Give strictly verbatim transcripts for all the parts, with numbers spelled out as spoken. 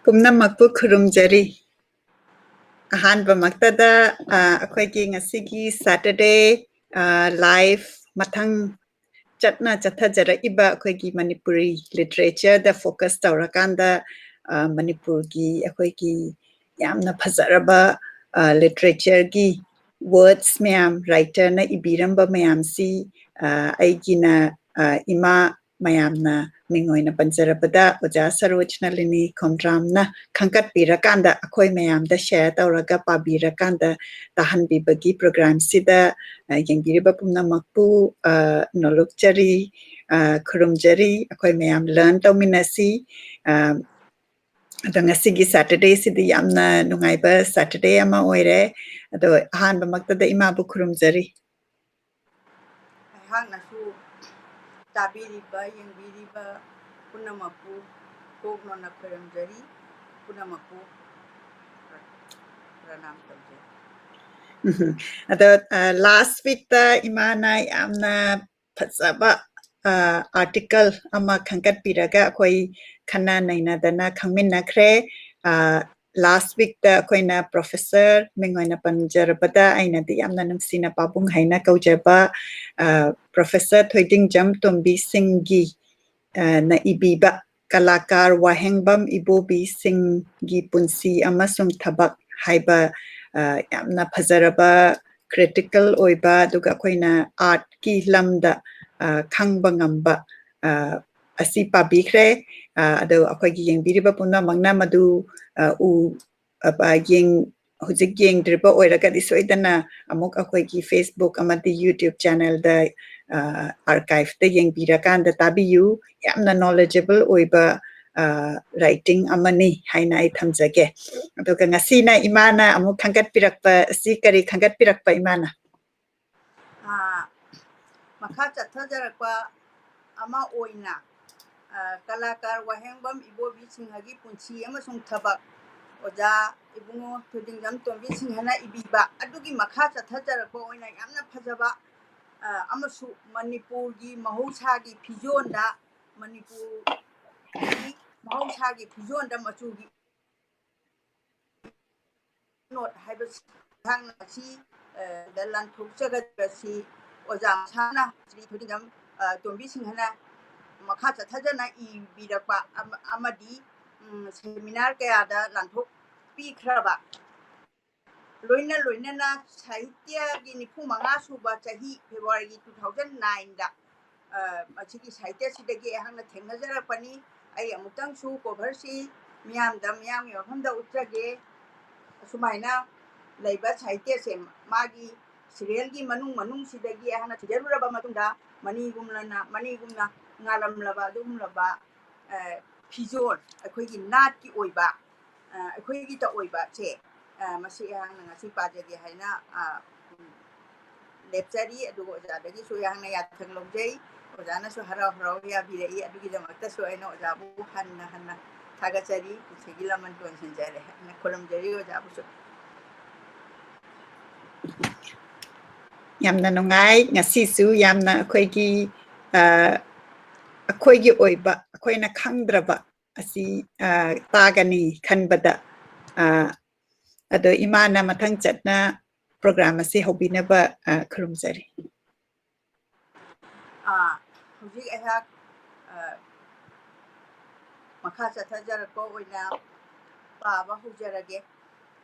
ꯄꯨꯝꯅꯃꯛꯄꯨ ꯈꯨꯔꯨꯝꯖꯔꯤ꯫ ꯑꯍꯥꯟꯕꯃꯛꯇꯗ, ꯑ, ꯑꯩꯈꯣꯏꯒꯤ ꯉꯁꯤꯒꯤ Saturday, ꯑ, live ꯃꯊꯪ ꯆꯠꯅ ꯆꯠꯊꯖꯔꯛꯏꯕ ꯑꯩꯈꯣꯏꯒꯤ ꯃꯅꯤꯄꯨꯔꯤ literature ꯗ focus ꯇꯧꯔꯀꯥꯟꯗ, ꯑ, ꯃꯅꯤꯄꯨꯔꯒꯤ ꯑꯩꯈꯣꯏꯒꯤ ꯌꯥꯝꯅ ꯐꯖꯔꯕ, ꯑ, literature ꯒꯤ words ꯃꯌꯥꯝ, writer ꯅ ꯏꯕꯤꯔꯝꯕ ꯃꯌꯥꯝꯁꯤ, ꯑ, ꯑꯩꯒꯤꯅ, ꯑ, ꯏꯃꯥ ꯃꯌꯥꯝꯅ ꯃꯤꯡ ꯑꯣꯏꯅ ꯄꯟꯖꯔꯕꯗ ꯑꯣꯖꯥ ꯁꯔꯣꯖꯅꯂꯤꯅꯤ ꯈꯣꯝꯗ꯭ꯔꯥꯝꯅ ꯈꯟꯒꯠꯄꯤꯔꯀꯥꯟꯗ ꯑꯩꯈꯣꯏ ꯃꯌꯥꯝꯗ share ꯇꯧꯔꯒ ꯄꯥꯕꯤꯔꯀꯥꯟꯗ ꯇꯥꯍꯟꯕꯤꯕꯒꯤ program ꯁꯤꯗ, ꯑ, ꯌꯦꯡꯕꯤꯔꯤꯕ ꯄꯨꯝꯅꯃꯛꯄꯨ, ꯑ, ꯅꯣꯂꯨꯛꯆꯔꯤ, ꯑ, ꯈꯨꯔꯨꯝꯖꯔꯤ꯫ ꯑꯩꯈꯣꯏ ꯃꯌꯥꯝ learn ꯇꯧꯃꯤꯟꯅꯁꯤ꯫ ꯑ, ꯑꯗꯣ ꯉꯁꯤꯒꯤ Saturday ꯁꯤꯗꯤ ꯌꯥꯝꯅ ꯅꯨꯡꯉꯥꯏꯕ Saturday ꯑꯃ ꯑꯣꯏꯔꯦ꯫ ꯑꯗꯣ ꯑꯍꯥꯟꯕꯃꯛꯇꯗ ꯏꯃꯥꯕꯨ ꯈꯨꯔꯨꯝꯖꯔꯤ꯫ ꯑꯩꯍꯥꯛꯅꯁꯨ ꯇꯥꯕꯤꯔꯤꯕ, ꯌꯦꯡꯕꯤꯔꯤꯕ ꯄꯨꯝꯅꯃꯛꯄꯨ ꯀꯣꯛꯅꯣꯟꯅ ꯈꯣꯏꯔꯝꯖꯔꯤ, ꯄꯨꯝꯅꯃꯛꯄꯨ ꯄ꯭ꯔꯅꯥꯝ ꯇꯧꯖꯔꯤ꯫ ꯎꯝ꯫ ꯑꯗꯣ, ꯑ, last week ꯇ ꯏꯃꯥꯅ ꯌꯥꯝꯅ ꯐꯖꯕ, ꯑ, article ꯑꯃ ꯈꯟꯒꯠꯄꯤꯔꯒ ꯑꯩꯈꯣꯏ ꯈꯟꯅ ꯅꯩꯅꯗꯅ ꯈꯪꯃꯤꯟꯅꯈ꯭ꯔꯦ꯫ ꯑ, last week ꯇ ꯑꯩꯈꯣꯏꯅ professor, ꯃꯤꯡ ꯑꯣꯏꯅ ꯄꯟꯖꯔꯕꯗ ꯑꯩꯅꯗꯤ ꯌꯥꯝꯅ ꯅꯨꯡꯁꯤꯅ ꯄꯥꯕꯨꯡ ꯍꯥꯏꯅ ꯀꯧꯖꯕ, ꯑ, professor ꯊꯣꯏꯗꯤꯡꯖꯝ ꯇꯣꯝꯕꯤ ꯁꯤꯡꯒꯤ, ꯑ, ꯅ ꯏꯕꯤꯕ ꯀꯂꯥꯀꯥꯔ ꯋꯥꯍꯦꯡꯕꯝ ꯏꯕꯣꯕꯤ ꯁꯤꯡꯒꯤ ꯄꯨꯟꯁꯤ ꯑꯃꯁꯨꯡ ꯊꯕꯛ ꯍꯥꯏꯕ, ꯑ, ꯌꯥꯝꯅ ꯐꯖꯔꯕ critical ꯑꯣꯏꯕ, ꯑꯗꯨꯒ ꯑꯩꯈꯣꯏꯅ art ꯀꯤ ꯂꯝꯗ, ꯑ, ꯈꯪꯕ ꯉꯝꯕ, ꯑ, ꯑꯁꯤ ꯄꯥꯕꯤꯈ꯭ꯔꯦ꯫ ꯑ, ꯑꯗꯣ ꯑꯩꯈꯣꯏꯒꯤ ꯌꯦꯡꯕꯤꯔꯤꯕ ꯄꯨꯝꯅꯃꯛꯅ ꯃꯗꯨ, ꯑ, ꯎ-, ꯑ, ꯌꯦꯡ-, ꯍꯧꯖꯤꯛ ꯌꯦꯡꯗ꯭ꯔꯤꯕ ꯑꯣꯏꯔꯒꯗꯤ ꯁꯣꯏꯗꯅ ꯑꯃꯨꯛ ꯑꯩꯈꯣꯏꯒꯤ Facebook ꯑꯃꯗꯤ YouTube channel ꯗ, ꯑ, archive ꯇ ꯌꯦꯡꯕꯤꯔꯀꯥꯟꯗ ꯇꯥꯕꯤꯌꯨ꯫ ꯌꯥꯝꯅ knowledgeable ꯑꯣꯏꯕ, ꯑ, writing ꯑꯃꯅꯤ ꯍꯥꯏꯅ ꯑꯩ ꯊꯝꯖꯒꯦ꯫ ꯑꯗꯨꯒ ꯉꯁꯤꯅ ꯏꯃꯥꯅ ꯑꯃꯨꯛ ꯈꯟꯒꯠꯄꯤꯔꯛꯄ ꯑꯁꯤ ꯀꯔꯤ ꯈꯟꯒꯠꯄꯤꯔꯛꯄ ꯏꯃꯥꯅ? ꯑ, ꯃꯈꯥ ꯆꯠꯊꯖꯔꯛꯄ ꯑꯃ ꯑꯣꯏꯅ, ꯑ, ꯀꯂꯥꯀꯥꯔ ꯋꯥꯍꯦꯡꯕꯝ ꯏꯕꯣꯕꯤ ꯁꯤꯡꯍꯒꯤ ꯄꯨꯟꯁꯤ ꯑꯃꯁꯨꯡ ꯊꯕꯛ ꯑꯣꯖꯥ ꯏꯕꯨꯡꯉꯣ ꯊꯣꯏꯗꯤꯡꯖꯝ ꯇꯣꯝꯕꯤ ꯁꯤꯡꯍꯅ ꯏꯕꯤꯕ ꯑꯗꯨꯒꯤ ꯃꯈꯥ ꯆꯠꯊꯖꯔꯛꯄ ꯑꯣꯏꯅ ꯌꯥꯝꯅ ꯐꯖꯕ, ꯑ, ꯑꯃꯁꯨ ꯃꯅꯤꯄꯨꯔꯒꯤ ꯃꯍꯧꯁꯥꯒꯤ ꯐꯤꯖꯣꯜꯗ ꯃꯅꯤꯄꯨꯔꯒꯤ ꯃꯍꯧꯁꯥꯒꯤ ꯐꯤꯖꯣꯜꯗ ꯃꯆꯨꯒꯤ ꯅꯣꯠ ꯍꯥꯏꯕꯁꯤ ꯑꯩꯍꯥꯛꯅ ꯉꯁꯤ, ꯑ, ꯗ ꯂꯥꯟꯊꯣꯛꯆꯒꯗꯕꯁꯤ ꯑꯣꯖꯥ ꯃꯁꯥꯅ, ꯁ꯭ꯔꯤ ꯊꯣꯏꯗꯤꯡꯖꯝ, ꯑ, ꯇꯣꯝꯕꯤ ꯁꯤꯡꯍꯅ ꯃꯈꯥ ꯆꯠꯊꯖꯅ ꯏꯕꯤꯔꯛꯄ ꯑꯃ-, ꯑꯃꯗꯤ, ꯎꯝ, ꯁꯦꯃꯤꯅꯥꯔ ꯀꯌꯥꯗ ꯂꯥꯟꯊꯣꯛꯄꯤꯈ꯭ꯔꯕ ꯂꯣꯏꯅ ꯂꯣꯏꯅꯅ ꯁꯥꯍꯤꯇ꯭ꯌꯒꯤ ꯅꯤꯐꯨ ꯃꯉꯥ ꯁꯨꯕ ꯆꯍꯤ ꯐꯦꯕ꯭ꯔꯨꯋꯥꯔꯤꯒꯤ two thousand nineꯗ, ꯑ, ꯃꯁꯤꯒꯤ ꯁꯥꯍꯤꯇ꯭ꯌꯁꯤꯗꯒꯤ ꯑꯩꯍꯥꯛꯅ ꯊꯦꯡꯅꯖꯔꯛꯄꯅꯤ꯫ ꯑꯩ ꯑꯃꯨꯛꯇꯪꯁꯨ ꯀꯣꯚꯔꯁꯤ ꯃꯤꯌꯥꯝꯗ, ꯃꯤꯌꯥꯝꯒꯤ ꯃꯐꯝꯗ ꯎꯠꯆꯒꯦ꯫ ꯑꯁꯨꯃꯥꯏꯅ ꯂꯩꯕ ꯁꯥꯍꯤꯇ꯭ꯌꯁꯦ ꯃꯥꯒꯤ ꯁꯤꯔꯤꯌꯦꯜꯒꯤ ꯃꯅꯨꯡ ꯃꯅꯨꯡꯁꯤꯗꯒꯤ ꯑꯩꯍꯥꯛꯅ ꯊꯤꯖꯤꯜꯂꯨꯔꯕ ꯃꯇꯨꯡꯗ ꯃꯅꯤꯒꯨꯝꯂꯅ, ꯃꯅꯤꯒꯨꯝꯅ ꯉꯥꯜꯂꯝꯂꯕ ꯑꯗꯨꯒꯨꯝꯂꯕ, ꯑ, ꯐꯤꯖꯣꯜ, ꯑꯩꯈꯣꯏꯒꯤ ꯅꯥꯠꯀꯤ ꯑꯣꯏꯕ, ꯑ, ꯑꯩꯈꯣꯏꯒꯤꯇ ꯑꯣꯏꯕꯁꯦ, ꯑ, ꯃꯁꯤ ꯑꯩꯍꯥꯛꯅ ꯉꯁꯤ ꯄꯥꯖꯒꯦ ꯍꯥꯏꯅ, ꯑ, ꯎꯝ, ꯂꯦꯞꯆꯔꯤ꯫ ꯑꯗꯨꯒ ꯑꯣꯖꯥꯗꯒꯤꯁꯨ ꯑꯩꯍꯥꯛꯅ ꯌꯥꯊꯪ ꯂꯧꯖꯩ꯫ ꯑꯣꯖꯥꯅꯁꯨ ꯍꯔꯥꯎ ꯍꯔꯥꯎ ꯌꯥꯕꯤꯔꯛꯏ꯫ ꯑꯗꯨꯒꯤꯗꯃꯛꯇꯁꯨ ꯑꯩꯅ ꯑꯣꯖꯥꯕꯨ ꯍꯟꯅ ꯍꯟꯅ ꯊꯥꯒꯠꯆꯔꯤ꯫ ꯄꯨꯟꯁꯤꯒꯤ ꯂꯃꯟ ꯇꯣꯟꯁꯤꯟꯖꯔꯦ ꯍꯥꯏꯅ ꯈꯨꯔꯨꯝꯖꯔꯤ ꯑꯣꯖꯥꯕꯨꯁꯨ꯫ ꯌꯥꯝꯅ ꯅꯨꯡꯉꯥꯏ꯫ ꯉꯁꯤꯁꯨ ꯌꯥꯝꯅ ꯑꯩꯈꯣꯏꯒꯤ, ꯑ, ꯑꯩꯈꯣꯏꯒꯤ ꯑꯣꯏꯕ, ꯑꯩꯈꯣꯏꯅ ꯈꯪꯗ꯭ꯔꯕ ꯑꯁꯤ, ꯑ, ꯇꯥꯒꯅꯤ ꯈꯟꯕꯗ, ꯑ, ꯑꯗꯣ ꯏꯃꯥꯅ ꯃꯊꯪ ꯆꯠꯅ ꯄ꯭ꯔꯣꯒ꯭ꯔꯥꯝ ꯑꯁꯤ ꯍꯧꯕꯤꯅꯕ, ꯑ, ꯈꯨꯔꯨꯝꯖꯔꯤ꯫ ꯑ, ꯍꯧꯖꯤꯛ ꯑꯩꯍꯥꯛ, ꯑ, ꯃꯈꯥ ꯆꯠꯊꯖꯔꯛꯄ ꯑꯣꯏꯅ ꯄꯥꯕ ꯍꯧꯖꯔꯒꯦ꯫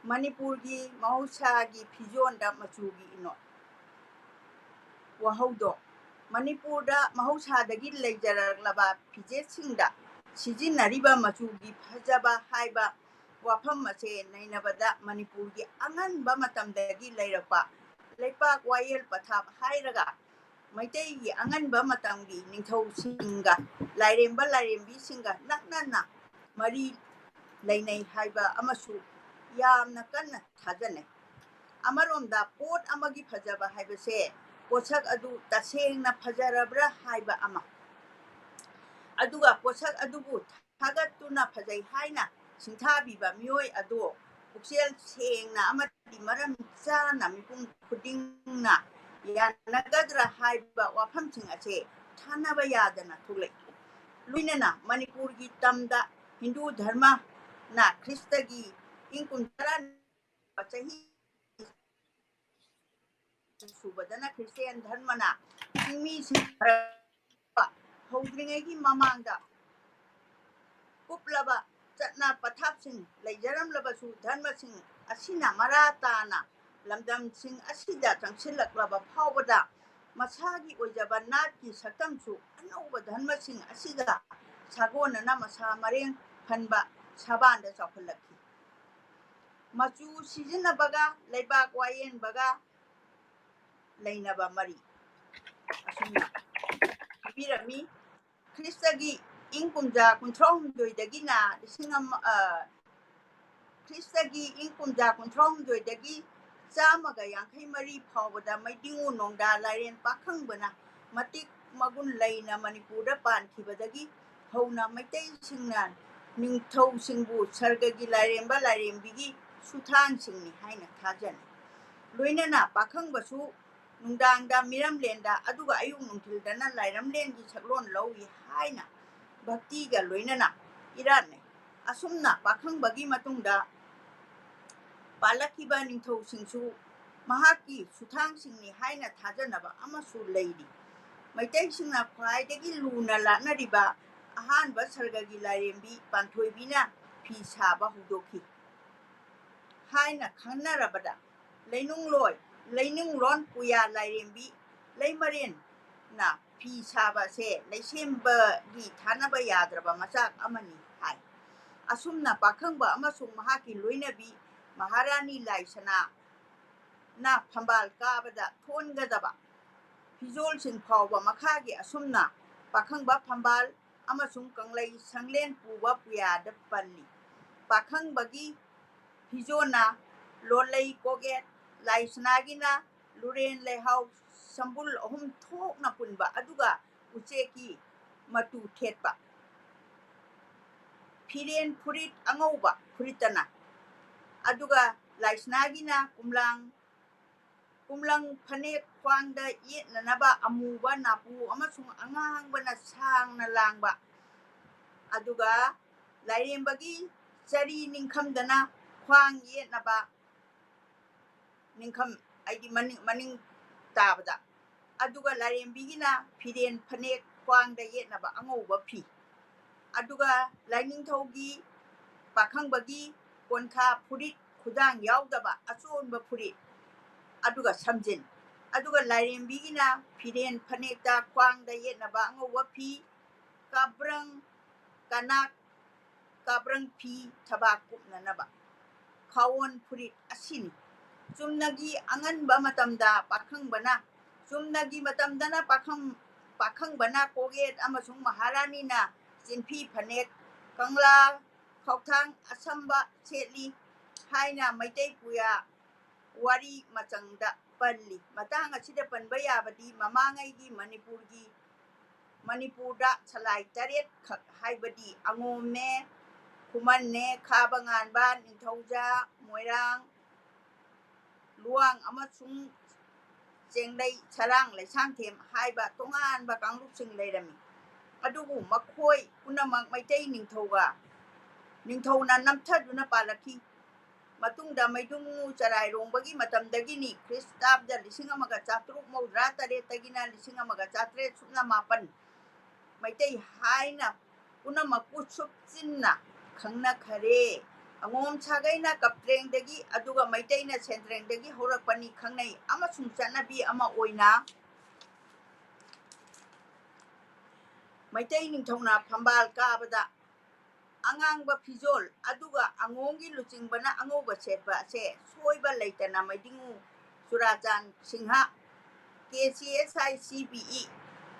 ꯃꯅꯤꯄꯨꯔꯒꯤ ꯃꯍꯧꯁꯥꯒꯤ ꯐꯤꯖꯣꯜꯗ ꯃꯆꯨꯒꯤ ꯏꯅꯣꯠ꯫ ꯋꯥꯍꯧꯗꯣꯛ꯫ ꯃꯅꯤꯄꯨꯔꯗ ꯃꯍꯧꯁꯥꯗꯒꯤ ꯂꯩꯖꯔꯛꯂꯕ ꯐꯤꯖꯦꯠꯁꯤꯡꯗ ꯁꯤꯖꯤꯟꯅꯔꯤꯕ ꯃꯆꯨꯒꯤ ꯐꯖꯕ ꯍꯥꯏꯕ ꯋꯥꯐꯝ ꯑꯁꯦ ꯅꯩꯅꯕꯗ ꯃꯅꯤꯄꯨꯔꯒꯤ ꯑꯉꯟꯕ ꯃꯇꯝꯗꯒꯤ ꯂꯩꯔꯛꯄ ꯂꯩꯄꯥꯛ ꯋꯥꯌꯦꯜ ꯄꯊꯥꯞ ꯍꯥꯏꯔꯒ ꯃꯩꯇꯩꯒꯤ ꯑꯉꯟꯕ ꯃꯇꯝꯒꯤ ꯅꯤꯡꯊꯧꯁꯤꯡꯒ ꯂꯥꯏꯔꯦꯝꯕ ꯂꯥꯏꯔꯦꯝꯕꯤꯁꯤꯡꯒ ꯅꯛꯅꯅ ꯃꯔꯤ ꯂꯩꯅꯩ ꯍꯥꯏꯕ ꯑꯃꯁꯨ ꯌꯥꯝꯅ ꯀꯟꯅ ꯊꯥꯖꯅꯩ꯫ ꯑꯃꯔꯣꯝꯗ ꯄꯣꯠ ꯑꯃꯒꯤ ꯐꯖꯕ ꯍꯥꯏꯕꯁꯦ ꯄꯣꯠꯁꯛ ꯑꯗꯨ ꯇꯁꯦꯡꯅ ꯐꯖꯔꯕ꯭ꯔꯥ ꯍꯥꯏꯕ ꯑꯃ, ꯑꯗꯨꯒ ꯄꯣꯠꯁꯛ ꯑꯗꯨꯕꯨ ꯊꯥꯒꯠꯇꯨꯅ ꯐꯖꯩ ꯍꯥꯏꯅ ꯁꯤꯡꯊꯥꯕꯤꯕ ꯃꯤꯑꯣꯏ ꯑꯗꯨ ꯄꯨꯛꯆꯦꯜ ꯁꯦꯡꯅ ꯑꯃꯗꯤ ꯃꯔꯝ ꯆꯥꯅ ꯃꯤꯄꯨꯝ ꯈꯨꯗꯤꯡꯅ ꯌꯥꯅꯒꯗ꯭ꯔꯥ ꯍꯥꯏꯕ ꯋꯥꯐꯝꯁꯤꯡ ꯑꯁꯦ ꯊꯥꯅꯕ ꯌꯥꯗꯅ ꯊꯣꯛꯂꯛꯏ꯫ ꯂꯣꯏꯅꯅ ꯃꯅꯤꯄꯨꯔꯒꯤ ꯇꯝꯗ ꯍꯤꯟꯗꯨ ꯙꯔꯃꯅ ꯈ꯭ꯔꯤꯁꯇꯒꯤ ꯏꯪ ꯀꯨꯝ ꯇꯔꯥ ꯆꯍꯤ ꯁꯨꯕꯗꯅ ꯈ꯭ꯔꯤꯁꯇꯤꯌꯥꯟ ꯙꯔꯃꯅ ꯆꯤꯡꯃꯤꯁꯤꯡ ꯍꯧꯗ꯭ꯔꯤꯉꯩꯒꯤ ꯃꯃꯥꯡꯗ ꯀꯨꯞꯂꯕ ꯆꯠꯅ ꯄꯊꯥꯞꯁꯤꯡ ꯂꯩꯖꯔꯝꯂꯕꯁꯨ, ꯙꯔꯃꯁꯤꯡ ꯑꯁꯤꯅ ꯃꯔꯥ ꯇꯥꯅ ꯂꯝꯗꯝꯁꯤꯡ ꯑꯁꯤꯗ ꯆꯪꯁꯤꯜꯂꯛꯂꯕ ꯐꯥꯎꯕꯗ ꯃꯁꯥꯒꯤ ꯑꯣꯏꯖꯕ ꯅꯥꯠꯀꯤ ꯁꯛꯇꯝꯁꯨ ꯑꯅꯧꯕ ꯙꯔꯃꯁꯤꯡ ꯑꯁꯤꯒ ꯁꯥꯒꯣꯟꯅꯅ ꯃꯁꯥ ꯃꯔꯦꯡ ꯐꯟꯕ ꯁꯕꯥꯟꯗ ꯆꯥꯎꯈꯠꯂꯛꯈꯤ꯫ ꯃꯆꯨ ꯁꯤꯖꯤꯟꯅꯕꯒ ꯂꯩꯕꯥꯛ ꯋꯥꯌꯦꯟꯕꯒ ꯂꯩꯅꯕ ꯃꯔꯤ ꯑꯁꯨꯝꯅ ꯄꯤꯕꯤꯔꯝꯃꯤ꯫ ꯈ꯭ꯔꯤꯁꯇꯒꯤ ꯏꯪ ꯀꯨꯝꯖꯥ ꯀꯨꯟꯊ꯭ꯔꯥ ꯍꯨꯝꯗꯣꯏꯗꯒꯤꯅ ꯂꯤꯁꯤꯡ ꯑꯃ, ꯑ, ꯈ꯭ꯔꯤꯁꯇꯒꯤ ꯏꯪ ꯀꯨꯝꯖꯥ ꯀꯨꯟꯊ꯭ꯔꯥ ꯍꯨꯝꯗꯣꯏꯗꯒꯤ ꯆꯥꯝꯃꯒ ꯌꯥꯡꯈꯩ ꯃꯔꯤ ꯐꯥꯎꯕꯗ ꯃꯩꯗꯤꯉꯨ ꯅꯣꯡꯗꯥ ꯂꯥꯏꯔꯦꯟ ꯄꯥꯈꯪꯕꯅ ꯃꯇꯤꯛ ꯃꯒꯨꯟ ꯂꯩꯅ ꯃꯅꯤꯄꯨꯔꯗ ꯄꯥꯟꯈꯤꯕꯗꯒꯤ ꯍꯧꯅ ꯃꯩꯇꯩꯁꯤꯡꯅ ꯅꯤꯡꯊꯧꯁꯤꯡꯕꯨ ꯁꯔꯒꯒꯤ ꯂꯥꯏꯔꯦꯝꯕ ꯂꯥꯏꯔꯦꯝꯕꯤꯒꯤ ꯁꯨꯊꯥꯡꯁꯤꯡꯅꯤ ꯍꯥꯏꯅ ꯊꯥꯖꯅꯩ꯫ ꯂꯣꯏꯅꯅ ꯄꯥꯈꯪꯕꯁꯨ ꯅꯨꯡꯗꯥꯡꯗ ꯃꯤꯔꯝꯂꯦꯟꯗ, ꯑꯗꯨꯒ ꯑꯌꯨꯛ ꯅꯨꯡꯊꯤꯜꯗꯅ ꯂꯥꯏꯔꯝꯂꯦꯟꯒꯤ ꯁꯛꯂꯣꯟ ꯂꯧꯏ ꯍꯥꯏꯅ ꯚꯛꯇꯤꯒ ꯂꯣꯏꯅꯅ ꯏꯔꯥꯠꯅꯩ꯫ ꯑꯁꯨꯝꯅ ꯄꯥꯈꯪꯕꯒꯤ ꯃꯇꯨꯡꯗ ꯄꯥꯜꯂꯛꯈꯤꯕ ꯅꯤꯡꯊꯧꯁꯤꯡꯁꯨ ꯃꯍꯥꯛꯀꯤ ꯁꯨꯊꯥꯡꯁꯤꯡꯅꯤ ꯍꯥꯏꯅ ꯊꯥꯖꯅꯕ ꯑꯃꯁꯨ ꯂꯩꯔꯤ꯫ ꯃꯩꯇꯩꯁꯤꯡꯅ ꯈ꯭ꯋꯥꯏꯗꯒꯤ ꯂꯨꯅ ꯂꯥꯠꯅꯔꯤꯕ ꯑꯍꯥꯟꯕ ꯁꯔꯒꯒꯤ ꯂꯥꯏꯔꯦꯝꯕꯤ ꯄꯥꯟꯊꯣꯏꯕꯤꯅ ꯐꯤ ꯁꯥꯕ ꯍꯧꯗꯣꯛꯈꯤ ꯍꯥꯏꯅ ꯈꯪꯅꯔꯕꯗ ꯂꯩꯅꯨꯡꯂꯣꯏ, ꯂꯩꯅꯨꯡꯂꯣꯟ ꯄꯨꯌꯥ ꯂꯥꯏꯔꯦꯝꯕꯤ ꯂꯩꯃꯔꯦꯟꯅ ꯐꯤ ꯁꯥꯕ ꯑꯁꯦ ꯂꯩꯁꯦꯝꯕꯒꯤ ꯊꯥꯅꯕ ꯌꯥꯗ꯭ꯔꯕ ꯃꯆꯥꯛ ꯑꯃꯅꯤ ꯍꯥꯏ꯫ ꯑꯁꯨꯝꯅ ꯄꯥꯈꯪꯕ ꯑꯃꯁꯨꯡ ꯃꯍꯥꯛꯀꯤ ꯂꯣꯏꯅꯕꯤ ꯃꯍꯥꯔꯥꯅꯤ ꯂꯥꯏꯁꯅꯥꯅ ꯐꯝꯕꯥꯜ ꯀꯥꯕꯗ ꯊꯣꯟꯒꯗꯕ ꯐꯤꯖꯣꯜꯁꯤꯡ ꯐꯥꯎꯕ ꯃꯈꯥꯒꯤ ꯑꯁꯨꯝꯅ ꯄꯥꯈꯪꯕ ꯐꯝꯕꯥꯜ ꯑꯃꯁꯨꯡ ꯀꯪꯂꯩ ꯁꯪꯂꯦꯟ ꯄꯨꯕ ꯄꯨꯌꯥꯗ ꯄꯜꯂꯤ꯫ ꯄꯥꯈꯪꯕꯒꯤ ꯐꯤꯖꯣꯜꯅ ꯂꯣꯂꯩ ꯀꯣꯛꯌꯦꯠ, ꯂꯥꯏꯁꯅꯥꯒꯤꯅ ꯂꯨꯔꯦꯟ ꯂꯩꯍꯥꯎ ꯁꯝꯕꯨꯜ ꯑꯍꯨꯝ ꯊꯣꯛꯅ ꯄꯨꯟꯕ, ꯑꯗꯨꯒ ꯎꯆꯦꯛꯀꯤ ꯃꯇꯨ ꯊꯦꯠꯄ꯫ ꯐꯤꯔꯦꯟ ꯐꯨꯔꯤꯠ ꯑꯉꯧꯕ ꯐꯨꯔꯤꯠꯇꯅ, ꯑꯗꯨꯒ ꯂꯥꯏꯁꯅꯥꯒꯤꯅ ꯀꯨꯝꯂꯥꯡ, ꯀꯨꯝꯂꯪ ꯐꯅꯦꯛ ꯈ꯭ꯋꯥꯡꯗ ꯌꯦꯠꯅꯅꯕ ꯑꯃꯨꯕ ꯅꯥꯄꯨ ꯑꯃꯁꯨꯡ ꯑꯉꯥꯡꯕꯅ ꯁꯥꯡꯅ ꯂꯥꯡꯕ ꯑꯗꯨꯒ ꯂꯥꯏꯔꯦꯝꯕꯒꯤ ꯆꯔꯤ ꯅꯤꯡꯈꯝꯗꯅ ꯈ꯭ꯋꯥꯡ ꯌꯦꯠꯅꯕ ꯅꯤꯡꯈꯝ, ꯑꯩꯗꯤ ꯃꯅꯤꯡ, ꯃꯅꯤꯡ ꯇꯥꯕꯗ, ꯑꯗꯨꯒ ꯂꯥꯏꯔꯦꯝꯕꯤꯒꯤꯅ ꯐꯤꯔꯦꯟ ꯐꯅꯦꯛ ꯈ꯭ꯋꯥꯡꯗ ꯌꯦꯠꯅꯕ ꯑꯉꯧꯕ ꯐꯤ, ꯑꯗꯨꯒ ꯂꯥꯏꯅꯤꯡꯊꯧꯒꯤ ꯄꯥꯈꯪꯕꯒꯤ ꯀꯣꯟꯈꯥ ꯐꯨꯔꯤꯠ ꯈꯨꯗꯥꯡ ꯌꯥꯎꯗꯕ ꯑꯆꯣꯟꯕ ꯐꯨꯔꯤꯠ, ꯑꯗꯨꯒ ꯁꯝꯖꯤꯟ, ꯑꯗꯨꯒ ꯂꯥꯏꯔꯦꯝꯕꯤꯒꯤꯅ ꯐꯤꯔꯦꯟ ꯐꯅꯦꯛꯇ ꯈ꯭ꯋꯥꯡꯗ ꯌꯦꯠꯅꯕ ꯑꯉꯧꯕ ꯐꯤ, ꯀꯥꯕ꯭ꯔꯪ ꯀꯅꯥꯛ ꯀꯥꯕ꯭ꯔꯪ ꯐꯤ ꯊꯕꯥꯛ ꯀꯨꯞꯅꯅꯕ ꯈꯥꯋꯣꯟ ꯐꯨꯔꯤꯠ ꯑꯁꯤꯅꯤ꯫ ꯆꯨꯝꯅꯒꯤ ꯑꯉꯟꯕ ꯃꯇꯝꯗ ꯄꯥꯈꯪꯕꯅ, ꯆꯨꯝꯅꯒꯤ ꯃꯇꯝꯗꯅ ꯄꯥꯈꯪ, ꯄꯥꯈꯪꯕꯅ ꯀꯣꯛꯌꯦꯠ ꯑꯃꯁꯨꯡ ꯃꯍꯥꯔꯥꯅꯤꯅ ꯆꯤꯟꯐꯤ ꯐꯅꯦꯛ, ꯀꯪꯂꯥ ꯈꯥꯎꯊꯥꯡ ꯑꯁꯝꯕ ꯁꯦꯠꯂꯤ ꯍꯥꯏꯅ ꯃꯩꯇꯩ ꯄꯨꯌꯥ ꯋꯥꯔꯤ ꯃꯆꯪꯗ ꯄꯜꯂꯤ꯫ ꯃꯇꯥꯡ ꯑꯁꯤꯗ ꯄꯟꯕ ꯌꯥꯕꯗꯤ ꯃꯃꯥꯡꯉꯩꯒꯤ ꯃꯅꯤꯄꯨꯔꯒꯤ, ꯃꯅꯤꯄꯨꯔꯗ ꯁꯂꯥꯏ ꯇꯔꯦꯠꯈꯛ, ꯍꯥꯏꯕꯗꯤ ꯑꯉꯣꯝꯅꯦ, ꯈꯨꯃꯟꯅꯦ, ꯈꯥꯕ ꯉꯥꯟꯕ, ꯅꯤꯡꯊꯧꯖꯥ, ꯃꯣꯏꯔꯥꯡ, ꯂꯨꯋꯥꯡ ꯑꯃꯁꯨꯡ ꯆꯦꯡꯂꯩ, ꯁꯔꯥꯡ, ꯂꯩꯁꯥꯡꯊꯦꯝ ꯍꯥꯏꯕ ꯇꯣꯉꯥꯟꯕ ꯀꯥꯡꯂꯨꯞꯁꯤꯡ ꯂꯩꯔꯝꯃꯤ꯫ ꯑꯗꯨꯕꯨ ꯃꯈꯣꯏ ꯄꯨꯝꯅꯃꯛ ꯃꯩꯇꯩ ꯅꯤꯡꯊꯧꯒ, ꯅꯤꯡꯊꯧꯅ ꯅꯝꯊꯗꯨꯅ ꯄꯥꯜꯂꯛꯈꯤ꯫ ꯃꯇꯨꯡꯗ ꯃꯩꯗꯨꯡꯉꯨ ꯆꯔꯥꯏꯔꯣꯡꯕꯒꯤ ꯃꯇꯝꯗꯒꯤꯅꯤ, ꯈ꯭ꯔꯤꯁꯇꯥꯕꯗ ꯂꯤꯁꯤꯡ ꯑꯃꯒ ꯆꯥꯇ꯭ꯔꯨꯛ ꯃꯧꯗ꯭ꯔꯥ ꯇꯔꯦꯠꯇꯒꯤꯅ ꯂꯤꯁꯤꯡ ꯑꯃꯒ ꯆꯥꯇ꯭ꯔꯦꯠ ꯁꯨꯞꯅ ꯃꯥꯄꯟ, ꯃꯩꯇꯩ ꯍꯥꯏꯅ ꯄꯨꯝꯅꯃꯛꯄꯨ ꯁꯨꯞꯆꯤꯟꯅ ꯈꯪꯅꯈꯔꯦ꯫ ꯑꯉꯣꯝ ꯁꯥꯒꯩꯅ ꯀꯞꯇ꯭ꯔꯦꯡꯗꯒꯤ, ꯑꯗꯨꯒ ꯃꯩꯇꯩꯅ ꯁꯦꯟꯗ꯭ꯔꯦꯡꯗꯒꯤ ꯍꯧꯔꯛꯄꯅꯤ ꯈꯪꯅꯩ ꯑꯃꯁꯨꯡ ꯆꯠꯅꯕꯤ ꯑꯃ ꯑꯣꯏꯅ ꯃꯩꯇꯩ ꯅꯤꯡꯊꯧꯅ ꯐꯝꯕꯥꯜ ꯀꯥꯕꯗ ꯑꯉꯥꯡꯕ ꯐꯤꯖꯣꯜ, ꯑꯗꯨꯒ ꯑꯉꯣꯝꯒꯤ ꯂꯨꯆꯤꯡꯕꯅ ꯑꯉꯧꯕ ꯁꯦꯠꯄ ꯑꯁꯦ ꯁꯣꯏꯕ ꯂꯩꯇꯅ ꯃꯩꯗꯤꯡꯉꯨ ꯆꯨꯔꯥꯆꯥꯟ Singh, K C S I C B E,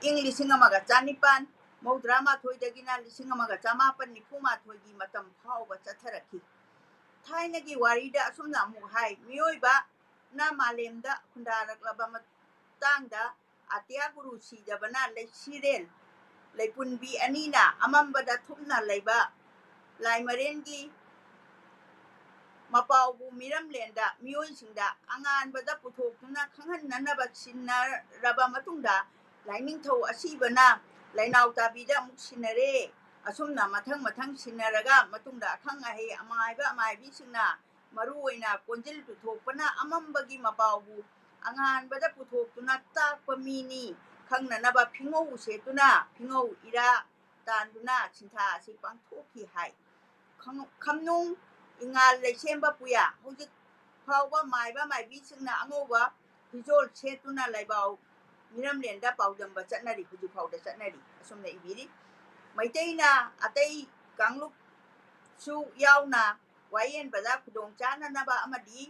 ꯏꯪ ꯂꯤꯁꯤꯡ ꯑꯃꯒ ꯆꯥꯅꯤꯄꯥꯟ ꯃꯧꯗ꯭ꯔꯥ ꯃꯥꯊꯣꯏꯗꯒꯤꯅ ꯂꯤꯁꯤꯡ ꯑꯃꯒ ꯆꯥꯃꯥꯄꯟ ꯅꯤꯐꯨ ꯃꯥꯊꯣꯏꯒꯤ ꯃꯇꯝ ꯐꯥꯎꯕ ꯆꯠꯊꯔꯛꯈꯤ꯫ ꯊꯥꯏꯅꯒꯤ ꯋꯥꯔꯤꯗ ꯑꯁꯨꯝꯅ ꯑꯃꯨꯛ ꯍꯥꯏ, ꯃꯤꯑꯣꯏꯕꯅ ꯃꯥꯂꯦꯝꯗ ꯈꯨꯟꯗꯥꯔꯛꯂꯕ ꯃꯇꯥꯡꯗ ꯑꯇꯤꯌꯥ ꯒꯨꯔꯨ ꯁꯤꯗꯕꯅ ꯂꯩꯁꯤꯔꯦꯜ ꯂꯩꯄꯨꯟꯕꯤ ꯑꯅꯤꯅ ꯑꯃꯝꯕꯗ ꯊꯨꯞꯅ ꯂꯩꯕ ꯂꯥꯏꯃꯔꯦꯟꯒꯤ ꯃꯄꯥꯎꯕꯨ ꯃꯤꯔꯝꯂꯦꯟꯗ ꯃꯤꯑꯣꯏꯁꯤꯡꯗ ꯑꯉꯥꯟꯕꯗ ꯄꯨꯊꯣꯛꯇꯨꯅ ꯈꯪꯍꯟꯅꯅꯕ ꯁꯤꯟꯅꯔꯕ ꯃꯇꯨꯡꯗ, ꯂꯥꯏꯅꯤꯡꯊꯧ ꯑꯁꯤꯕꯅ ꯂꯩꯅꯥꯎ ꯇꯥꯕꯤꯗ ꯑꯃꯨꯛ ꯁꯤꯟꯅꯔꯦ꯫ ꯑꯁꯨꯝꯅ ꯃꯊꯪ ꯃꯊꯪ ꯁꯤꯟꯅꯔꯒ ꯃꯇꯨꯡꯗ ꯑꯈꯪ ꯑꯍꯩ ꯑꯃꯥꯏꯕ ꯑꯃꯥꯏꯕꯤꯁꯤꯡꯅ ꯃꯔꯨ ꯑꯣꯏꯅ ꯀꯣꯟꯖꯤꯜ ꯄꯨꯊꯣꯛꯄꯅ ꯑꯃꯝꯕꯒꯤ ꯃꯄꯥꯎꯕꯨ ꯑꯉꯥꯟꯕꯗ ꯄꯨꯊꯣꯛꯇꯨꯅ ꯇꯥꯛꯄ ꯃꯤꯅꯤ ꯈꯪꯅꯅꯕ ꯐꯤꯉꯧ ꯁꯦꯠꯇꯨꯅ ꯐꯤꯉꯧ ꯏꯔꯥ ꯇꯥꯟꯗꯨꯅ ꯁꯤꯟꯊꯥ ꯑꯁꯤ ꯄꯥꯡꯊꯣꯛꯈꯤ ꯍꯥꯏ꯫ ꯈꯪ-, ꯈꯝꯅꯨꯡ ꯏꯉꯥꯜ ꯂꯩꯁꯦꯝꯕ ꯄꯨꯌꯥ ꯍꯧꯖꯤꯛ ꯐꯥꯎꯕ ꯃꯥꯏꯕ ꯃꯥꯏꯕꯤꯁꯤꯡꯅ ꯑꯉꯧꯕ ꯐꯤꯖꯣꯜ ꯁꯦꯠꯇꯨꯅ ꯂꯩꯕꯥꯎ ꯃꯤꯔꯝꯂꯦꯟꯗ ꯄꯥꯎꯗꯝꯕ ꯆꯠꯅꯔꯤ, ꯍꯧꯖꯤꯛ ꯐꯥꯎꯗ ꯆꯠꯅꯔꯤ꯫ ꯑꯁꯨꯝꯅ ꯏꯕꯤꯔꯤ꯫ ꯃꯩꯇꯩꯅ ꯑꯇꯩ ꯀꯥꯡꯂꯨꯞꯁꯨ ꯌꯥꯎꯅ ꯋꯥꯌꯦꯟꯕꯗ ꯈꯨꯗꯣꯡ ꯆꯥꯅꯅꯕ ꯑꯃꯗꯤ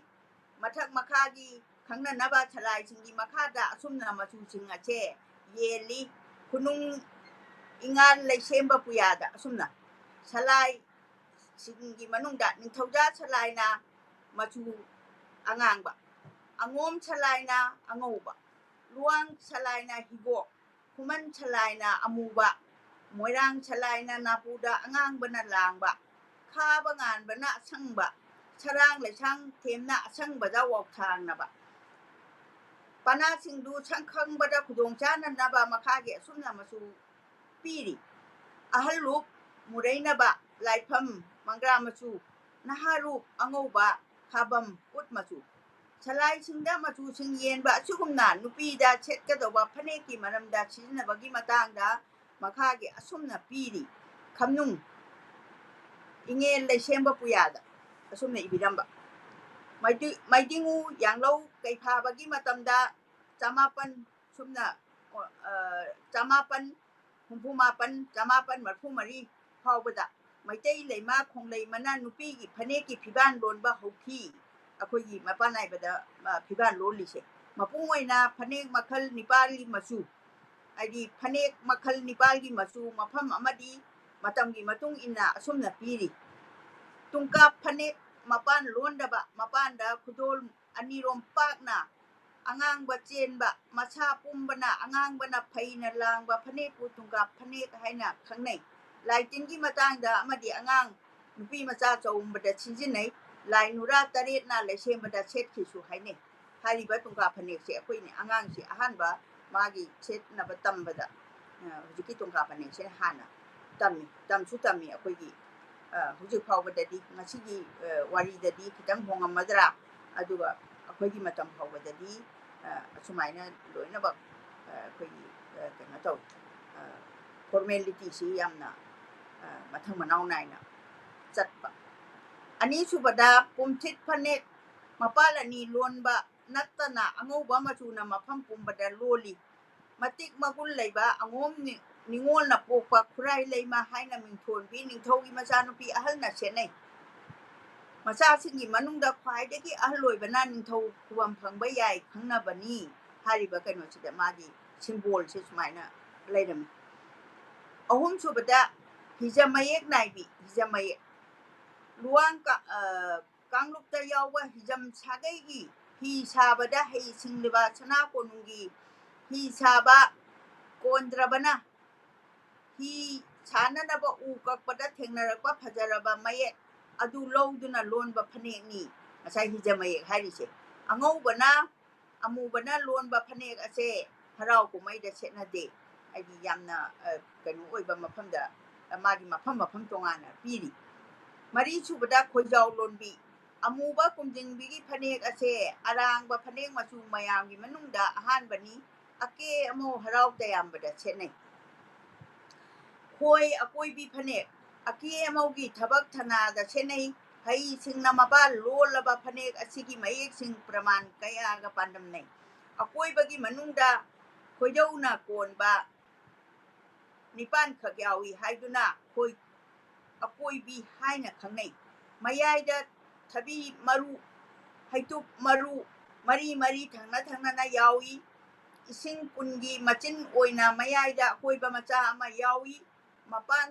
ꯃꯊꯛ ꯃꯈꯥꯒꯤ ꯈꯪꯅꯅꯕ ꯁꯂꯥꯏꯁꯤꯡꯒꯤ ꯃꯈꯥꯗ ꯑꯁꯨꯝꯅ ꯃꯆꯨꯁꯤꯡ ꯑꯁꯦ ꯌꯦꯜꯂꯤ꯫ ꯈꯨꯅꯨꯡ ꯏꯉꯥꯜ ꯂꯩꯁꯦꯝꯕ ꯄꯨꯌꯥꯗ ꯑꯁꯨꯝꯅ ꯁꯂꯥꯏꯁꯤꯡꯒꯤ ꯃꯅꯨꯡꯗ ꯅꯤꯡꯊꯧꯖꯥ ꯁꯂꯥꯏꯅ ꯃꯆꯨ ꯑꯉꯥꯡꯕ, ꯑꯉꯣꯝ ꯁꯂꯥꯏꯅ ꯑꯉꯧꯕ, ꯂꯨꯋꯥꯡ ꯁꯂꯥꯏꯅ ꯍꯤꯒꯣꯛ, ꯈꯨꯃꯟ ꯁꯂꯥꯏꯅ ꯑꯃꯨꯕ, ꯃꯣꯏꯔꯥꯡ ꯁꯂꯥꯏꯅ ꯅꯥꯄꯨꯗ ꯑꯉꯥꯡꯕꯅ ꯂꯥꯡꯕ, ꯈꯥꯕ ꯉꯥꯟꯕꯅ ꯑꯁꯪꯕ, ꯁꯔꯥꯡ ꯂꯩꯁꯥꯡ ꯊꯦꯝꯅ ꯑꯁꯪꯕꯗ ꯋꯥꯎꯊꯥꯡꯅꯕ꯫ ꯄꯅꯥꯁꯤꯡꯗꯨ ꯁꯪꯈꯪꯕꯗ ꯈꯨꯗꯣꯡ ꯆꯥꯅꯅꯕ ꯃꯈꯥꯒꯤ ꯑꯁꯨꯝꯅ ꯃꯆꯨ ꯄꯤꯔꯤ꯫ ꯑꯍꯜꯂꯨꯞ ꯃꯨꯔꯩꯅꯕ ꯂꯥꯏꯐꯝ ꯃꯪꯒ꯭ꯔꯥ ꯃꯆꯨ, ꯅꯍꯥꯔꯨꯞ ꯑꯉꯧꯕ, ꯈꯥꯕꯝ ꯎꯠ ꯃꯆꯨ꯫ ꯁꯂꯥꯏꯁꯤꯡꯗ ꯃꯆꯨꯁꯤꯡ ꯌꯦꯟꯕ ꯑꯁꯤꯒꯨꯝꯅ ꯅꯨꯄꯤꯗ ꯁꯦꯠꯀꯗꯧꯕ ꯐꯅꯦꯛꯀꯤ ꯃꯔꯝꯗ ꯁꯤꯖꯤꯟꯅꯕꯒꯤ ꯃꯇꯥꯡꯗ ꯃꯈꯥꯒꯤ ꯑꯁꯨꯝꯅ ꯄꯤꯔꯤ꯫ ꯈꯝꯅꯨꯡ ꯏꯉꯦꯜ ꯂꯩꯁꯦꯝꯕ ꯄꯨꯌꯥꯗ ꯑꯁꯨꯝꯅ ꯏꯕꯤꯔꯝꯕ꯫ ꯃꯩꯗꯤ-, ꯃꯩꯗꯤꯡꯉꯨ ꯌꯥꯡꯂꯧ ꯀꯩꯐꯥꯕꯒꯤ ꯃꯇꯝꯗ ꯆꯃꯥꯄꯟ ꯁꯨꯝꯅ, ꯑ, ꯆꯃꯥꯄꯟ ꯍꯨꯝꯐꯨ ꯃꯥꯄꯟ, ꯆꯃꯥꯄꯟ ꯃꯔꯐꯨ ꯃꯔꯤ ꯐꯥꯎꯕꯗ ꯃꯩꯇꯩ ꯂꯩꯃ ꯈꯣꯡꯂꯩꯃꯅ ꯅꯨꯄꯤꯒꯤ ꯐꯅꯦꯛꯀꯤ ꯐꯤꯕꯥꯟ ꯂꯣꯟꯕ ꯍꯧꯈꯤ꯫ ꯑꯩꯈꯣꯏꯒꯤ ꯃꯄꯥꯟ ꯅꯥꯏꯕꯗ, ꯑ, ꯐꯤꯕꯥꯟ ꯂꯣꯜꯂꯤꯁꯦ꯫ ꯃꯄꯨꯡ ꯑꯣꯏꯅ ꯐꯅꯦꯛ ꯃꯈꯜ ꯅꯤꯄꯥꯜꯒꯤ ꯃꯆꯨ, ꯍꯥꯏꯗꯤ ꯐꯅꯦꯛ ꯃꯈꯜ ꯅꯤꯄꯥꯜꯒꯤ ꯃꯆꯨ ꯃꯐꯝ ꯑꯃꯗꯤ ꯃꯇꯝꯒꯤ ꯃꯇꯨꯡ ꯏꯟꯅ ꯑꯁꯨꯝꯅ ꯄꯤꯔꯤ꯫ ꯇꯨꯡꯀꯥꯞ ꯐꯅꯦꯛ ꯃꯄꯥꯟ ꯂꯣꯟꯗꯕ, ꯃꯄꯥꯟꯗ ꯈꯨꯗꯣꯜ ꯑꯅꯤꯔꯣꯝ ꯄꯥꯛꯅ ꯑꯉꯥꯡꯕ ꯆꯦꯟꯕ, ꯃꯁꯥ ꯄꯨꯝꯕꯅ ꯑꯉꯥꯡꯕꯅ ꯐꯩꯅ ꯂꯥꯡꯕ ꯐꯅꯦꯛꯄꯨ ꯇꯨꯡꯀꯥꯞ ꯐꯅꯦꯛ ꯍꯥꯏꯅ ꯈꯪꯅꯩ꯫ ꯂꯥꯏ ꯇꯤꯟꯒꯤ ꯃꯇꯥꯡꯗ ꯑꯃꯗꯤ ꯑꯉꯥꯡ ꯅꯨꯄꯤ ꯃꯆꯥ ꯆꯥꯎꯝꯕꯗ ꯁꯤꯖꯤꯟꯅꯩ꯫ ꯂꯥꯏ ꯅꯨꯔꯥ ꯇꯔꯦꯠꯅ ꯂꯩꯁꯦꯝꯕꯗ ꯁꯦꯠꯈꯤꯁꯨ ꯍꯥꯏꯅꯩ꯫ ꯍꯥꯏꯔꯤꯕ ꯇꯨꯡꯀꯥꯞ ꯐꯅꯦꯛꯁꯦ ꯑꯩꯈꯣꯏꯅ ꯑꯉꯥꯡꯁꯤ ꯑꯍꯥꯟꯕ ꯃꯥꯒꯤ ꯁꯦꯠꯅꯕ ꯇꯝꯕꯗ, ꯑ, ꯍꯧꯖꯤꯛꯀꯤ ꯇꯨꯡꯀꯥꯞ ꯐꯅꯦꯛꯁꯦ ꯍꯥꯟꯅ ꯇꯝꯃꯤ, ꯇꯝꯁꯨ ꯇꯝꯃꯤ꯫ ꯑꯩꯈꯣꯏꯒꯤ, ꯑ, ꯍꯧꯖꯤꯛ ꯐꯥꯎꯕꯗꯗꯤ, ꯉꯁꯤꯒꯤ, ꯑ, ꯋꯥꯔꯤꯗꯗꯤ ꯈꯤꯇꯪ ꯍꯣꯡꯉꯝꯃꯗ꯭ꯔꯥ, ꯑꯗꯨꯒ ꯑꯩꯈꯣꯏꯒꯤ ꯃꯇꯝ ꯐꯥꯎꯕꯗꯗꯤ, ꯑ, ꯑꯁꯨꯃꯥꯏꯅ ꯂꯣꯏꯅꯃꯛ, ꯑ, ꯑꯩꯈꯣꯏꯒꯤ, ꯑ, ꯀꯩꯅꯣ ꯇꯧꯏ, ꯑ, ꯐꯣꯔꯃꯦꯂꯤꯇꯤꯁꯤ ꯌꯥꯝꯅ, ꯑ, ꯃꯊꯪ ꯃꯅꯥꯎ ꯅꯥꯏꯅ ꯆꯠꯄ꯫ ꯑꯅꯤꯁꯨꯕꯗ, ꯄꯨꯝꯊꯤꯠ ꯐꯅꯦꯛ ꯃꯄꯥꯜ ꯑꯅꯤ ꯂꯣꯟꯕ ꯅꯠꯇꯅ ꯑꯉꯧꯕ ꯃꯆꯨꯅ ꯃꯐꯝ ꯄꯨꯝꯕꯗ ꯂꯣꯜꯂꯤ꯫ ꯃꯇꯤꯛ ꯃꯒꯨꯟ ꯂꯩꯕ ꯑꯉꯣꯝ ꯅꯤ-, ꯅꯤꯉꯣꯜꯅ ꯄꯣꯛꯄ ꯈꯨꯔꯥꯏ ꯂꯩꯃ ꯍꯥꯏꯅ ꯃꯤꯡꯊꯣꯟꯕꯤ ꯅꯤꯡꯊꯧꯒꯤ ꯃꯆꯥꯅꯨꯄꯤ ꯑꯍꯜꯅ ꯁꯦꯠꯅꯩ꯫ ꯃꯆꯥꯁꯤꯡꯒꯤ ꯃꯅꯨꯡꯗ ꯈ꯭ꯋꯥꯏꯗꯒꯤ ꯑꯍꯜ ꯑꯣꯏꯕꯅ ꯅꯤꯡꯊꯧ ꯈꯨꯕꯝ ꯐꯪꯕ ꯌꯥꯏ ꯈꯪꯅꯕꯅꯤ꯫ ꯍꯥꯏꯔꯤꯕ ꯀꯩꯅꯣꯁꯤꯗ ꯃꯥꯒꯤ ꯁꯤꯝꯕꯣꯜꯁꯦ ꯁꯨꯃꯥꯏꯅ ꯂꯩꯔꯝꯃꯤ꯫ ꯑꯍꯨꯝꯁꯨꯕꯗ, ꯍꯤꯖ ꯃꯌꯦꯛ ꯅꯥꯏꯕꯤ, ꯍꯤꯖ ꯃꯌꯦꯛ꯫ ꯂꯨꯋꯥꯡ ꯀ-, ꯑ, ꯀꯥꯡꯂꯨꯞꯇ ꯌꯥꯎꯕ ꯍꯤꯖꯝ ꯁꯥꯒꯩꯒꯤ ꯍꯤ ꯁꯥꯕꯗ ꯍꯩ ꯁꯤꯡꯂꯤꯕ ꯁꯅꯥ ꯀꯣꯅꯨꯡꯒꯤ ꯍꯤ ꯁꯥꯕ ꯀꯣꯟꯗ꯭ꯔꯕꯅ ꯍꯤ ꯁꯥꯅꯅꯕ ꯎ ꯀꯛꯄꯗ ꯊꯦꯡꯅꯔꯛꯄ ꯐꯖꯔꯕ ꯃꯌꯦꯛ ꯑꯗꯨ ꯂꯧꯗꯨꯅ ꯂꯣꯟꯕ ꯐꯅꯦꯛꯅꯤ꯫ ꯉꯁꯥꯏ ꯍꯤꯖ ꯃꯌꯦꯛ ꯍꯥꯏꯔꯤꯁꯦ꯫ ꯑꯉꯧꯕꯅ ꯑꯃꯨꯕꯅ ꯂꯣꯟꯕ ꯐꯅꯦꯛ ꯑꯁꯦ ꯍꯔꯥꯎ ꯀꯨꯝꯍꯩꯗ ꯁꯦꯠꯅꯗꯦ꯫ ꯍꯥꯏꯗꯤ ꯌꯥꯝꯅ, ꯑ, ꯀꯩꯅꯣ ꯑꯣꯏꯕ ꯃꯐꯝꯗ, ꯑ, ꯃꯥꯒꯤ ꯃꯐꯝ ꯃꯐꯝ ꯇꯣꯉꯥꯟꯅ ꯄꯤꯔꯤ꯫ ꯃꯔꯤꯁꯨꯕꯗ, ꯈꯣꯏꯖꯥꯎ ꯂꯣꯟꯕꯤ꯫ ꯑꯃꯨꯕ ꯀꯨꯝꯖꯤꯡꯕꯤꯒꯤ ꯐꯅꯦꯛ ꯑꯁꯦ ꯑꯔꯥꯡꯕ ꯐꯅꯦꯛ ꯃꯆꯨ ꯃꯌꯥꯝꯒꯤ ꯃꯅꯨꯡꯗ ꯑꯍꯥꯟꯕꯅꯤ꯫ ꯑꯀꯦ ꯑꯃꯧ ꯍꯔꯥꯎ ꯇꯌꯥꯝꯕꯗ ꯁꯦꯠꯅꯩ꯫ ꯈꯣꯏ ꯑꯀꯣꯏꯕꯤ ꯐꯅꯦꯛ꯫ ꯑꯀꯦ ꯑꯃꯧꯒꯤ ꯊꯕꯛ ꯊꯅꯥꯗ ꯁꯦꯠꯅꯩ꯫ ꯍꯩꯁꯤꯡꯅ ꯃꯄꯥꯜ ꯂꯣꯜꯂꯕ ꯐꯅꯦꯛ ꯑꯁꯤꯒꯤ ꯃꯌꯦꯛꯁꯤꯡ ꯄ꯭ꯔꯃꯥꯟ ꯀꯌꯥꯒ ꯄꯥꯟꯗꯝꯅꯩ꯫ ꯑꯀꯣꯏꯕꯒꯤ ꯃꯅꯨꯡꯗ ꯈꯣꯏꯗꯧꯅ ꯀꯣꯟꯕ ꯅꯤꯄꯥꯟꯈꯛ ꯌꯥꯎꯏ ꯍꯥꯏꯗꯨꯅ ꯈꯣꯏ ꯑꯀꯣꯏꯕꯤ ꯍꯥꯏꯅ ꯈꯪꯅꯩ꯫ ꯃꯌꯥꯏꯗ ꯊꯕꯤ ꯃꯔꯨ, ꯍꯩꯇꯨꯞ ꯃꯔꯨ ꯃꯔꯤ ꯃꯔꯤ ꯊꯪꯅ ꯊꯪꯅꯅ ꯌꯥꯎꯏ꯫ ꯏꯁꯤꯡ ꯀꯨꯟꯒꯤ ꯃꯆꯤꯟ ꯑꯣꯏꯅ ꯃꯌꯥꯏꯗ ꯑꯀꯣꯏꯕ ꯃꯆꯥ ꯑꯃ ꯌꯥꯎꯏ꯫ ꯃꯄꯥꯟ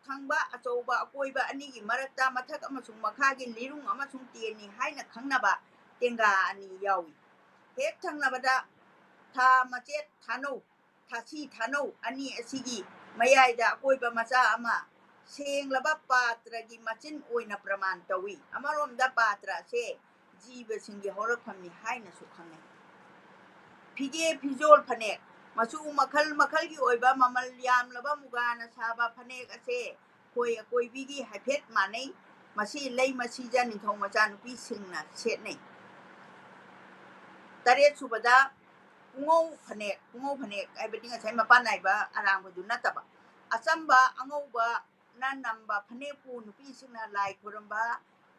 ꯊꯪꯕ ꯑꯆꯧꯕ ꯑꯀꯣꯏꯕ ꯑꯅꯤꯒꯤ ꯃꯔꯛꯇ ꯃꯊꯛ ꯑꯃꯁꯨꯡ ꯃꯈꯥꯒꯤ ꯂꯤꯔꯨꯡ ꯑꯃꯁꯨꯡ ꯇꯦꯟꯅꯤ ꯍꯥꯏꯅ ꯈꯪꯅꯕ ꯇꯦꯡꯒꯥ ꯑꯅꯤ ꯌꯥꯎꯏ꯫ ꯍꯦꯛ ꯊꯪꯅꯕꯗ ꯊꯥ ꯃꯆꯦꯠ ꯊꯥꯅꯧ, ꯊꯥꯁꯤ ꯊꯥꯅꯧ ꯑꯅꯤ ꯑꯁꯤꯒꯤ ꯃꯌꯥꯏꯗ ꯑꯀꯣꯏꯕ ꯃꯆꯥ ꯑꯃ ꯁꯦꯡꯂꯕ ꯄꯥꯇ꯭ꯔꯒꯤ ꯃꯆꯤꯟ ꯑꯣꯏꯅ ꯄ꯭ꯔꯃꯥꯟ ꯇꯧꯏ꯫ ꯑꯃꯔꯣꯝꯗ ꯄꯥꯇ꯭ꯔ ꯑꯁꯦ ꯖꯤꯕꯁꯤꯡꯒꯤ ꯍꯧꯔꯛꯐꯝꯅꯤ ꯍꯥꯏꯅꯁꯨ ꯈꯪꯅꯩ꯫ ꯐꯤꯒꯦ ꯐꯤꯖꯣꯜ ꯐꯅꯦꯛ꯫ ꯃꯆꯨ ꯃꯈꯜ ꯃꯈꯜꯒꯤ ꯑꯣꯏꯕ ꯃꯃꯜ ꯌꯥꯝꯂꯕ ꯃꯨꯒꯥꯅ ꯁꯥꯕ ꯐꯅꯦꯛ ꯑꯁꯦ ꯈꯣꯏ ꯑꯀꯣꯏꯕꯤꯒꯤ ꯍꯥꯏꯐꯦꯠ ꯃꯥꯟꯅꯩ꯫ ꯃꯁꯤ ꯂꯩꯃ ꯁꯤꯖ ꯅꯤꯡꯊꯧ ꯃꯆꯥꯅꯨꯄꯤꯁꯤꯡꯅ ꯁꯦꯠꯅꯩ꯫ ꯇꯔꯦꯠ ꯁꯨꯕꯗ ꯄꯨꯡꯉꯧ ꯐꯅꯦꯛ, ꯄꯨꯡꯉꯧ ꯐꯅꯦꯛ ꯍꯥꯏꯕꯗꯤ ꯉꯁꯥꯏ ꯃꯄꯥꯟ ꯅꯥꯏꯕ ꯑꯔꯥꯡꯕꯗꯨ ꯅꯠꯇꯕ, ꯑꯆꯝꯕ ꯑꯉꯧꯕꯅ ꯅꯝꯕ ꯐꯅꯦꯛꯄꯨ ꯅꯨꯄꯤꯁꯤꯡꯅ ꯂꯥꯏ ꯈꯨꯔꯨꯝꯕ,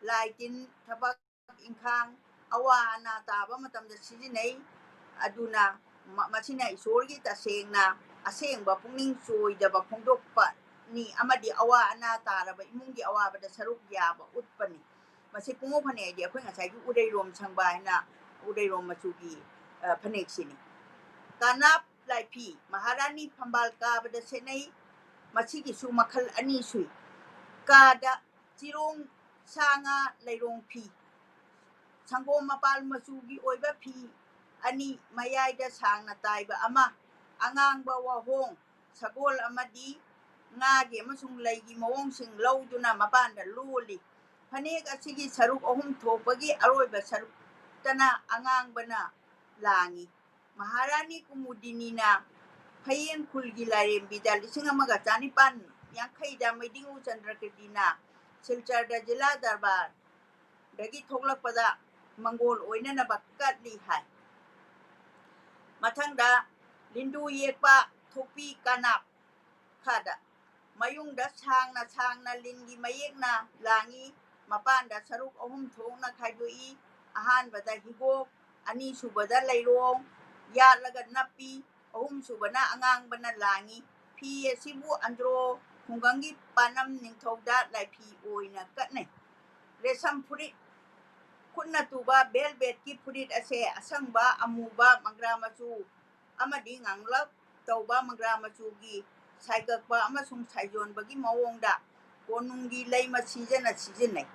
ꯂꯥꯏ ꯇꯤꯟ, ꯊꯕꯛ ꯏꯪꯈꯥꯡ, ꯑꯋꯥ ꯑꯅꯥ ꯇꯥꯕ ꯃꯇꯝꯗ ꯁꯤꯖꯤꯟꯅꯩ꯫ ꯑꯗꯨꯅ ꯃ-, ꯃꯁꯤꯅ ꯏꯁꯣꯔꯒꯤ ꯇꯁꯦꯡꯅ ꯑꯁꯦꯡꯕ ꯄꯨꯛꯅꯤꯡ ꯆꯣꯏꯗꯕ ꯐꯣꯡꯗꯣꯛꯄꯅꯤ ꯑꯃꯗꯤ ꯑꯋꯥ ꯑꯅꯥ ꯇꯥꯔꯕ ꯏꯃꯨꯡꯒꯤ ꯑꯋꯥꯕꯗ ꯁꯔꯨꯛ ꯌꯥꯕ ꯎꯠꯄꯅꯤ꯫ ꯃꯁꯤ ꯄꯨꯡꯉꯧ ꯐꯅꯦꯛ ꯍꯥꯏꯗꯤ ꯑꯩꯈꯣꯏ ꯉꯁꯥꯏꯒꯤ ꯎꯔꯩꯔꯣꯝ ꯁꯪꯕ ꯍꯥꯏꯅ ꯎꯔꯩꯔꯣꯝ ꯃꯆꯨꯒꯤ, ꯑ, ꯐꯅꯦꯛꯁꯤꯅꯤ꯫ ꯀꯥꯅꯥꯞ ꯂꯥꯏꯐꯤ ꯃꯍꯥꯔꯥꯅꯤ ꯐꯝꯕꯥꯜ ꯀꯥꯕꯗ ꯁꯦꯠꯅꯩ꯫ ꯃꯁꯤꯒꯤꯁꯨ ꯃꯈꯜ ꯑꯅꯤ ꯁꯨꯏ꯫ ꯀꯥꯗ ꯆꯤꯔꯣꯡ ꯁꯥ ꯉꯥ ꯂꯩꯔꯣꯡ ꯐꯤ, ꯁꯪꯒꯣꯝ ꯃꯄꯥꯜ ꯃꯆꯨꯒꯤ ꯑꯣꯏꯕ ꯐꯤ ꯑꯅꯤ, ꯃꯌꯥꯏꯗ ꯁꯥꯡꯅ ꯇꯥꯏꯕ ꯑꯃ, ꯑꯉꯥꯡꯕ ꯋꯥꯍꯣꯡ, ꯁꯒꯣꯜ ꯑꯃꯗꯤ ꯉꯥꯒꯤ ꯑꯃꯁꯨꯡ ꯂꯩꯒꯤ ꯃꯑꯣꯡꯁꯤꯡ ꯂꯧꯗꯨꯅ ꯃꯄꯥꯟꯗ ꯂꯣꯜꯂꯤ꯫ ꯐꯅꯦꯛ ꯑꯁꯤꯒꯤ ꯁꯔꯨꯛ ꯑꯍꯨꯝ ꯊꯣꯛꯄꯒꯤ ꯑꯔꯣꯏꯕ ꯁꯔꯨꯛꯇꯅ ꯑꯉꯥꯡꯕꯅ ꯂꯥꯡꯏ꯫ ꯃꯍꯥꯔꯥꯅꯤ ꯀꯨꯃꯨꯗꯤꯅꯤꯅ ꯐꯌꯦꯡ ꯈꯨꯜꯒꯤ ꯂꯥꯏꯔꯦꯝꯕꯤꯗ ꯂꯤꯁꯤꯡ ꯑꯃꯒ ꯆꯥꯅꯤꯄꯥꯟ ꯌꯥꯡꯈꯩꯗ ꯃꯩꯗꯤꯡꯉꯨ ꯆꯟꯗ꯭ꯔꯀꯤꯔꯇꯤꯅ ꯁꯤꯜꯆꯔꯗ ꯖꯤꯂꯥ ꯗꯔꯕꯥꯔꯗꯒꯤ ꯊꯣꯛꯂꯛꯄꯗ ꯃꯪꯒꯣꯜ ꯑꯣꯏꯅꯅꯕ ꯀꯠꯂꯤ ꯍꯥꯏ꯫ ꯃꯊꯪꯗ ꯂꯤꯟꯗꯨ ꯌꯦꯛꯄ ꯊꯣꯛꯄꯤ ꯀꯥꯅꯥꯞ ꯈꯥꯗ ꯃꯌꯨꯡꯗ ꯁꯥꯡꯅ ꯁꯥꯡꯅ ꯂꯤꯟꯒꯤ ꯃꯌꯦꯛꯅ ꯂꯥꯡꯏ꯫ ꯃꯄꯥꯟꯗ ꯁꯔꯨꯛ ꯑꯍꯨꯝ ꯊꯣꯛꯅ ꯈꯥꯏꯗꯣꯛꯏ꯫ ꯑꯍꯥꯟꯕꯗ ꯍꯤꯒꯣꯛ, ꯑꯅꯤꯁꯨꯕꯗ ꯂꯩꯔꯣꯡ ꯌꯥꯠꯂꯒ ꯅꯞꯄꯤ, ꯑꯍꯨꯝꯁꯨꯕꯅ ꯑꯉꯥꯡꯕꯅ ꯂꯥꯡꯏ꯫ ꯐꯤ ꯑꯁꯤꯕꯨ ꯑꯟꯗ꯭ꯔꯣ ꯈꯨꯡꯒꯪꯒꯤ ꯄꯥꯅꯝ ꯅꯤꯡꯊꯧꯗ ꯂꯥꯏꯐꯤ ꯑꯣꯏꯅ ꯀꯠꯅꯩ꯫ ꯔꯦꯁꯝ ꯐꯨꯔꯤꯠ, ꯈꯨꯠꯅ ꯇꯨꯕ ꯚꯦꯜꯚꯦꯠꯀꯤ ꯐꯨꯔꯤꯠ ꯑꯁꯦ ꯑꯁꯪꯕ, ꯑꯃꯨꯕ, ꯃꯪꯒ꯭ꯔꯥ ꯃꯆꯨ ꯑꯃꯗꯤ ꯉꯥꯡꯂꯞ ꯇꯧꯕ ꯃꯪꯒ꯭ꯔꯥ ꯃꯆꯨꯒꯤ ꯁꯥꯏꯒꯛꯄ ꯑꯃꯁꯨꯡ ꯁꯥꯏꯖꯣꯟꯕꯒꯤ ꯃꯑꯣꯡꯗ ꯀꯣꯅꯨꯡꯒꯤ ꯂꯩꯃ ꯁꯤꯖꯅ ꯁꯤꯖꯤꯟꯅꯩ꯫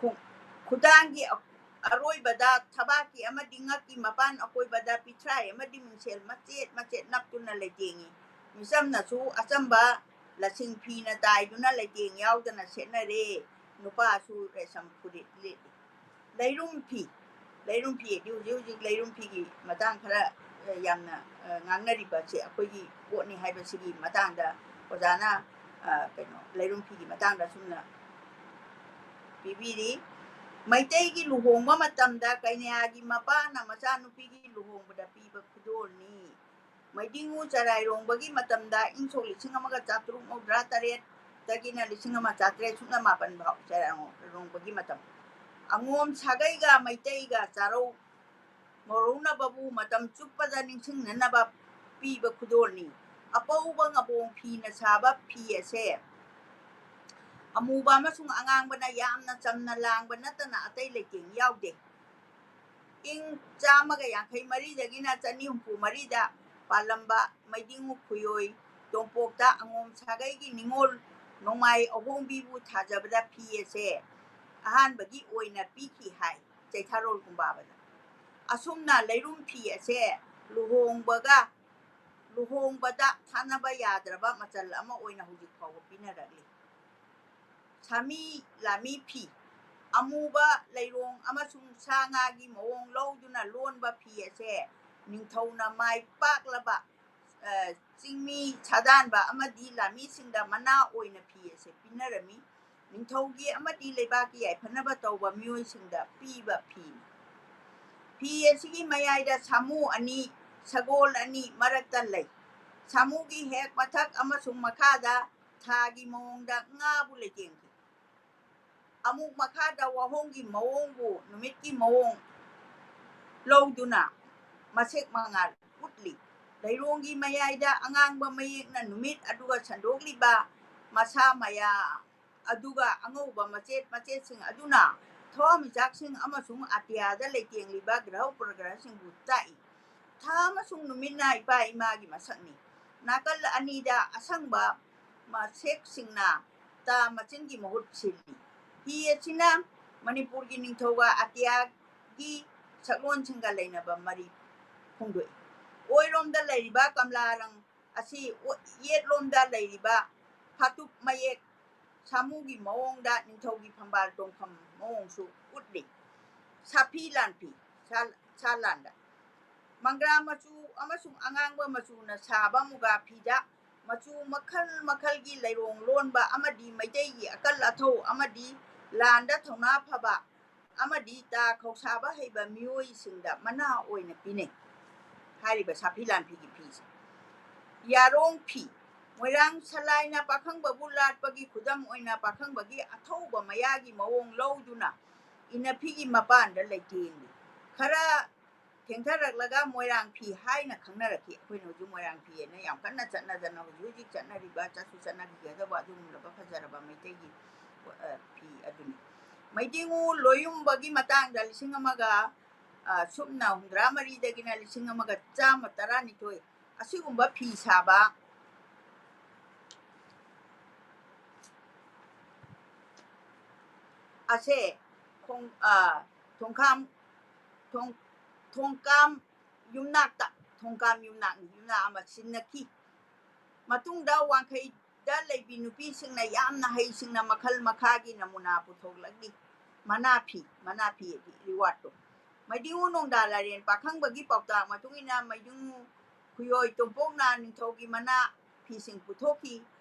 ꯈꯨ-, ꯈꯨꯗꯥꯡꯒꯤ ꯑ-, ꯑꯔꯣꯏꯕꯗ ꯊꯕꯥꯛꯀꯤ ꯑꯃꯗꯤ ꯉꯛꯀꯤ ꯃꯄꯥꯟ ꯑꯀꯣꯏꯕꯗ ꯄꯤꯊ꯭ꯔꯥꯏ ꯑꯃꯗꯤ ꯃꯤꯡꯁꯦꯜ ꯃꯆꯦꯠ ꯃꯆꯦꯠ ꯅꯞꯇꯨꯅ ꯂꯩꯇꯦꯡꯏ꯫ ꯃꯤꯆꯝꯅꯁꯨ ꯑꯆꯝꯕ ꯂꯁꯤꯡ ꯐꯤꯅ ꯇꯥꯏꯗꯨꯅ ꯂꯩꯇꯦꯡ ꯌꯥꯎꯗꯅ ꯁꯦꯠꯅꯔꯦ꯫ ꯅꯨꯄꯥꯁꯨ ꯔꯦꯁꯝ ꯐꯨꯔꯤꯠ ꯂꯤꯠꯂꯤ꯫ ꯂꯩꯔꯨꯝ ꯐꯤ, ꯂꯩꯔꯨꯝ ꯐꯤ ꯍꯥꯏꯗꯤ ꯍꯧꯖꯤꯛ ꯍꯧꯖꯤꯛ ꯂꯩꯔꯨꯝ ꯐꯤꯒꯤ ꯃꯇꯥꯡ ꯈꯔ ꯌꯥꯝꯅ, ꯑ, ꯉꯥꯡꯅꯔꯤꯕꯁꯦ ꯑꯩꯈꯣꯏꯒꯤ ꯄꯣꯠꯅꯤ ꯍꯥꯏꯕꯁꯤꯒꯤ ꯃꯇꯥꯡꯗ ꯑꯣꯖꯥꯅ, ꯑ, ꯀꯩꯅꯣ, ꯂꯩꯔꯨꯝ ꯐꯤꯒꯤ ꯃꯇꯥꯡꯗ ꯑꯁꯨꯝꯅ ꯄꯤꯕꯤꯔꯤ꯫ ꯃꯩꯇꯩꯒꯤ ꯂꯨꯍꯣꯡꯕ ꯃꯇꯝꯗ ꯀꯩꯅꯥꯒꯤ ꯃꯄꯥꯅ ꯃꯆꯥꯅꯨꯄꯤꯒꯤ ꯂꯨꯍꯣꯡꯕꯗ ꯄꯤꯕ ꯈꯨꯗꯣꯜꯅꯤ꯫ ꯃꯩꯗꯤꯡꯉꯨ ꯆꯔꯥꯏꯔꯣꯡꯕꯒꯤ ꯃꯇꯝꯗ ꯏꯪ ꯁꯣꯛ ꯂꯤꯁꯤꯡ ꯑꯃꯒ ꯆꯥꯇ꯭ꯔꯨꯛ ꯃꯧꯗ꯭ꯔꯥ ꯇꯔꯦꯠꯇꯒꯤꯅ ꯂꯤꯁꯤꯡ ꯑꯃ ꯆꯥꯇ꯭ꯔꯦꯠ ꯁꯨꯞꯅ ꯃꯥꯄꯟ ꯐꯥꯎ ꯆꯔꯥꯏꯔꯣꯡꯕꯒꯤ ꯃꯇꯝ꯫ ꯑꯉꯣꯝ ꯁꯥꯒꯩꯒ ꯃꯩꯇꯩꯒ ꯆꯥꯔꯧ ꯃꯧꯔꯧꯅꯕꯕꯨ ꯃꯇꯝ ꯆꯨꯞꯄꯗ ꯅꯤꯡꯁꯤꯡꯅꯅꯕ ꯄꯤꯕ ꯈꯨꯗꯣꯜꯅꯤ꯫ ꯑꯄꯧꯕ ꯉꯕꯣꯡ ꯐꯤꯅ ꯁꯥꯕ ꯐꯤ ꯑꯁꯦ ꯑꯃꯨꯕ ꯑꯃꯁꯨꯡ ꯑꯉꯥꯡꯕꯅ ꯌꯥꯝꯅ ꯆꯝꯅ ꯂꯥꯡꯕ ꯅꯠꯇꯅ ꯑꯇꯩ ꯂꯩꯇꯦꯡ ꯌꯥꯎꯗꯦ꯫ ꯏꯪ ꯆꯥꯝꯃꯒ ꯌꯥꯡꯈꯩ ꯃꯔꯤꯗꯒꯤꯅ ꯆꯅꯤ ꯍꯨꯝꯐꯨ ꯃꯔꯤꯗ ꯄꯥꯜꯂꯝꯕ ꯃꯩꯗꯤꯡꯉꯨ ꯈꯨꯌꯣꯏ ꯇꯣꯝꯄꯣꯛꯇ ꯑꯉꯣꯝ ꯁꯥꯒꯩꯒꯤ ꯅꯤꯉꯣꯜ ꯅꯣꯡꯃꯥꯏ ꯑꯍꯣꯡꯕꯤꯕꯨ ꯊꯥꯖꯕꯗ ꯐꯤ ꯑꯁꯦ ꯑꯍꯥꯟꯕꯒꯤ ꯑꯣꯏꯅ ꯄꯤꯈꯤ ꯍꯥꯏ ꯆꯩꯊꯥꯔꯣꯜ ꯀꯨꯝꯕꯥꯕꯗ꯫ ꯑꯁꯨꯝꯅ ꯂꯩꯔꯨꯝ ꯐꯤ ꯑꯁꯦ ꯂꯨꯍꯣꯡꯕꯒ, ꯂꯨꯍꯣꯡꯕꯗ ꯊꯥꯅꯕ ꯌꯥꯗ꯭ꯔꯕ ꯃꯆꯜ ꯑꯃ ꯑꯣꯏꯅ ꯍꯧꯖꯤꯛ ꯐꯥꯎꯕ ꯄꯤꯅꯔꯛꯂꯤ꯫ ꯁꯥꯃꯤ ꯂꯥꯃꯤ ꯐꯤ꯫ ꯑꯃꯨꯕ ꯂꯩꯔꯣꯡ ꯑꯃꯁꯨꯡ ꯁꯥ ꯉꯥꯒꯤ ꯃꯑꯣꯡ ꯂꯧꯗꯨꯅ ꯂꯣꯟꯕ ꯐꯤ ꯑꯁꯦ ꯅꯤꯡꯊꯧꯅ ꯃꯥꯏ ꯄꯥꯛꯂꯕ, ꯑ, ꯆꯤꯡꯃꯤ ꯁꯥꯗꯥꯟꯕ ꯑꯃꯗꯤ ꯂꯥꯃꯤꯁꯤꯡꯗ ꯃꯅꯥ ꯑꯣꯏꯅ ꯐꯤ ꯑꯁꯦ ꯄꯤꯅꯔꯝꯃꯤ꯫ ꯅꯤꯡꯊꯧꯒꯤ ꯑꯃꯗꯤ ꯂꯩꯕꯥꯛꯀꯤ ꯌꯥꯏꯐꯅꯕ ꯇꯧꯕ ꯃꯤꯑꯣꯏꯁꯤꯡꯗ ꯄꯤꯕ ꯐꯤꯅꯤ꯫ ꯐꯤ ꯑꯁꯤꯒꯤ ꯃꯌꯥꯏꯗ ꯁꯥꯃꯨ ꯑꯅꯤ, ꯁꯒꯣꯜ ꯑꯅꯤ ꯃꯔꯛꯇ ꯂꯩ꯫ ꯁꯥꯃꯨꯒꯤ ꯍꯦꯛ ꯃꯊꯛ ꯑꯃꯁꯨꯡ ꯃꯈꯥꯗ ꯊꯥꯒꯤ ꯃꯑꯣꯡꯗ ꯉꯥꯕꯨ ꯂꯩꯇꯦꯡꯈꯤ꯫ ꯑꯃꯨꯛ ꯃꯈꯥꯗ ꯋꯥꯍꯣꯡꯒꯤ ꯃꯑꯣꯡꯕꯨ ꯅꯨꯃꯤꯠꯀꯤ ꯃꯑꯣꯡ ꯂꯧꯗꯨꯅ ꯃꯁꯦꯛ ꯃꯉꯥꯜ ꯎꯠꯂꯤ꯫ ꯂꯩꯔꯣꯡꯒꯤ ꯃꯌꯥꯏꯗ ꯑꯉꯥꯡꯕ ꯃꯌꯦꯛꯅ ꯅꯨꯃꯤꯠ ꯑꯗꯨꯒ ꯁꯟꯗꯣꯛꯂꯤꯕ ꯃꯁꯥ ꯃꯌꯥ ꯑꯗꯨꯒ ꯑꯉꯧꯕ ꯃꯆꯦꯠ ꯃꯆꯦꯠꯁꯤꯡ ꯑꯗꯨꯅ ꯊꯋꯥꯟꯃꯤꯆꯥꯛꯁꯤꯡ ꯑꯃꯁꯨꯡ ꯑꯇꯤꯌꯥꯗ ꯂꯩꯇꯦꯡꯂꯤꯕ ꯒ꯭ꯔꯍ ꯎꯄꯒ꯭ꯔꯍꯁꯤꯡꯕꯨ ꯇꯥꯛꯏ꯫ ꯊꯥ ꯑꯃꯁꯨꯡ ꯅꯨꯃꯤꯠꯅ ꯏꯄꯥ ꯏꯃꯥꯒꯤ ꯃꯁꯛꯅꯤ꯫ ꯅꯥꯀꯜ ꯑꯅꯤꯗ ꯑꯁꯪꯕ ꯃꯁꯦꯛꯁꯤꯡꯅ ꯇꯥ ꯃꯆꯤꯟꯒꯤ ꯃꯍꯨꯠ ꯁꯤꯜꯂꯤ꯫ ꯐꯤ ꯑꯁꯤꯅ ꯃꯅꯤꯄꯨꯔꯒꯤ ꯅꯤꯡꯊꯧꯒ ꯑꯇꯤꯌꯥꯒꯤ ꯁꯛꯂꯣꯟꯁꯤꯡꯒ ꯂꯩꯅꯕ ꯃꯔꯤ ꯐꯣꯡꯗꯣꯛꯏ꯫ ꯑꯣꯏꯔꯣꯝꯗ ꯂꯩꯔꯤꯕ ꯀꯝꯂꯥ ꯔꯪ ꯑꯁꯤ ꯑꯣ-, ꯌꯦꯠꯂꯣꯝꯗ ꯂꯩꯔꯤꯕ ꯐꯥꯇꯨꯞ ꯃꯌꯦꯛ ꯁꯥꯃꯨꯒꯤ ꯃꯑꯣꯡꯗ ꯅꯤꯡꯊꯧꯒꯤ ꯐꯝꯕꯥꯜ ꯇꯣꯡꯐꯝ ꯃꯑꯣꯡꯁꯨ ꯎꯠꯂꯤ꯫ ꯁꯥꯐꯤ ꯂꯥꯟꯐꯤ, ꯁꯥ-, ꯁꯥ ꯂꯥꯟꯗ꯫ ꯃꯪꯒ꯭ꯔꯥ ꯃꯆꯨ ꯑꯃꯁꯨꯡ ꯑꯉꯥꯡꯕ ꯃꯆꯨꯅ ꯁꯥꯕ ꯃꯨꯒꯥ ꯐꯤꯗ ꯃꯆꯨ ꯃꯈꯜ ꯃꯈꯜꯒꯤ ꯂꯩꯔꯣꯡ ꯂꯣꯟꯕ ꯑꯃꯗꯤ ꯃꯩꯇꯩꯒꯤ ꯑꯀꯜ ꯑꯊꯧ ꯑꯃꯗꯤ ꯂꯥꯟꯗ ꯊꯧꯅꯥ ꯐꯕ ꯑꯃꯗꯤ ꯇꯥ ꯈꯧꯁꯥꯕ ꯍꯩꯕ ꯃꯤꯑꯣꯏꯁꯤꯡꯗ ꯃꯅꯥ ꯑꯣꯏꯅ ꯄꯤꯅꯩ꯫ ꯍꯥꯏꯔꯤꯕ ꯁꯥꯐꯤ ꯂꯥꯟꯐꯤꯒꯤ ꯐꯤꯁꯦ꯫ ꯌꯥꯔꯣꯡ ꯐꯤ꯫ ꯃꯣꯏꯔꯥꯡ ꯁꯂꯥꯏꯅ ꯄꯥꯈꯪꯕꯕꯨ ꯂꯥꯠꯄꯒꯤ ꯈꯨꯗꯝ ꯑꯣꯏꯅ ꯄꯥꯈꯪꯕꯒꯤ ꯑꯊꯧꯕ ꯃꯌꯥꯒꯤ ꯃꯑꯣꯡ ꯂꯧꯗꯨꯅ ꯏꯅꯐꯤꯒꯤ ꯃꯄꯥꯟꯗ ꯂꯩꯇꯦꯡꯂꯤ꯫ ꯈꯔ ꯊꯦꯡꯊꯔꯛꯂꯒ ꯃꯣꯏꯔꯥꯡ ꯐꯤ ꯍꯥꯏꯅ ꯈꯪꯅꯔꯛꯈꯤ꯫ ꯑꯩꯈꯣꯏꯅ ꯍꯧꯖꯤꯛ ꯃꯣꯏꯔꯥꯡ ꯐꯤ ꯍꯥꯏꯅ ꯌꯥꯝ ꯀꯟꯅ ꯆꯠꯅꯗꯅ ꯍꯧꯖꯤꯛ ꯍꯧꯖꯤꯛ ꯆꯠꯅꯔꯤꯕ, ꯆꯠꯁꯨ ꯆꯠꯅꯈꯤꯒꯗꯕ ꯑꯗꯨꯒꯨꯝꯂꯕ ꯐꯖꯔꯕ ꯃꯩꯇꯩꯒꯤ, ꯑ, ꯐꯤ ꯑꯗꯨꯅꯤ꯫ ꯃꯩꯗꯤꯉꯨ ꯂꯣꯌꯨꯝꯕꯒꯤ ꯃꯇꯥꯡꯗ ꯂꯤꯁꯤꯡ ꯑꯃꯒ, ꯑ, ꯁꯨꯞꯅ ꯍꯨꯝꯗ꯭ꯔꯥ ꯃꯔꯤꯗꯒꯤꯅ ꯂꯤꯁꯤꯡ ꯑꯃꯒ ꯆꯥꯝꯃ ꯇꯔꯥꯅꯤꯊꯣꯏ ꯑꯁꯤꯒꯨꯝꯕ ꯐꯤ ꯁꯥꯕ ꯑꯁꯦ ꯈꯣꯡ-, ꯑ, ꯊꯣꯡꯈꯥꯝ-, ꯊꯣꯡ-, ꯊꯣꯡꯀꯥꯝ ꯌꯨꯝꯅꯥꯛꯇ, ꯊꯣꯡꯀꯥꯝ ꯌꯨꯝꯅꯥꯛꯅꯤ, ꯌꯨꯝꯅꯥꯛ ꯑꯃ ꯁꯤꯟꯅꯈꯤ꯫ ꯃꯇꯨꯡꯗ ꯋꯥꯡꯈꯩꯗ ꯂꯩꯕꯤ ꯅꯨꯄꯤꯁꯤꯡꯅ ꯌꯥꯝꯅ ꯍꯩꯁꯤꯡꯅ ꯃꯈꯜ ꯃꯈꯥꯒꯤ ꯅꯃꯨꯅꯥ ꯄꯨꯊꯣꯛꯂꯛꯂꯤ꯫ ꯃꯅꯥ ꯐꯤ, ꯃꯅꯥ ꯐꯤ ꯑꯗꯤ ꯔꯤꯋꯥꯔꯗꯇꯣ꯫ ꯃꯩꯗꯤꯉꯨ ꯅꯣꯡꯗꯥ ꯂꯥꯏꯔꯦꯟ ꯄꯥꯈꯪꯕꯒꯤ ꯄꯥꯎꯇꯥꯛ ꯃꯇꯨꯡ ꯏꯟꯅ ꯃꯩꯗꯤꯉꯨ ꯈꯨꯌꯣꯏ ꯇꯣꯝꯄꯣꯛꯅ ꯅꯤꯡꯊꯧꯒꯤ ꯃꯅꯥ ꯐꯤꯁꯤꯡ ꯄꯨꯊꯣꯛꯈꯤ꯫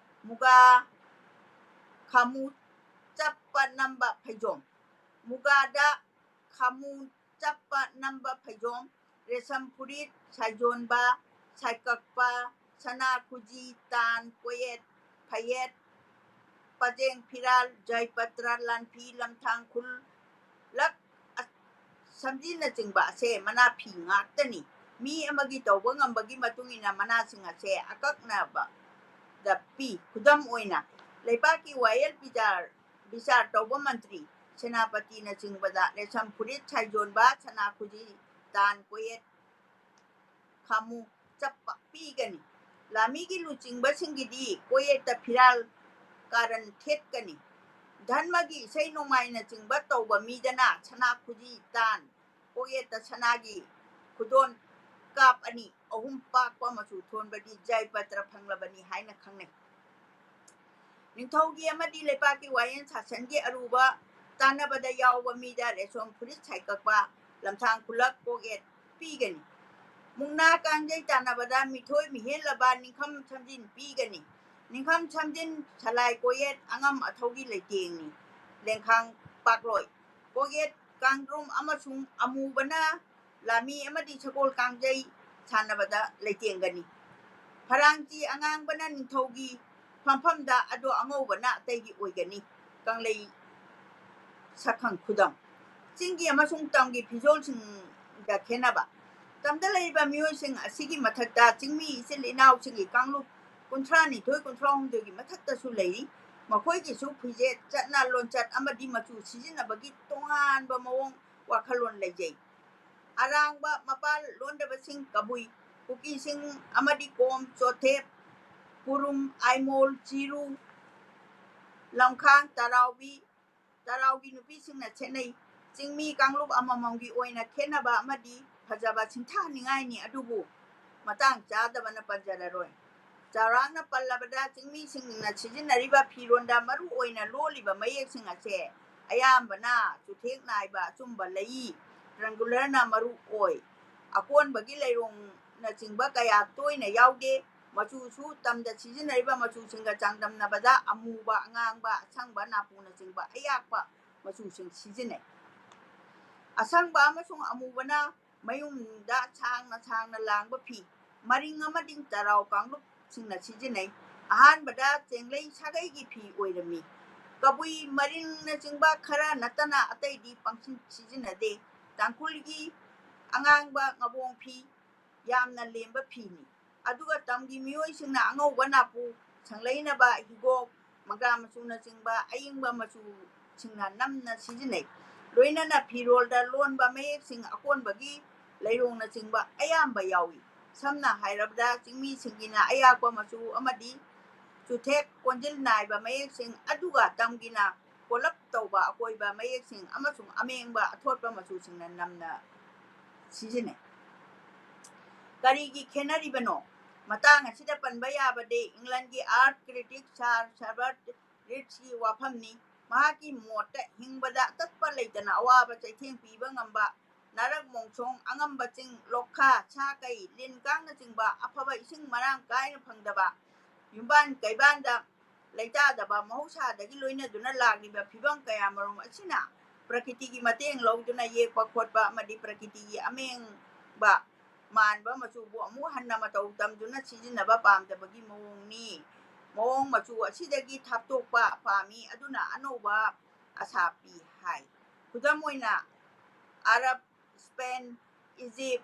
ꯃꯨꯒꯥ ꯈꯥꯃꯨ ꯆꯞꯄ ꯅꯝꯕ ꯐꯩꯖꯣꯝ, ꯃꯨꯒꯥꯗ ꯈꯥꯃꯨ ꯆꯞꯄ ꯅꯝꯕ ꯐꯩꯖꯣꯝ, ꯔꯦꯁꯝ ꯐꯨꯔꯤꯠ, ꯁꯥꯏꯖꯣꯟꯕ, ꯁꯥꯏꯀꯛꯄ, ꯁꯅꯥ ꯈꯨꯖꯤ, ꯇꯥꯟ, ꯀꯣꯌꯦꯠ, ꯐꯌꯦꯠ, ꯄꯖꯦꯡ ꯐꯤꯔꯥꯜ, ꯖꯩꯄꯇ꯭ꯔ, ꯂꯥꯟꯐꯤ, ꯂꯝꯊꯥꯡ ꯈꯨꯜꯂꯛ, ꯑ-, ꯁꯝꯖꯤꯅꯆꯤꯡꯕ ꯑꯁꯦ ꯃꯅꯥ ꯐꯤ ꯉꯥꯛꯇꯅꯤ꯫ ꯃꯤ ꯑꯃꯒꯤ ꯇꯧꯕ ꯉꯝꯕꯒꯤ ꯃꯇꯨꯡ ꯏꯟꯅ ꯃꯅꯥꯁꯤꯡ ꯑꯁꯦ ꯑꯀꯛꯅꯕꯗ ꯄꯤ꯫ ꯈꯨꯗꯝ ꯑꯣꯏꯅ, ꯂꯩꯕꯥꯛꯀꯤ ꯋꯥꯌꯦꯜ ꯕꯤꯆꯥꯔ, ꯕꯤꯆꯥꯔ ꯇꯧꯕ ꯃꯟꯇ꯭ꯔꯤ, ꯁꯦꯅꯥꯄꯇꯤꯅꯆꯤꯡꯕꯗ ꯔꯦꯁꯝ ꯐꯨꯔꯤꯠ, ꯁꯥꯏꯖꯣꯟꯕ, ꯁꯅꯥ ꯈꯨꯖꯤ, ꯇꯥꯟ ꯀꯣꯌꯦꯠ, ꯈꯥꯃꯨ ꯆꯞꯄ ꯄꯤꯒꯅꯤ꯫ ꯂꯥꯃꯤꯒꯤ ꯂꯨꯆꯤꯡꯕꯁꯤꯡꯒꯤꯗꯤ ꯀꯣꯌꯦꯠꯇ ꯐꯤꯔꯥꯜ ꯀꯥꯔꯟ ꯊꯦꯠꯀꯅꯤ꯫ ꯙꯔꯃꯒꯤ ꯏꯁꯩ ꯅꯣꯡꯃꯥꯏꯅꯆꯤꯡꯕ ꯇꯧꯕ ꯃꯤꯗꯅ ꯁꯅꯥ ꯈꯨꯖꯤ, ꯇꯥꯟ, ꯀꯣꯌꯦꯠꯇ ꯁꯅꯥꯒꯤ ꯈꯨꯗꯣꯟ ꯀꯥꯞ ꯑꯅꯤ ꯑꯍꯨꯝ ꯄꯥꯛꯄ ꯃꯆꯨ ꯊꯣꯟꯕꯗꯤ ꯖꯩꯄꯇ꯭ꯔ ꯐꯪꯂꯕꯅꯤ ꯍꯥꯏꯅ ꯈꯪꯅꯩ꯫ ꯅꯤꯡꯊꯧꯒꯤ ꯑꯃꯗꯤ ꯂꯩꯄꯥꯛꯀꯤ ꯋꯥꯌꯦꯜ ꯁꯥꯁꯟꯒꯤ ꯑꯔꯨꯕ ꯇꯥꯟꯅꯕꯗ ꯌꯥꯎꯕ ꯃꯤꯗ ꯔꯦꯁꯣꯝ ꯐꯨꯔꯤꯠ ꯁꯥꯏꯀꯛꯄ, ꯂꯝꯊꯥꯡ ꯈꯨꯜꯂꯛ, ꯀꯣꯛꯌꯦꯠ ꯄꯤꯒꯅꯤ꯫ ꯃꯨꯛꯅꯥ ꯀꯥꯡꯖꯩ ꯇꯥꯟꯅꯕꯗ ꯃꯤꯊꯣꯏ ꯃꯤꯍꯦꯜꯂꯕ ꯅꯤꯡꯈꯝ ꯁꯝꯖꯤꯟ ꯄꯤꯒꯅꯤ꯫ ꯅꯤꯡꯈꯝ ꯁꯝꯖꯤꯟ ꯁꯂꯥꯏ ꯀꯣꯌꯦꯠ ꯑꯉꯝ ꯑꯊꯧꯒꯤ ꯂꯩꯇꯦꯡꯅꯤ꯫ ꯂꯦꯡꯈꯥꯡ ꯄꯥꯛꯂꯣꯏ꯫ ꯀꯣꯌꯦꯠ ꯀꯥꯡꯗ꯭ꯔꯨꯝ ꯑꯃꯁꯨꯡ ꯑꯃꯨꯕꯅ ꯂꯥꯃꯤ ꯑꯃꯗꯤ ꯁꯒꯣꯜ ꯀꯥꯡꯖꯩ ꯁꯥꯟꯅꯕꯗ ꯂꯩꯇꯦꯡꯒꯅꯤ꯫ ꯐꯔꯥꯡꯆꯤ ꯑꯉꯥꯡꯕꯅ ꯅꯤꯡꯊꯧꯒꯤ ꯐꯝꯐꯝꯗ, ꯑꯗꯣ ꯑꯉꯧꯕꯅ ꯑꯇꯩꯒꯤ ꯑꯣꯏꯒꯅꯤ꯫ ꯀꯪꯂꯩ ꯁꯛꯈꯪ ꯈꯨꯗꯝ꯫ ꯆꯤꯡꯒꯤ ꯑꯃꯁꯨꯡ ꯇꯝꯒꯤ ꯐꯤꯖꯣꯜꯁꯤꯡꯗ ꯈꯦꯠꯅꯕ꯫ ꯇꯝꯗ ꯂꯩꯔꯤꯕ ꯃꯤꯑꯣꯏꯁꯤꯡ ꯑꯁꯤꯒꯤ ꯃꯊꯛꯇ ꯆꯤꯡꯃꯤ ꯏꯆꯤꯜ ꯏꯅꯥꯎꯁꯤꯡꯒꯤ ꯀꯥꯡꯂꯨꯞ ꯀꯨꯟꯊ꯭ꯔꯥꯅꯤꯊꯣꯏ, ꯀꯨꯟꯊ꯭ꯔꯥꯍꯨꯝꯗꯣꯏꯒꯤ ꯃꯊꯛꯇꯁꯨ ꯂꯩꯔꯤ꯫ ꯃꯈꯣꯏꯒꯤꯁꯨ ꯐꯤꯖꯦꯠ, ꯆꯠꯅ ꯂꯣꯟꯆꯠ ꯑꯃꯗꯤ ꯃꯆꯨ ꯁꯤꯖꯤꯟꯅꯕꯒꯤ ꯇꯣꯉꯥꯟꯕ ꯃꯑꯣꯡ ꯋꯥꯈꯜꯂꯣꯟ ꯂꯩꯖꯩ꯫ ꯑꯔꯥꯡꯕ ꯃꯄꯥꯜ ꯂꯣꯟꯗꯕꯁꯤꯡ ꯀꯕꯨꯏ, ꯀꯨꯀꯤꯁꯤꯡ ꯑꯃꯗꯤ ꯀꯣꯝ, ꯆꯣꯊꯦꯞ, ꯀꯨꯔꯨꯝ, ꯑꯥꯏꯃꯣꯜ, ꯆꯤꯔꯨ, ꯂꯝꯈꯥꯡ, ꯇꯔꯥꯎꯕꯤ, ꯇꯔꯥꯎꯒꯤ ꯅꯨꯄꯤꯁꯤꯡꯅ ꯁꯦꯠꯅꯩ꯫ ꯆꯤꯡꯃꯤ ꯀꯥꯡꯂꯨꯞ ꯑꯃꯃꯝꯒꯤ ꯑꯣꯏꯅ ꯈꯦꯠꯅꯕ ꯑꯃꯗꯤ ꯐꯖꯕ ꯁꯤꯡꯊꯥꯅꯤꯡꯉꯥꯏꯅꯤ, ꯑꯗꯨꯕꯨ ꯃꯇꯥꯡ ꯆꯥꯗꯕꯅ ꯄꯟꯖꯔꯔꯣꯏ꯫ ꯆꯥꯎꯔꯥꯛꯅ ꯄꯜꯂꯕꯗ ꯆꯤꯡꯃꯤꯁꯤꯡꯅ ꯁꯤꯖꯤꯟꯅꯔꯤꯕ ꯐꯤꯔꯣꯟꯗ ꯃꯔꯨ ꯑꯣꯏꯅ ꯂꯣꯜꯂꯤꯕ ꯃꯌꯦꯛꯁꯤꯡ ꯑꯁꯦ ꯑꯌꯥꯝꯕꯅ ꯆꯨꯊꯦꯛ ꯅꯥꯏꯕ ꯑꯆꯨꯝꯕ ꯂꯩꯏ, triangularꯅ ꯃꯔꯨ ꯑꯣꯏ꯫ ꯑꯀꯣꯟꯕꯒꯤ ꯂꯩꯔꯣꯡꯅꯆꯤꯡꯕ ꯀꯌꯥ ꯇꯣꯏꯅ ꯌꯥꯎꯗꯦ꯫ ꯃꯆꯨꯁꯨ ꯇꯝꯗ ꯁꯤꯖꯤꯟꯅꯔꯤꯕ ꯃꯆꯨꯁꯤꯡꯒ ꯆꯥꯡꯗꯝꯅꯕꯗ ꯑꯃꯨꯕ, ꯑꯉꯥꯡꯕ, ꯑꯁꯪꯕ, ꯅꯥꯄꯨꯅꯆꯤꯡꯕ ꯑꯌꯥꯛꯄ ꯃꯆꯨꯁꯤꯡ ꯁꯤꯖꯤꯟꯅꯩ꯫ ꯑꯁꯪꯕ ꯑꯃꯁꯨꯡ ꯑꯃꯨꯕꯅ ꯃꯌꯨꯝꯗ ꯁꯥꯡꯅ ꯁꯥꯡꯅ ꯂꯥꯡꯕ ꯐꯤ, ꯃꯔꯤꯡ ꯑꯃꯗꯤ ꯇꯔꯥꯎ ꯀꯥꯡꯂꯨꯞꯁꯤꯡꯅ ꯁꯤꯖꯤꯟꯅꯩ꯫ ꯑꯍꯥꯟꯕꯗ ꯆꯦꯡꯂꯩ ꯁꯥꯒꯩꯒꯤ ꯐꯤ ꯑꯣꯏꯔꯝꯃꯤ꯫ ꯀꯕꯨꯏ, ꯃꯔꯤꯡꯅꯆꯤꯡꯕ ꯈꯔ ꯅꯠꯇꯅ ꯑꯇꯩꯗꯤ ꯄꯪꯁꯤꯟ ꯁꯤꯖꯤꯟꯅꯗꯦ꯫ ꯇꯥꯡꯈꯨꯜꯒꯤ ꯑꯉꯥꯡꯕ ꯉꯕꯣꯡ ꯐꯤ ꯌꯥꯝꯅ ꯂꯦꯝꯕ ꯐꯤꯅꯤ꯫ ꯑꯗꯨꯒ ꯇꯝꯒꯤ ꯃꯤꯑꯣꯏꯁꯤꯡꯅ ꯑꯉꯧꯕ ꯅꯥꯄꯨ ꯁꯪꯂꯩꯅꯕ ꯍꯤꯒꯣꯛ, ꯃꯪꯒ꯭ꯔꯥ ꯃꯆꯨꯅꯆꯤꯡꯕ ꯑꯏꯪꯕ ꯃꯆꯨꯁꯤꯡꯅ ꯅꯝꯅ ꯁꯤꯖꯤꯟꯅꯩ꯫ ꯂꯣꯏꯅꯅ ꯐꯤꯔꯣꯜꯗ ꯂꯣꯟꯕ ꯃꯌꯦꯛꯁꯤꯡ ꯑꯀꯣꯟꯕꯒꯤ ꯂꯩꯔꯣꯡꯅꯆꯤꯡꯕ ꯑꯌꯥꯝꯕ ꯌꯥꯎꯏ꯫ ꯁꯝꯅ ꯍꯥꯏꯔꯕꯗ, ꯆꯤꯡꯃꯤꯁꯤꯡꯒꯤꯅ ꯑꯌꯥꯛꯄ ꯃꯆꯨ ꯑꯃꯗꯤ ꯆꯨꯊꯦꯛ ꯀꯣꯟꯖꯤꯜ ꯅꯥꯏꯕ ꯃꯌꯦꯛꯁꯤꯡ, ꯑꯗꯨꯒ ꯇꯝꯒꯤꯅ ꯀꯣꯂꯞ ꯇꯧꯕ ꯑꯀꯣꯏꯕ ꯃꯌꯦꯛꯁꯤꯡ ꯑꯃꯁꯨꯡ ꯑꯃꯦꯡꯕ ꯑꯊꯣꯠꯄ ꯃꯆꯨꯁꯤꯡꯅ ꯅꯝꯅ ꯁꯤꯖꯤꯟꯅꯩ꯫ ꯀꯔꯤꯒꯤ ꯈꯦꯠꯅꯔꯤꯕꯅꯣ? ꯃꯇꯥꯡ ꯑꯁꯤꯗ ꯄꯟꯕ ꯌꯥꯕꯗꯤ, ꯏꯪꯂꯦꯟꯒꯤ art critic Sir Herbert Reedꯀꯤ ꯋꯥꯐꯝꯅꯤ꯫ ꯃꯍꯥꯛꯀꯤ ꯃꯣꯠꯇ, ꯍꯤꯡꯕꯗ ꯑꯇꯠꯄ ꯂꯩꯇꯅ ꯑꯋꯥꯕ ꯆꯩꯊꯦꯡ ꯄꯤꯕ ꯉꯝꯕ ꯅꯥꯔꯛ ꯃꯣꯡꯁꯣꯡ, ꯑꯉꯝꯕ ꯆꯤꯡ, ꯂꯣꯛꯈꯥ, ꯁꯥ ꯀꯩ, ꯂꯤꯟ ꯀꯥꯡꯅꯆꯤꯡꯕ ꯑꯐꯕ ꯏꯁꯤꯡ ꯃꯔꯥꯡ ꯀꯥꯏꯅ ꯐꯪꯗꯕ, ꯌꯨꯝꯕꯥꯟ ꯀꯩꯕꯥꯟꯗ ꯂꯩꯇꯥꯗꯕ, ꯃꯍꯧꯁꯥꯗꯒꯤ ꯂꯣꯏꯅꯗꯨꯅ ꯂꯥꯛꯂꯤꯕ ꯐꯤꯕꯝ ꯀꯌꯥꯃꯔꯨꯝ ꯑꯁꯤꯅ ꯄ꯭ꯔꯀꯤꯇꯤꯒꯤ ꯃꯇꯦꯡ ꯂꯧꯗꯨꯅ ꯌꯦꯛꯄ ꯈꯣꯠꯄ ꯑꯃꯗꯤ ꯄ꯭ꯔꯀꯤꯇꯤꯒꯤ ꯑꯃꯦꯡꯕ ꯃꯥꯟꯕ ꯃꯆꯨꯕꯨ ꯑꯃꯨꯛ ꯍꯟꯅ ꯃꯇꯧ ꯇꯝꯗꯨꯅ ꯁꯤꯖꯤꯟꯅꯕ ꯄꯥꯝꯗꯕꯒꯤ ꯃꯑꯣꯡꯅꯤ꯫ ꯃꯑꯣꯡ ꯃꯆꯨ ꯑꯁꯤꯗꯒꯤ ꯊꯥꯞꯇꯣꯛꯄ ꯄꯥꯝꯃꯤ, ꯑꯗꯨꯅ ꯑꯅꯧꯕ ꯑꯁꯥ ꯄꯤ ꯍꯥꯏ꯫ ꯈꯨꯗꯝ ꯑꯣꯏꯅ, Arab, Spain, Egypt,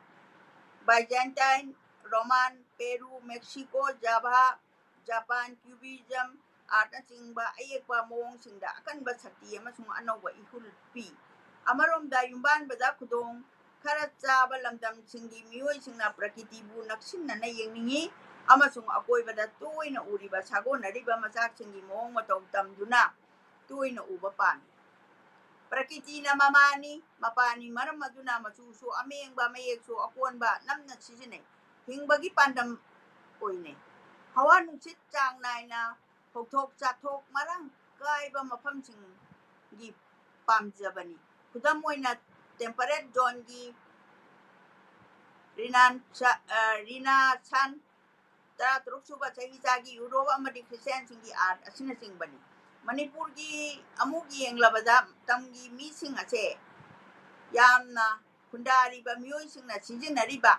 Byzantine, Roman, Peru, Mexico, Java, Japan, cubism ꯑꯥꯔꯠꯅꯆꯤꯡꯕ ꯑꯌꯦꯛꯄ ꯃꯑꯣꯡꯁꯤꯡꯗ ꯑꯀꯟꯕ ꯁꯛꯇꯤ ꯑꯃꯁꯨꯡ ꯑꯅꯧꯕ ꯏꯍꯨꯜ ꯄꯤ꯫ ꯑꯃꯔꯣꯝꯗ, ꯌꯨꯝꯕꯥꯟꯕꯗ ꯈꯨꯗꯣꯡ ꯈꯔ ꯆꯥꯕ ꯂꯝꯗꯝꯁꯤꯡꯒꯤ ꯃꯤꯑꯣꯏꯁꯤꯡꯅ ꯄ꯭ꯔꯀꯤꯇꯤꯕꯨ ꯅꯛꯁꯤꯟꯅꯅ ꯌꯦꯡꯅꯤꯡꯏ ꯑꯃꯁꯨꯡ ꯑꯀꯣꯏꯕꯗ ꯇꯣꯏꯅ ꯎꯔꯤꯕ ꯁꯥꯒꯣꯟꯅꯔꯤꯕ ꯃꯆꯥꯛꯁꯤꯡꯒꯤ ꯃꯑꯣꯡ ꯃꯇꯧ ꯇꯝꯗꯨꯅ ꯇꯣꯏꯅ ꯎꯕ ꯄꯥꯝꯃꯤ꯫ ꯄ꯭ꯔꯀꯤꯇꯤꯅ ꯃꯃꯥꯅꯤ, ꯃꯄꯥꯅꯤ, ꯃꯔꯝ ꯑꯗꯨꯅ ꯃꯆꯨꯁꯨ ꯑꯃꯦꯡꯕ, ꯃꯌꯦꯛꯁꯨ ꯑꯀꯣꯟꯕ ꯅꯝꯅ ꯁꯤꯖꯤꯟꯅꯩ꯫ ꯍꯤꯡꯕꯒꯤ ꯄꯥꯟꯗꯝ ꯑꯣꯏꯅꯩ꯫ ꯍꯋꯥ ꯅꯨꯡꯁꯤꯠ ꯆꯥꯡ ꯅꯥꯏꯅ ꯐꯧꯊꯣꯛ ꯆꯥꯊꯣꯛ ꯃꯔꯥꯡ ꯀꯥꯏꯕ ꯃꯐꯝꯁꯤꯡꯒꯤ ꯄꯥꯝꯖꯕꯅꯤ꯫ ꯈꯨꯗꯝ ꯑꯣꯏꯅ, ꯇꯦꯝꯄꯔꯦꯠ ꯖꯣꯟꯒꯤ ꯔꯤꯅꯥꯟꯁ-, ꯑ, ꯔꯤꯅꯥꯁꯥꯟ ꯇꯔꯥꯇꯔꯨꯛ ꯁꯨꯕ ꯆꯍꯤꯆꯥꯒꯤ ꯌꯨꯔꯣꯞ ꯑꯃꯗꯤ ꯈ꯭ꯔꯤꯁꯇꯤꯌꯥꯟꯁꯤꯡꯒꯤ ꯑꯥꯔꯠ ꯑꯁꯤꯅꯆꯤꯡꯕꯅꯤ꯫ ꯃꯅꯤꯄꯨꯔꯒꯤ ꯑꯃꯨꯛ ꯌꯦꯡꯂꯕꯗ ꯃꯇꯝꯒꯤ ꯃꯤꯁꯤꯡ ꯑꯁꯦ ꯌꯥꯝꯅ ꯈꯨꯟꯗꯥꯔꯤꯕ ꯃꯤꯑꯣꯏꯁꯤꯡꯅ ꯁꯤꯖꯤꯟꯅꯔꯤꯕ,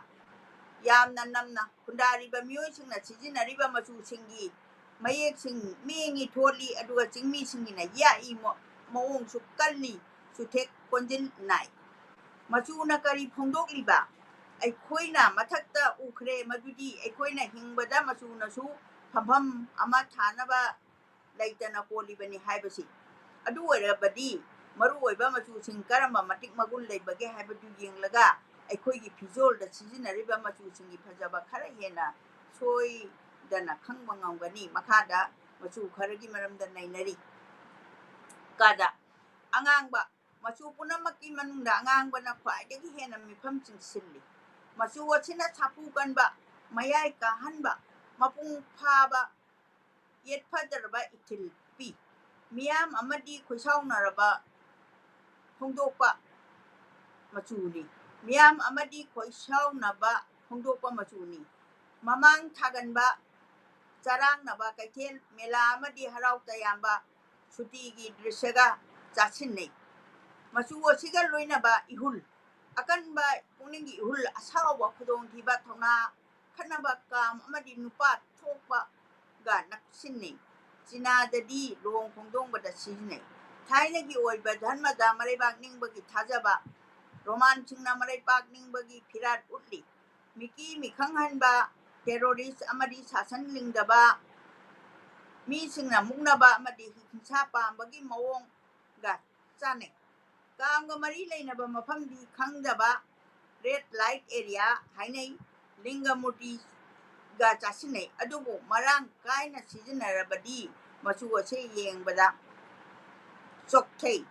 ꯌꯥꯝꯅ ꯅꯝꯅ ꯈꯨꯟꯗꯥꯔꯤꯕ ꯃꯤꯑꯣꯏꯁꯤꯡꯅ ꯁꯤꯖꯤꯟꯅꯔꯤꯕ ꯃꯆꯨꯁꯤꯡꯒꯤ ꯃꯌꯦꯛꯁꯤꯡ ꯃꯦꯡꯉꯤ ꯊꯣꯠꯂꯤ, ꯑꯗꯨꯒ ꯆꯤꯡꯃꯤꯁꯤꯡꯒꯤꯅ ꯌꯥꯛꯏ ꯃ-, ꯃꯑꯣꯡꯁꯨ ꯀꯜꯂꯤ, ꯆꯨꯊꯦꯛ ꯀꯣꯟꯖꯤꯟ ꯅꯥꯏ꯫ ꯃꯆꯨꯅ ꯀꯔꯤ ꯐꯣꯡꯗꯣꯛꯂꯤꯕ? ꯑꯩꯈꯣꯏꯅ ꯃꯊꯛꯇ ꯎꯈ꯭ꯔꯦ ꯃꯗꯨꯗꯤ ꯑꯩꯈꯣꯏꯅ ꯍꯤꯡꯕꯗ ꯃꯆꯨꯅꯁꯨ ꯐꯝꯐꯝ ꯑꯃ ꯊꯥꯅꯕ ꯂꯩꯇꯅ ꯀꯣꯜꯂꯤꯕꯅꯤ ꯍꯥꯏꯕꯁꯤ꯫ ꯑꯗꯨ ꯑꯣꯏꯔꯕꯗꯤ ꯃꯔꯨꯑꯣꯏꯕ ꯃꯆꯨꯁꯤꯡ ꯀꯔꯝꯕ ꯃꯇꯤꯛ ꯃꯒꯨꯟ ꯂꯩꯕꯒꯦ ꯍꯥꯏꯕꯗꯨ ꯌꯦꯡꯂꯒ ꯑꯩꯈꯣꯏꯒꯤ ꯐꯤꯖꯣꯜꯗ ꯁꯤꯖꯤꯟꯅꯔꯤꯕ ꯃꯆꯨꯁꯤꯡꯒꯤ ꯐꯖꯕ ꯈꯔ ꯍꯦꯟꯅ ꯁꯣꯏꯗꯅ ꯈꯪꯕ ꯉꯝꯒꯅꯤ꯫ ꯃꯈꯥꯗ ꯃꯆꯨ ꯈꯔꯒꯤ ꯃꯔꯝꯗ ꯅꯩꯅꯔꯤ꯫ ꯀꯥꯗ, ꯑꯉꯥꯡꯕ꯫ ꯃꯆꯨ ꯄꯨꯝꯅꯃꯛꯀꯤ ꯃꯅꯨꯡꯗ ꯑꯉꯥꯡꯕꯅ ꯈ꯭ꯋꯥꯏꯗꯒꯤ ꯍꯦꯟꯅ ꯃꯤꯐꯝ ꯆꯤꯡꯁꯤꯜꯂꯤ꯫ ꯃꯆꯨ ꯑꯁꯤꯅ ꯁꯥꯐꯨ ꯀꯟꯕ, ꯃꯌꯥꯏ ꯀꯥꯍꯟꯕ, ꯃꯄꯨꯡ ꯐꯥꯕ, ꯌꯦꯠꯐꯗ꯭ꯔꯕ ꯏꯊꯤꯜ ꯄꯤ꯫ ꯃꯤꯌꯥꯝ ꯑꯃꯗꯤ ꯈꯣꯏꯁꯥꯎꯅꯔꯕ ꯐꯣꯡꯗꯣꯛꯄ, ꯃꯆꯨꯅꯤ꯫ ꯃꯤꯌꯥꯝ ꯑꯃꯗꯤ ꯈꯣꯏꯁꯥꯎꯅꯕ ꯐꯣꯡꯗꯣꯛꯄ ꯃꯆꯨꯅꯤ꯫ ꯃꯃꯥꯡ ꯊꯥꯒꯟꯕ, ꯆꯔꯥꯡꯅꯕ ꯀꯩꯊꯦꯜ, ꯃꯦꯂꯥ ꯑꯃꯗꯤ ꯍꯔꯥꯎ ꯇꯌꯥꯝꯕ ꯁꯨꯇꯤꯒꯤ ꯗ꯭ꯔꯤꯁ꯭ꯌꯒ ꯆꯥꯁꯤꯟꯅꯩ꯫ ꯃꯆꯨ ꯑꯁꯤꯒ ꯂꯣꯏꯅꯕ ꯏꯍꯨꯜ, ꯑꯀꯟꯕ ꯄꯨꯛꯅꯤꯡꯒꯤ ꯏꯍꯨꯜ, ꯑꯁꯥꯎꯕ, ꯈꯨꯗꯣꯡꯊꯤꯕ, ꯊꯧꯅꯥ ꯈꯠꯅꯕ, ꯀꯥꯝ ꯑꯃꯗꯤ ꯅꯨꯄꯥ ꯊꯣꯛꯄꯒ ꯅꯛꯁꯤꯟꯅꯩ꯫ ꯆꯤꯅꯥꯗꯗꯤ ꯂꯨꯍꯣꯡ ꯈꯣꯡꯗꯣꯡꯕꯗ ꯁꯤꯖꯤꯟꯅꯩ꯫ ꯊꯥꯏꯅꯒꯤ ꯑꯣꯏꯕ ꯙꯔꯃꯗ ꯃꯔꯩꯕꯥꯛ ꯅꯤꯡꯕꯒꯤ ꯊꯥꯖꯕ, ꯔꯣꯃꯥꯟꯁꯤꯡꯅ ꯃꯔꯩꯄꯥꯛ ꯅꯤꯡꯕꯒꯤ ꯐꯤꯔꯥꯠ ꯎꯠꯂꯤ꯫ ꯃꯤꯀꯤ ꯃꯤꯈꯪꯍꯟꯕ, ꯇꯦꯔꯣꯔꯤꯁ ꯑꯃꯗꯤ ꯁꯥꯁꯟ ꯂꯤꯡꯗꯕ ꯃꯤꯁꯤꯡꯅ ꯃꯨꯛꯅꯕ ꯑꯃꯗꯤ ꯍꯤꯡꯁꯥ ꯄꯥꯝꯕꯒꯤ ꯃꯑꯣꯡꯒ ꯆꯥꯟꯅꯩ꯫ ꯀꯥꯝꯒ ꯃꯔꯤ ꯂꯩꯅꯕ ꯃꯐꯝꯗꯤ ꯈꯪꯗꯕ, ꯔꯦꯗ ꯂꯥꯏꯠ ꯑꯦꯔꯤꯌꯥ ꯍꯥꯏꯅꯩ꯫ ꯂꯤꯡꯒ ꯃꯨꯔꯇꯤꯒ ꯆꯥꯁꯤꯟꯅꯩ, ꯑꯗꯨꯕꯨ ꯃꯔꯥꯡ ꯀꯥꯏꯅ ꯁꯤꯖꯤꯟꯅꯔꯕꯗꯤ ꯃꯆꯨ ꯑꯁꯤ ꯌꯦꯡꯕꯗ ꯆꯣꯛꯊꯩ꯫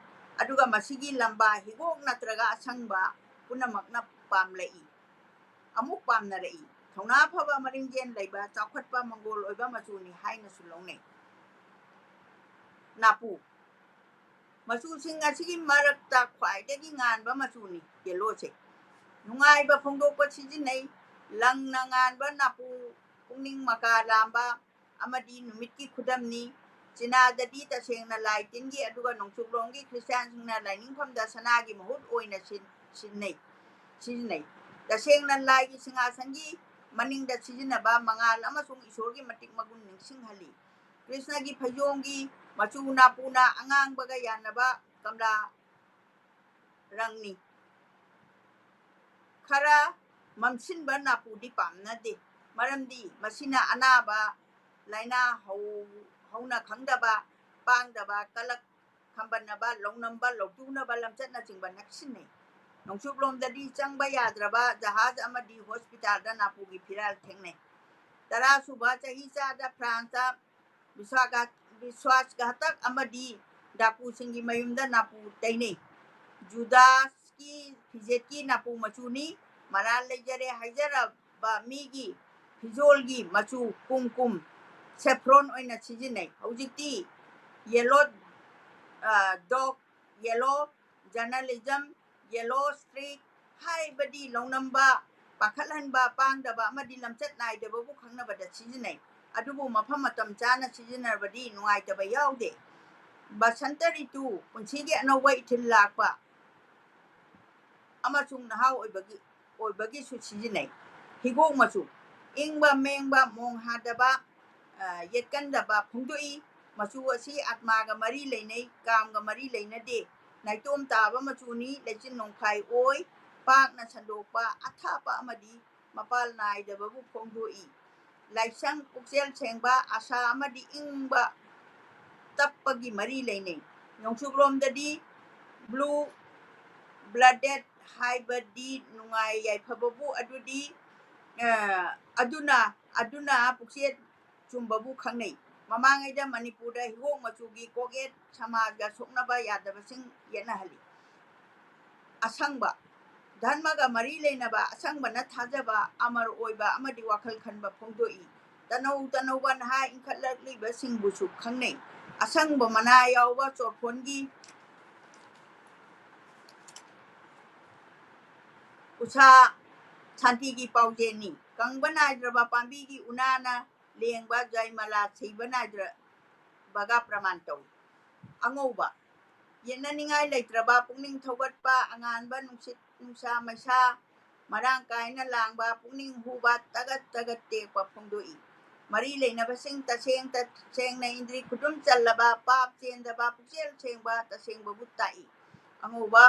ꯑꯗꯨꯒ ꯃꯁꯤꯒꯤ ꯂꯝꯕꯥ ꯍꯤꯒꯣꯛ ꯅꯠꯇ꯭ꯔꯒ ꯑꯁꯪꯕ ꯄꯨꯝꯅꯃꯛꯅ ꯄꯥꯝꯂꯛꯏ, ꯑꯃꯨꯛ ꯄꯥꯝꯅꯔꯛꯏ꯫ ꯊꯧꯅꯥ ꯐꯕ, ꯃꯔꯤꯡꯖꯦꯜ ꯂꯩꯕ, ꯆꯥꯎꯈꯠꯄ, ꯃꯪꯒꯣꯜ ꯑꯣꯏꯕ ꯃꯆꯨꯅꯤ ꯍꯥꯏꯅꯁꯨ ꯂꯧꯅꯩ꯫ ꯅꯥꯄꯨ꯫ ꯃꯆꯨꯁꯤꯡ ꯑꯁꯤꯒꯤ ꯃꯔꯛꯇ ꯈ꯭ꯋꯥꯏꯗꯒꯤ ꯉꯥꯟꯕ ꯃꯆꯨꯅꯤ ꯌꯦꯜꯂꯣꯁꯦ꯫ ꯅꯨꯡꯉꯥꯏꯕ ꯐꯣꯡꯗꯣꯛꯄ ꯁꯤꯖꯤꯟꯅꯩ꯫ ꯂꯪꯅ ꯉꯥꯟꯕ ꯅꯥꯄꯨ ꯄꯨꯛꯅꯤꯡ ꯃꯀꯥ ꯂꯥꯝꯕ ꯑꯃꯗꯤ ꯅꯨꯃꯤꯠꯀꯤ ꯈꯨꯗꯝꯅꯤ꯫ ꯆꯤꯅꯥꯗꯗꯤ ꯇꯁꯦꯡꯅ ꯂꯥꯏ ꯇꯤꯟꯒꯤ, ꯑꯗꯨꯒ ꯅꯣꯡꯆꯨꯞꯂꯣꯝꯒꯤ ꯈ꯭ꯔꯤꯁꯇꯤꯌꯥꯟꯁꯤꯡꯅ ꯂꯥꯏꯅꯤꯡꯐꯝꯗ ꯁꯅꯥꯒꯤ ꯃꯍꯨꯠ ꯑꯣꯏꯅ ꯁꯤꯟ-, ꯁꯤꯟꯅꯩ, ꯁꯤꯖꯤꯟꯅꯩ꯫ ꯇꯁꯦꯡꯅ ꯂꯥꯏꯒꯤ ꯁꯤꯡꯍꯥꯁꯟꯒꯤ ꯃꯅꯤꯡꯗ ꯁꯤꯖꯤꯟꯅꯕ ꯃꯉꯥꯜ ꯑꯃꯁꯨꯡ ꯏꯁꯣꯔꯒꯤ ꯃꯇꯤꯛ ꯃꯒꯨꯟ ꯅꯤꯡꯁꯤꯡꯍꯜꯂꯤ꯫ ꯀ꯭ꯔꯤꯁꯅꯒꯤ ꯐꯩꯖꯣꯝꯒꯤ ꯃꯆꯨ ꯅꯥꯄꯨꯅ ꯑꯉꯥꯡꯕꯒ ꯌꯥꯟꯅꯕ ꯀꯝꯂꯥ ꯔꯪꯅꯤ꯫ ꯈꯔ ꯃꯝꯁꯤꯟꯕ ꯅꯥꯄꯨꯗꯤ ꯄꯥꯝꯅꯗꯦ, ꯃꯔꯝꯗꯤ ꯃꯁꯤꯅ ꯑꯅꯥꯕ, ꯂꯥꯏꯅꯥ ꯍꯧ-, ꯍꯧꯅ ꯈꯪꯗꯕ, ꯄꯥꯡꯗꯕ, ꯀꯂꯛ ꯈꯝꯕꯟꯅꯕ, ꯂꯧꯅꯝꯕ, ꯂꯧꯇꯨꯅꯕ ꯂꯝꯆꯠꯅꯆꯤꯡꯕ ꯅꯛꯁꯤꯟꯅꯩ꯫ ꯅꯣꯡꯆꯨꯞꯂꯣꯝꯗꯗꯤ ꯆꯪꯕ ꯌꯥꯗ꯭ꯔꯕ ꯖꯍꯥꯖ ꯑꯃꯗꯤ ꯍꯣꯁꯄꯤꯇꯥꯜꯗ ꯅꯥꯄꯨꯒꯤ ꯐꯤꯔꯥꯜ ꯊꯦꯡꯅꯩ꯫ ꯇꯔꯥꯁꯨꯕ ꯆꯍꯤꯆꯥꯗ ꯐ꯭ꯔꯥꯟꯁꯇ ꯕꯤꯁ꯭ꯋꯥꯒ-, ꯕꯤꯁ꯭ꯋꯥꯁꯘꯥꯇꯛ ꯑꯃꯗꯤ ꯗꯥꯀꯨꯁꯤꯡꯒꯤ ꯃꯌꯨꯝꯗ ꯅꯥꯄꯨ ꯇꯩꯅꯩ꯫ ꯖꯨꯗꯥꯁꯀꯤ ꯐꯤꯖꯦꯠꯀꯤ ꯅꯥꯄꯨ ꯃꯆꯨꯅꯤ꯫ ꯃꯔꯥꯜ ꯂꯩꯖꯔꯦ ꯍꯥꯏꯖꯔꯕ ꯃꯤꯒꯤ ꯐꯤꯖꯣꯜꯒꯤ ꯃꯆꯨ ꯀꯨꯝꯀꯨꯝ, saffron ꯑꯣꯏꯅ ꯁꯤꯖꯤꯟꯅꯩ꯫ ꯍꯧꯖꯤꯛꯇꯤ yellow, ꯑ, dog, yellow, journalism, yellow streak ꯍꯥꯏꯕꯗꯤ ꯂꯧꯅꯝꯕ, ꯄꯥꯈꯠꯍꯟꯕ, ꯄꯥꯡꯗꯕ ꯑꯃꯗꯤ ꯂꯝꯆꯠ ꯅꯥꯏꯗꯕꯕꯨ ꯈꯪꯅꯕꯗ ꯁꯤꯖꯤꯟꯅꯩ꯫ ꯑꯗꯨꯕꯨ ꯃꯐꯝ ꯃꯇꯝ ꯆꯥꯅ ꯁꯤꯖꯤꯟꯅꯔꯕꯗꯤ ꯅꯨꯡꯉꯥꯏꯇꯕ ꯌꯥꯎꯗꯦ꯫ ꯕꯁꯟꯇ ꯔꯤꯇꯨ, ꯄꯨꯟꯁꯤꯒꯤ ꯑꯅꯧꯕ ꯏꯊꯤꯜ ꯂꯥꯛꯄ ꯑꯃꯁꯨꯡ ꯅꯍꯥ ꯑꯣꯏꯕꯒꯤ, ꯑꯣꯏꯕꯒꯤꯁꯨ ꯁꯤꯖꯤꯟꯅꯩ꯫ ꯍꯤꯒꯣꯛ ꯃꯆꯨ, ꯏꯪꯕ, ꯃꯦꯡꯕ, ꯃꯣꯡ ꯍꯥꯗꯕ, ꯑ, ꯌꯦꯠꯀꯟꯗꯕ ꯐꯣꯡꯗꯣꯛꯏ꯫ ꯃꯆꯨ ꯑꯁꯤ ꯑꯥꯠꯃꯥꯒ ꯃꯔꯤ ꯂꯩꯅꯩ, ꯀꯥꯝꯒ ꯃꯔꯤ ꯂꯩꯅꯗꯦ꯫ ꯅꯥꯏꯇꯣꯝ ꯇꯥꯕ ꯃꯆꯨꯅꯤ, ꯂꯩꯆꯤꯟ ꯅꯣꯡꯐꯥꯏ ꯑꯣꯏ, ꯄꯥꯛꯅ ꯁꯟꯗꯣꯛꯄ, ꯑꯊꯥꯞꯄ ꯑꯃꯗꯤ ꯃꯄꯥꯜ ꯅꯥꯏꯗꯕꯕꯨ ꯐꯣꯡꯗꯣꯛꯏ꯫ ꯂꯥꯏꯁꯪ, ꯄꯨꯛꯆꯦꯜ ꯁꯦꯡꯕ, ꯑꯁꯥ ꯑꯃꯗꯤ ꯏꯪꯕ ꯇꯞꯄꯒꯤ ꯃꯔꯤ ꯂꯩꯅꯩ꯫ ꯅꯣꯡꯆꯨꯞꯂꯣꯝꯗꯗꯤ blue blooded ꯍꯥꯏꯕꯗꯤ ꯅꯨꯡꯉꯥꯏ ꯌꯥꯏꯐꯕꯕꯨ ꯑꯗꯨꯗꯤ, ꯑ, ꯑꯗꯨꯅ, ꯑꯗꯨꯅ ꯄꯨꯛꯆꯦꯜ ꯆꯨꯝꯕꯕꯨ ꯈꯪꯅꯩ꯫ ꯃꯃꯥꯡꯉꯩꯗ ꯃꯅꯤꯄꯨꯔꯗ ꯍꯤꯒꯣꯛ ꯃꯆꯨꯒꯤ ꯀꯣꯛꯌꯦꯠ ꯁꯃꯥꯖꯒ ꯁꯣꯛꯅꯕ ꯌꯥꯗꯕꯁꯤꯡ ꯌꯦꯠꯅꯍꯜꯂꯤ꯫ ꯑꯁꯪꯕ, ꯙꯔꯃꯒ ꯃꯔꯤ ꯂꯩꯅꯕ, ꯑꯁꯪꯕꯅ ꯊꯥꯖꯕ, ꯑꯃꯔ ꯑꯣꯏꯕ ꯑꯃꯗꯤ ꯋꯥꯈꯜ ꯈꯟꯕ ꯐꯣꯡꯗꯣꯛꯏ꯫ ꯇꯅꯧ ꯇꯅꯧꯕ ꯅꯍꯥ ꯏꯟꯈꯠꯂꯛꯂꯤꯕꯁꯤꯡꯕꯨꯁꯨ ꯈꯪꯅꯩ꯫ ꯑꯁꯪꯕ ꯃꯅꯥ ꯌꯥꯎꯕ ꯆꯣꯔꯐꯣꯟꯒꯤ ꯎꯁꯥ ꯁꯥꯟꯇꯤꯒꯤ ꯄꯥꯎꯖꯦꯜꯅꯤ꯫ ꯀꯪꯕ ꯅꯥꯏꯗ꯭ꯔꯕ ꯄꯥꯝꯕꯤꯒꯤ ꯎꯅꯥꯅ ꯂꯦꯡꯕ ꯖꯌꯃꯂꯥ ꯁꯤꯕ ꯅꯥꯏꯗ꯭ꯔꯕꯒ ꯄ꯭ꯔꯃꯥꯟ ꯇꯧꯏ꯫ ꯑꯉꯧꯕ, ꯌꯦꯠꯅꯅꯤꯡꯉꯥꯏ ꯂꯩꯇ꯭ꯔꯕ ꯄꯨꯛꯅꯤꯡ ꯊꯧꯒꯠꯄ, ꯑꯉꯥꯟꯕ ꯅꯨꯡꯁꯤꯠ ꯅꯨꯡꯁꯥ ꯃꯩꯁꯥ ꯃꯔꯥꯡ ꯀꯥꯏꯅ ꯂꯥꯡꯕ, ꯄꯨꯛꯅꯤꯡ ꯍꯨꯕ, ꯇꯒꯠ ꯇꯒꯠ ꯇꯦꯛꯄ ꯐꯣꯡꯗꯣꯛꯏ꯫ ꯃꯔꯤ ꯂꯩꯅꯕꯁꯤꯡ ꯇꯁꯦꯡ ꯇꯁꯦꯡꯅ ꯏꯟꯗ꯭ꯔꯤ ꯈꯨꯗꯨꯝ ꯆꯜꯂꯕ, ꯄꯥꯞ ꯆꯦꯟꯗꯕ, ꯄꯨꯛꯆꯦꯜ ꯁꯦꯡꯕ, ꯇꯁꯦꯡꯕꯕꯨ ꯇꯥꯛꯏ꯫ ꯑꯉꯧꯕ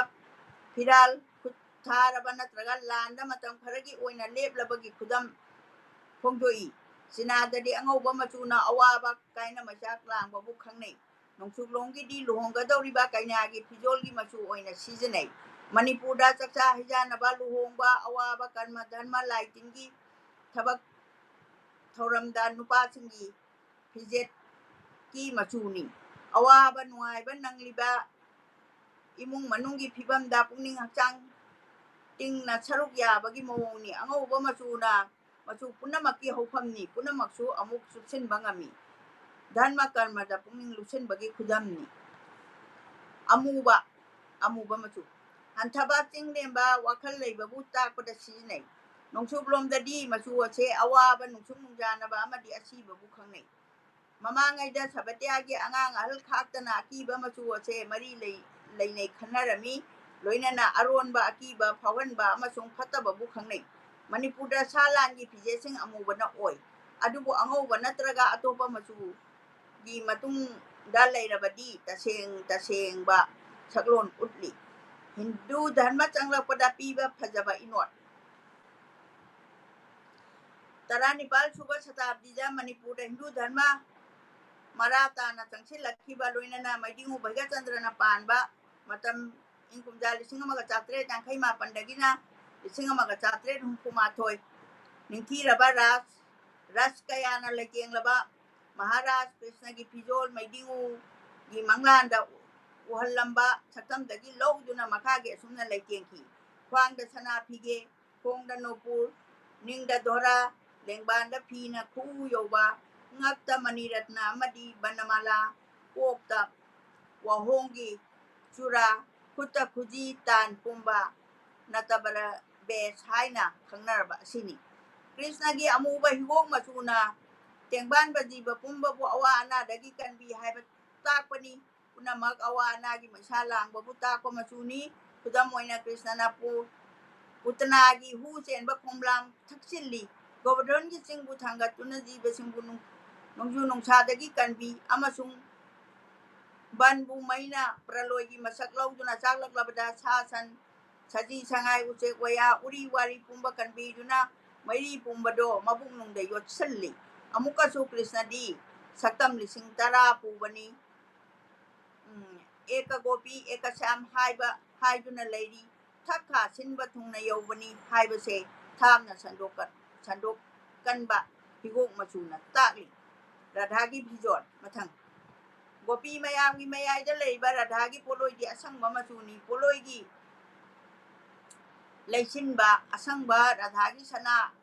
ꯐꯤꯔꯥꯜ ꯈꯨꯠ ꯊꯥꯔꯕ ꯅꯠꯇ꯭ꯔꯒ ꯂꯥꯟꯗ ꯃꯇꯝ ꯈꯔꯒꯤ ꯑꯣꯏꯅ ꯂꯦꯞꯂꯕꯒꯤ ꯈꯨꯗꯝ ꯐꯣꯡꯗꯣꯛꯏ꯫ ꯆꯤꯅꯥꯗꯗꯤ ꯑꯉꯧꯕ ꯃꯆꯨꯅ ꯑꯋꯥꯕ ꯀꯥꯏꯅ ꯃꯩꯆꯥꯛ ꯂꯥꯡꯕꯕꯨ ꯈꯪꯅꯩ꯫ ꯅꯣꯡꯆꯨꯞꯂꯣꯝꯒꯤꯗꯤ ꯂꯨꯍꯣꯡꯒꯗꯧꯔꯤꯕ ꯀꯩꯅꯥꯒꯤ ꯐꯤꯖꯣꯜꯒꯤ ꯃꯆꯨ ꯑꯣꯏꯅ ꯁꯤꯖꯤꯟꯅꯩ꯫ ꯃꯅꯤꯄꯨꯔꯗ ꯆꯥꯛꯆꯥ ꯍꯩꯖꯥꯟꯅꯕ, ꯂꯨꯍꯣꯡꯕ, ꯑꯋꯥꯕ, ꯀꯔꯃ ꯙꯔꯃ, ꯂꯥꯏ ꯇꯤꯟꯒꯤ ꯊꯕꯛ ꯊꯧꯔꯝꯗ ꯅꯨꯄꯥꯁꯤꯡꯒꯤ ꯐꯤꯖꯦꯠꯀꯤ ꯃꯆꯨꯅꯤ꯫ ꯑꯋꯥꯕ ꯅꯨꯡꯉꯥꯏꯕ ꯅꯪꯂꯤꯕ ꯏꯃꯨꯡ ꯃꯅꯨꯡꯒꯤ ꯐꯤꯕꯝꯗ ꯄꯨꯛꯅꯤꯡ ꯍꯛꯆꯥꯡ ꯇꯤꯡꯅ ꯁꯔꯨꯛ ꯌꯥꯕꯒꯤ ꯃꯑꯣꯡꯅꯤ꯫ ꯑꯉꯧꯕ ꯃꯆꯨꯅ ꯃꯆꯨ ꯄꯨꯝꯅꯃꯛꯀꯤ ꯍꯧꯐꯝꯅꯤ, ꯄꯨꯝꯅꯃꯛꯁꯨ ꯑꯃꯨꯛ ꯆꯨꯞꯁꯤꯟꯕ ꯉꯝꯃꯤ꯫ ꯙꯔꯃ ꯀꯔꯃꯗ ꯄꯨꯛꯅꯤꯡ ꯂꯨꯞꯁꯤꯟꯕꯒꯤ ꯈꯨꯗꯝꯅꯤ꯫ ꯑꯃꯨꯕ, ꯑꯃꯨꯕ ꯃꯆꯨ꯫ ꯍꯟꯊꯕ, ꯆꯤꯡ ꯂꯦꯝꯕ, ꯋꯥꯈꯜ ꯂꯩꯕꯕꯨ ꯇꯥꯛꯄꯗ ꯁꯤꯖꯤꯟꯅꯩ꯫ ꯅꯣꯡꯆꯨꯞꯂꯣꯝꯗꯗꯤ ꯃꯆꯨ ꯑꯁꯦ ꯑꯋꯥꯕ, ꯅꯨꯡꯁꯨꯛ ꯅꯨꯡꯖꯥꯅꯕ ꯑꯃꯗꯤ ꯑꯁꯤꯕꯕꯨ ꯈꯪꯅꯩ꯫ ꯃꯃꯥꯡꯉꯩꯗ ꯁꯕꯇꯤꯌꯥꯒꯤ ꯑꯉꯥꯡ ꯑꯍꯜ ꯈꯥꯛꯇꯅ ꯑꯀꯤꯕ ꯃꯆꯨ ꯑꯁꯦ ꯃꯔꯤ ꯂꯩ-, ꯂꯩꯅꯩ ꯈꯟꯅꯔꯝꯃꯤ꯫ ꯂꯣꯏꯅꯅ ꯑꯔꯣꯟꯕ, ꯑꯀꯤꯕ ꯐꯥꯎꯍꯟꯕ ꯑꯃꯁꯨꯡ ꯐꯠꯇꯕꯕꯨ ꯈꯪꯅꯩ꯫ ꯃꯅꯤꯄꯨꯔꯗ ꯁꯥ ꯂꯥꯟꯒꯤ ꯐꯤꯖꯦꯠꯁꯤꯡ ꯑꯃꯨꯕꯅ ꯑꯣꯏ꯫ ꯑꯗꯨꯕꯨ ꯑꯉꯧꯕ ꯅꯠꯇ꯭ꯔꯒ ꯑꯇꯣꯞꯄ ꯃꯆꯨꯒꯤ ꯃꯇꯨꯡꯗ ꯂꯩꯔꯕꯗꯤ ꯇꯁꯦꯡ ꯇꯁꯦꯡꯕ ꯁꯛꯂꯣꯟ ꯎꯠꯂꯤ꯫ ꯍꯤꯟꯗꯨ ꯙꯔꯃ ꯆꯪꯂꯛꯄꯗ ꯄꯤꯕ ꯐꯖꯕ ꯏꯅꯣꯠ꯫ ꯇꯔꯥꯅꯤꯄꯥꯜ ꯁꯨꯕ ꯁꯇꯥꯕꯗꯤꯗ ꯃꯅꯤꯄꯨꯔꯗ ꯍꯤꯟꯗꯨ ꯙꯔꯃ ꯃꯔꯥ ꯇꯥꯅ ꯆꯪꯁꯤꯜꯂꯛꯈꯤꯕ, ꯂꯣꯏꯅꯅ ꯃꯩꯗꯤꯡꯉꯨ ꯚꯩꯒꯆꯟꯗ꯭ꯔꯅ ꯄꯥꯟꯕ ꯃꯇꯝ, ꯏꯪ ꯀꯨꯝꯖꯥ ꯂꯤꯁꯤꯡ ꯑꯃꯒ ꯆꯥꯇ꯭ꯔꯦꯠ ꯌꯥꯡꯈꯩ ꯃꯥꯄꯟꯗꯒꯤꯅ ꯂꯤꯁꯤꯡ ꯑꯃꯒ ꯆꯥꯇ꯭ꯔꯦꯠ ꯍꯨꯝꯐꯨ ꯃꯥꯊꯣꯏ, ꯅꯤꯡꯊꯤꯔꯕ ꯔꯥꯖ, ꯔꯥꯖ ꯀꯌꯥꯅ ꯂꯩꯇꯦꯡꯂꯕ ꯃꯍꯥꯔꯥꯖ ꯀ꯭ꯔꯤꯁꯅꯒꯤ ꯐꯤꯖꯣꯜ ꯃꯩꯗꯤꯡꯉꯨꯒꯤ ꯃꯪꯂꯥꯟꯗ ꯎꯍꯜꯂꯝꯕ ꯁꯛꯇꯝꯗꯒꯤ ꯂꯧꯗꯨꯅ ꯃꯈꯥꯒꯤ ꯑꯁꯨꯝꯅ ꯂꯩꯇꯦꯡꯈꯤ: ꯈ꯭ꯋꯥꯡꯗ ꯁꯅꯥ ꯐꯤꯒꯦ, ꯈꯣꯡꯗ ꯅꯨꯄꯨꯔ, ꯅꯤꯡꯗ ꯗꯣꯔꯥ, ꯂꯦꯡꯕꯥꯟꯗ ꯐꯤꯅ ꯈꯨꯎ ꯌꯧꯕ, ꯉꯛꯇ ꯃꯅꯤꯔꯠꯅ ꯑꯃꯗꯤ ꯕꯅꯃꯥꯂꯥ, ꯀꯣꯛꯇ ꯋꯥꯍꯣꯡꯒꯤ ꯆꯨꯔꯥ, ꯈꯨꯠꯇ ꯈꯨꯖꯤ ꯇꯥꯟ ꯄꯨꯝꯕ ꯅꯇꯕꯔ ꯕꯦꯁ ꯍꯥꯏꯅ ꯈꯪꯅꯔꯕ ꯑꯁꯤꯅꯤ꯫ ꯀ꯭ꯔꯤꯁꯅꯒꯤ ꯑꯃꯨꯕ ꯍꯤꯒꯣꯛ ꯃꯆꯨꯅ ꯇꯦꯡꯕꯥꯟꯕ ꯖꯤꯕ ꯄꯨꯝꯕꯕꯨ ꯑꯋꯥ ꯑꯅꯥꯗꯒꯤ ꯀꯟꯕꯤ ꯍꯥꯏꯕ ꯇꯥꯛꯄꯅꯤ꯫ ꯄꯨꯝꯅꯃꯛ ꯑꯋꯥ ꯑꯅꯥꯒꯤ ꯃꯩꯁꯥ ꯂꯥꯡꯕꯕꯨ ꯇꯥꯛꯄ ꯃꯆꯨꯅꯤ꯫ ꯈꯨꯗꯝ ꯑꯣꯏꯅ, ꯀ꯭ꯔꯤꯁꯅꯅ ꯄꯨ-, ꯄꯨꯇꯅꯥꯒꯤ ꯍꯨ ꯆꯦꯟꯕ ꯈꯣꯝꯂꯥꯡ ꯊꯛꯆꯤꯜꯂꯤ꯫ ꯒꯣꯕꯔꯙꯟꯒꯤ ꯆꯤꯡꯕꯨ ꯊꯥꯡꯒꯠꯇꯨꯅ ꯖꯤꯕꯁꯤꯡꯕꯨ ꯅꯨꯡ-, ꯅꯣꯡꯖꯨ ꯅꯨꯡꯁꯥꯗꯒꯤ ꯀꯟꯕꯤ ꯑꯃꯁꯨꯡ ꯕꯟꯕꯨ ꯃꯩꯅ ꯄ꯭ꯔꯂꯣꯏꯒꯤ ꯃꯁꯛ ꯂꯧꯗꯨꯅ ꯆꯥꯛꯂꯛꯂꯕꯗ ꯁꯥ ꯁꯟ, ꯁꯖꯤ ꯁꯉꯥꯏ, ꯎꯆꯦꯛ ꯋꯥꯌꯥ, ꯎꯔꯤ ꯋꯥꯔꯤ ꯄꯨꯝꯕ ꯀꯟꯕꯤꯗꯨꯅ ꯃꯩꯔꯤ ꯄꯨꯝꯕꯗꯣ ꯃꯕꯨꯛꯅꯨꯡꯗ ꯌꯣꯠꯁꯤꯜꯂꯤ꯫ ꯑꯃꯨꯛꯀꯁꯨ ꯀ꯭ꯔꯤꯁꯅꯗꯤ ꯁꯛꯇꯝ ꯂꯤꯁꯤꯡ ꯇꯔꯥ ꯄꯨꯕꯅꯤ꯫ ꯎꯝ, ꯑꯦꯀ ꯒꯣꯄꯤ ꯑꯦꯀ ꯁ꯭ꯌꯥꯝ ꯍꯥꯏꯕ ꯍꯥꯏꯗꯨꯅ ꯂꯩꯔꯤ꯫ ꯊꯛ ꯈꯥ ꯁꯤꯟꯕ ꯊꯨꯡꯅ ꯌꯧꯕꯅꯤ ꯍꯥꯏꯕꯁꯦ ꯊꯥꯝꯅ ꯁꯟꯗꯣꯛꯀ-, ꯁꯟꯗꯣꯛꯀꯟꯕ ꯍꯤꯒꯣꯛ ꯃꯆꯨꯅ ꯇꯥꯛꯂꯤ꯫ ꯔꯥꯙꯥꯒꯤ ꯐꯤꯖꯣꯜ꯫ ꯃꯊꯪ, ꯒꯣꯄꯤ ꯃꯌꯥꯝꯒꯤ ꯃꯌꯥꯏꯗ ꯂꯩꯔꯤꯕ ꯔꯥꯙꯥꯒꯤ ꯄꯣꯠꯂꯣꯏꯗꯤ ꯑꯁꯪꯕ ꯃꯆꯨꯅꯤ꯫ ꯄꯣꯠꯂꯣꯏꯒꯤ ꯂꯩꯁꯤꯟꯕ ꯑꯁꯪꯕ ꯔꯥꯙꯥꯒꯤ ꯁꯅꯥ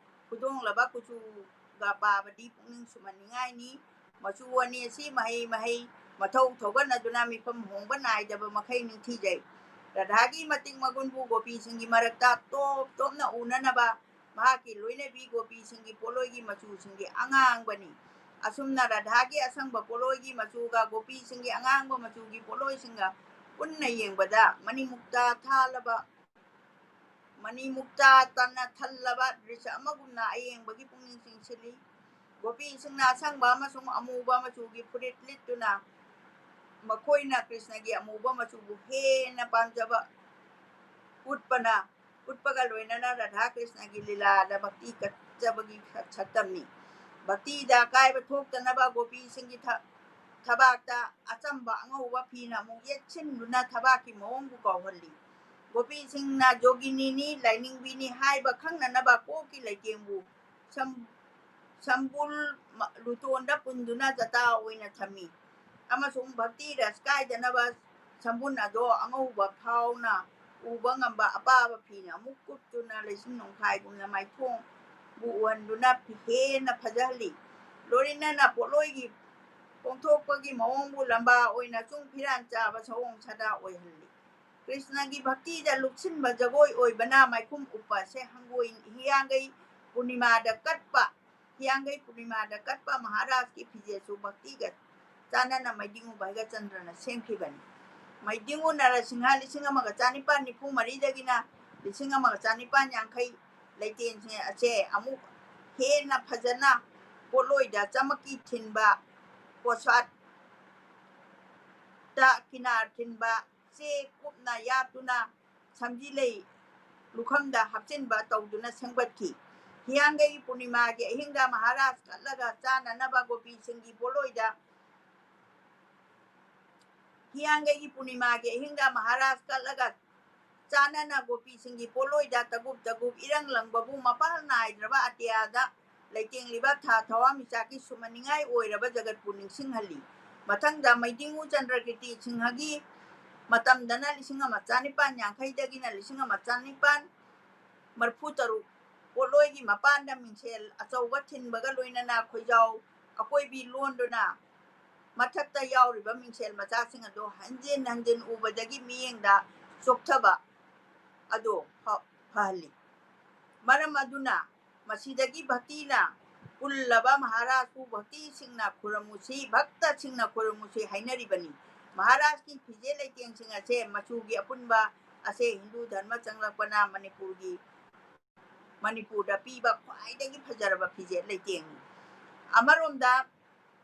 ꯈꯨꯗꯣꯡꯂꯕ ꯀꯨꯆꯨꯒ ꯄꯥꯕꯗꯤ ꯄꯨꯛꯅꯤꯡ ꯁꯨꯝꯍꯠꯅꯤꯡꯉꯥꯏꯅꯤ꯫ ꯃꯆꯨ ꯑꯅꯤ ꯑꯁꯤ ꯃꯍꯩ ꯃꯍꯩ ꯃꯊꯧ ꯊꯧꯒꯠꯅꯗꯨꯅ ꯃꯤꯐꯝ ꯍꯣꯡꯕ ꯅꯥꯏꯗꯕ ꯃꯈꯩ ꯅꯤꯡꯊꯤꯖꯩ꯫ ꯔꯥꯙꯥꯒꯤ ꯃꯇꯤꯛ ꯃꯒꯨꯟꯕꯨ ꯒꯣꯄꯤꯁꯤꯡꯒꯤ ꯃꯔꯛꯇ ꯇꯣꯞ ꯇꯣꯞꯅ ꯎꯅꯅꯕ ꯃꯍꯥꯛꯀꯤ ꯂꯣꯏꯅꯕꯤ ꯒꯣꯄꯤꯁꯤꯡꯒꯤ ꯄꯣꯠꯂꯣꯏꯒꯤ ꯃꯆꯨꯁꯤꯡꯗꯤ ꯑꯉꯥꯡꯕꯅꯤ꯫ ꯑꯁꯨꯝꯅ ꯔꯥꯙꯥꯒꯤ ꯑꯁꯪꯕ ꯄꯣꯠꯂꯣꯏꯒꯤ ꯃꯆꯨꯒ ꯒꯣꯄꯤꯁꯤꯡꯒꯤ ꯑꯉꯥꯡꯕ ꯃꯆꯨꯒꯤ ꯄꯣꯠꯂꯣꯏꯁꯤꯡꯒ ꯄꯨꯟꯅ ꯌꯦꯡꯕꯗ ꯃꯅꯤꯃꯨꯛꯇꯥ ꯊꯥꯜꯂꯕ, ꯃꯅꯤꯃꯨꯛꯇꯥ ꯇꯅ ꯊꯜꯂꯕ ꯗ꯭ꯔꯤꯁ ꯑꯃꯒꯨꯝꯅ ꯑꯌꯦꯡꯕꯒꯤ ꯄꯨꯛꯅꯤꯡ ꯆꯤꯡꯁꯤꯜꯂꯤ꯫ ꯒꯣꯄꯤꯁꯤꯡꯅ ꯑꯁꯪꯕ ꯑꯃꯁꯨꯡ ꯑꯃꯨꯕ ꯃꯆꯨꯒꯤ ꯐꯨꯔꯤꯠ ꯂꯤꯠꯇꯨꯅ ꯃꯈꯣꯏꯅ ꯀ꯭ꯔꯤꯁꯅꯒꯤ ꯑꯃꯨꯕ ꯃꯆꯨꯕꯨ ꯍꯦꯟꯅ ꯄꯥꯝꯖꯕ ꯎꯠꯄꯅ, ꯎꯠꯄꯒ ꯂꯣꯏꯅꯅ ꯔꯥꯙꯥ ꯀ꯭ꯔꯤꯁꯅꯒꯤ ꯂꯤꯂꯥꯗ ꯚꯛꯇꯤ ꯀꯠꯆꯕꯒꯤ ꯁꯛꯇꯝꯅꯤ꯫ ꯚꯛꯇꯤꯗ ꯑꯀꯥꯏꯕ ꯊꯣꯛꯇꯅꯕ ꯒꯣꯄꯤꯁꯤꯡꯒꯤ ꯊ-, ꯊꯕꯥꯛꯇ ꯑꯆꯝꯕ ꯑꯉꯧꯕ ꯐꯤꯅ ꯑꯃꯨꯛ ꯌꯦꯠꯁꯤꯟꯗꯨꯅ ꯊꯕꯥꯛꯀꯤ ꯃꯑꯣꯡꯕꯨ ꯀꯥꯎꯍꯜꯂꯤ꯫ ꯒꯣꯄꯤꯁꯤꯡꯅ ꯖꯣꯒꯤꯅꯤꯅꯤ, ꯂꯥꯏꯅꯤꯡꯕꯤꯅꯤ ꯍꯥꯏꯕ ꯈꯪꯅꯅꯕ ꯀꯣꯛꯀꯤ ꯂꯩꯇꯦꯡꯕꯨ ꯁꯝ-, ꯁꯝꯕꯨꯜ ꯃ-, ꯂꯨꯇꯣꯟꯗ ꯄꯨꯟꯗꯨꯅ ꯖꯇꯥ ꯑꯣꯏꯅ ꯊꯝꯃꯤ꯫ ꯑꯃꯁꯨꯡ ꯚꯛꯇꯤ ꯔꯁ ꯀꯥꯏꯗꯅꯕ ꯁꯝꯕꯨꯟ ꯑꯗꯣ ꯑꯉꯧꯕ ꯐꯥꯎꯅ ꯎꯕ ꯉꯝꯕ ꯑꯄꯥꯕ ꯐꯤꯅ ꯑꯃꯨꯛ ꯀꯨꯞꯇꯨꯅ ꯂꯩꯁꯤꯡ ꯅꯣꯡꯈꯥꯏꯒꯨꯝꯅ ꯃꯥꯏꯊꯣꯡꯕꯨ ꯎꯍꯟꯗꯨꯅ ꯍꯦꯟꯅ ꯐꯖꯍꯜꯂꯤ꯫ ꯂꯣꯏꯅꯅ ꯄꯣꯠꯂꯣꯏꯒꯤ ꯄꯣꯡꯊꯣꯛꯄꯒꯤ ꯃꯑꯣꯡꯕꯨ ꯂꯝꯕꯥ ꯑꯣꯏꯅ ꯆꯨꯡ ꯐꯤꯔꯥꯟ ꯆꯥꯕ ꯁꯑꯣꯡ ꯁꯥꯗꯥ ꯑꯣꯏꯍꯜꯂꯤ꯫ ꯀ꯭ꯔꯤꯁꯅꯒꯤ ꯚꯛꯇꯤꯗ ꯂꯨꯞꯁꯤꯟꯕ ꯖꯒꯣꯏ ꯑꯣꯏꯕꯅ ꯃꯥꯏꯈꯨꯝ ꯎꯞꯄ ꯑꯁꯦ ꯍꯪꯒꯣꯏ-, ꯍꯤꯌꯥꯡꯒꯩ ꯄꯨꯔꯅꯤꯃꯥꯗ ꯀꯠꯄ, ꯍꯤꯌꯥꯡꯒꯩ ꯄꯨꯔꯅꯤꯃꯥꯗ ꯀꯠꯄ ꯃꯍꯥꯔꯥꯖꯀꯤ ꯐꯤꯖꯦꯠꯁꯨ ꯚꯛꯇꯤꯒ ꯆꯥꯟꯅꯅ ꯃꯩꯗꯤꯡꯉꯨ ꯚꯥꯏꯒꯆꯟꯗ꯭ꯔꯅ ꯁꯦꯝꯈꯤꯕꯅꯤ꯫ ꯃꯩꯗꯤꯡꯉꯨ ꯅꯔꯁꯤꯡꯍ ꯂꯤꯁꯤꯡ ꯑꯃꯒ ꯆꯥꯅꯤꯄꯥꯟ ꯅꯤꯐꯨ ꯃꯔꯤꯗꯒꯤꯅ ꯂꯤꯁꯤꯡ ꯑꯃꯒ ꯆꯥꯅꯤꯄꯥꯟ ꯌꯥꯡꯈꯩ ꯂꯩꯇꯦꯡꯁꯤꯡ ꯑꯁꯦ ꯑꯃꯨꯛ ꯍꯦꯟꯅ ꯐꯖꯅ ꯄꯣꯠꯂꯣꯏꯗ ꯆꯃꯛꯀꯤ ꯊꯤꯟꯕ, ꯄꯣꯁꯥꯠꯇ ꯀꯤꯅꯥꯔ ꯊꯤꯟꯕ, ꯆꯦ ꯀꯨꯞꯅ ꯌꯥꯠꯇꯨꯅ ꯁꯝꯖꯤ ꯂꯩ ꯂꯨꯈꯝꯗ ꯍꯥꯞꯆꯤꯟꯕ ꯇꯧꯗꯨꯅ ꯁꯦꯝꯒꯠꯈꯤ꯫ ꯍꯤꯌꯥꯡꯒꯩ ꯄꯨꯔꯅꯤꯃꯥꯒꯤ ꯑꯍꯤꯡꯗ ꯃꯍꯥꯔꯥꯖ ꯀꯠꯂꯒ ꯆꯥꯅꯅꯕ ꯒꯣꯄꯤꯁꯤꯡꯒꯤ ꯄꯣꯠꯂꯣꯏꯗ, ꯍꯤꯌꯥꯡꯒꯩꯒꯤ ꯄꯨꯔꯅꯤꯃꯥꯒꯤ ꯑꯍꯤꯡꯗ ꯃꯍꯥꯔꯥꯖ ꯀꯠꯂꯒ ꯆꯥꯅꯅ ꯒꯣꯄꯤꯁꯤꯡꯒꯤ ꯄꯣꯠꯂꯣꯏꯗ ꯇꯒꯨꯞ ꯇꯒꯨꯞ ꯏꯔꯪ ꯂꯪꯕꯕꯨ ꯃꯄꯥꯜ ꯅꯥꯏꯗ꯭ꯔꯕ ꯑꯇꯤꯌꯥꯗ ꯂꯩꯇꯦꯡꯂꯤꯕ ꯊꯥ ꯊꯋꯥꯟꯃꯤꯆꯥꯛꯀꯤ ꯁꯨꯝꯍꯠꯅꯤꯡꯉꯥꯏ ꯑꯣꯏꯔꯕ ꯖꯒꯠꯄꯨ ꯅꯤꯡꯁꯤꯡꯍꯜꯂꯤ꯫ ꯃꯊꯪꯗ ꯃꯩꯗꯤꯡꯉꯨ ꯆꯟꯗ꯭ꯔꯀꯤꯔꯇꯤ ꯁꯤꯡꯍꯒꯤ ꯃꯇꯝꯗꯅ ꯂꯤꯁꯤꯡ ꯑꯃ ꯆꯥꯅꯤꯄꯥꯟ ꯌꯥꯡꯈꯩꯗꯒꯤꯅ ꯂꯤꯁꯤꯡ ꯑꯃ ꯆꯥꯅꯤꯄꯥꯟ ꯃꯔꯤꯐꯨ ꯇꯔꯨꯛ ꯄꯣꯠꯂꯣꯏꯒꯤ ꯃꯄꯥꯟꯗ ꯃꯤꯡꯁꯦꯜ ꯑꯆꯧꯕ ꯊꯤꯟꯕꯒ ꯂꯣꯏꯅꯅ ꯈꯣꯏꯖꯥꯎ ꯑꯀꯣꯏꯕꯤ ꯂꯣꯟꯗꯨꯅ ꯃꯊꯛꯇ ꯌꯥꯎꯔꯤꯕ ꯃꯤꯡꯁꯦꯜ ꯃꯆꯥꯁꯤꯡ ꯑꯗꯨ ꯍꯟꯖꯤꯟ ꯍꯟꯖꯤꯟ ꯎꯕꯗꯒꯤ ꯃꯤꯠꯌꯦꯡꯗ ꯆꯣꯛꯊꯕ ꯑꯗꯣ ꯐ-, ꯐꯍꯜꯂꯤ꯫ ꯃꯔꯝ ꯑꯗꯨꯅ ꯃꯁꯤꯗꯒꯤ ꯚꯛꯇꯤꯅ ꯄꯨꯜꯂꯕ ꯃꯍꯥꯔꯥꯖꯄꯨ ꯚꯛꯇꯤꯁꯤꯡꯅ ꯈꯨꯔꯨꯝꯃꯨꯁꯤ, ꯚꯛꯇꯁꯤꯡꯅ ꯈꯨꯔꯨꯝꯃꯨꯁꯤ ꯍꯥꯏꯅꯔꯤꯕꯅꯤ꯫ ꯃꯍꯥꯔꯥꯖꯀꯤ ꯐꯤꯖꯦꯠ ꯂꯩꯇꯦꯡꯁꯤꯡ ꯑꯁꯦ ꯃꯆꯨꯒꯤ ꯑꯄꯨꯟꯕ ꯑꯁꯦ ꯍꯤꯟꯗꯨ ꯙꯔꯃ ꯆꯪꯂꯛꯄꯅ ꯃꯅꯤꯄꯨꯔꯒꯤ, ꯃꯅꯤꯄꯨꯔꯗ ꯄꯤꯕ ꯈ꯭ꯋꯥꯏꯗꯒꯤ ꯐꯖꯔꯕ ꯐꯤꯖꯦꯠ ꯂꯩꯇꯦꯡꯅꯤ꯫ ꯑꯃꯔꯣꯝꯗ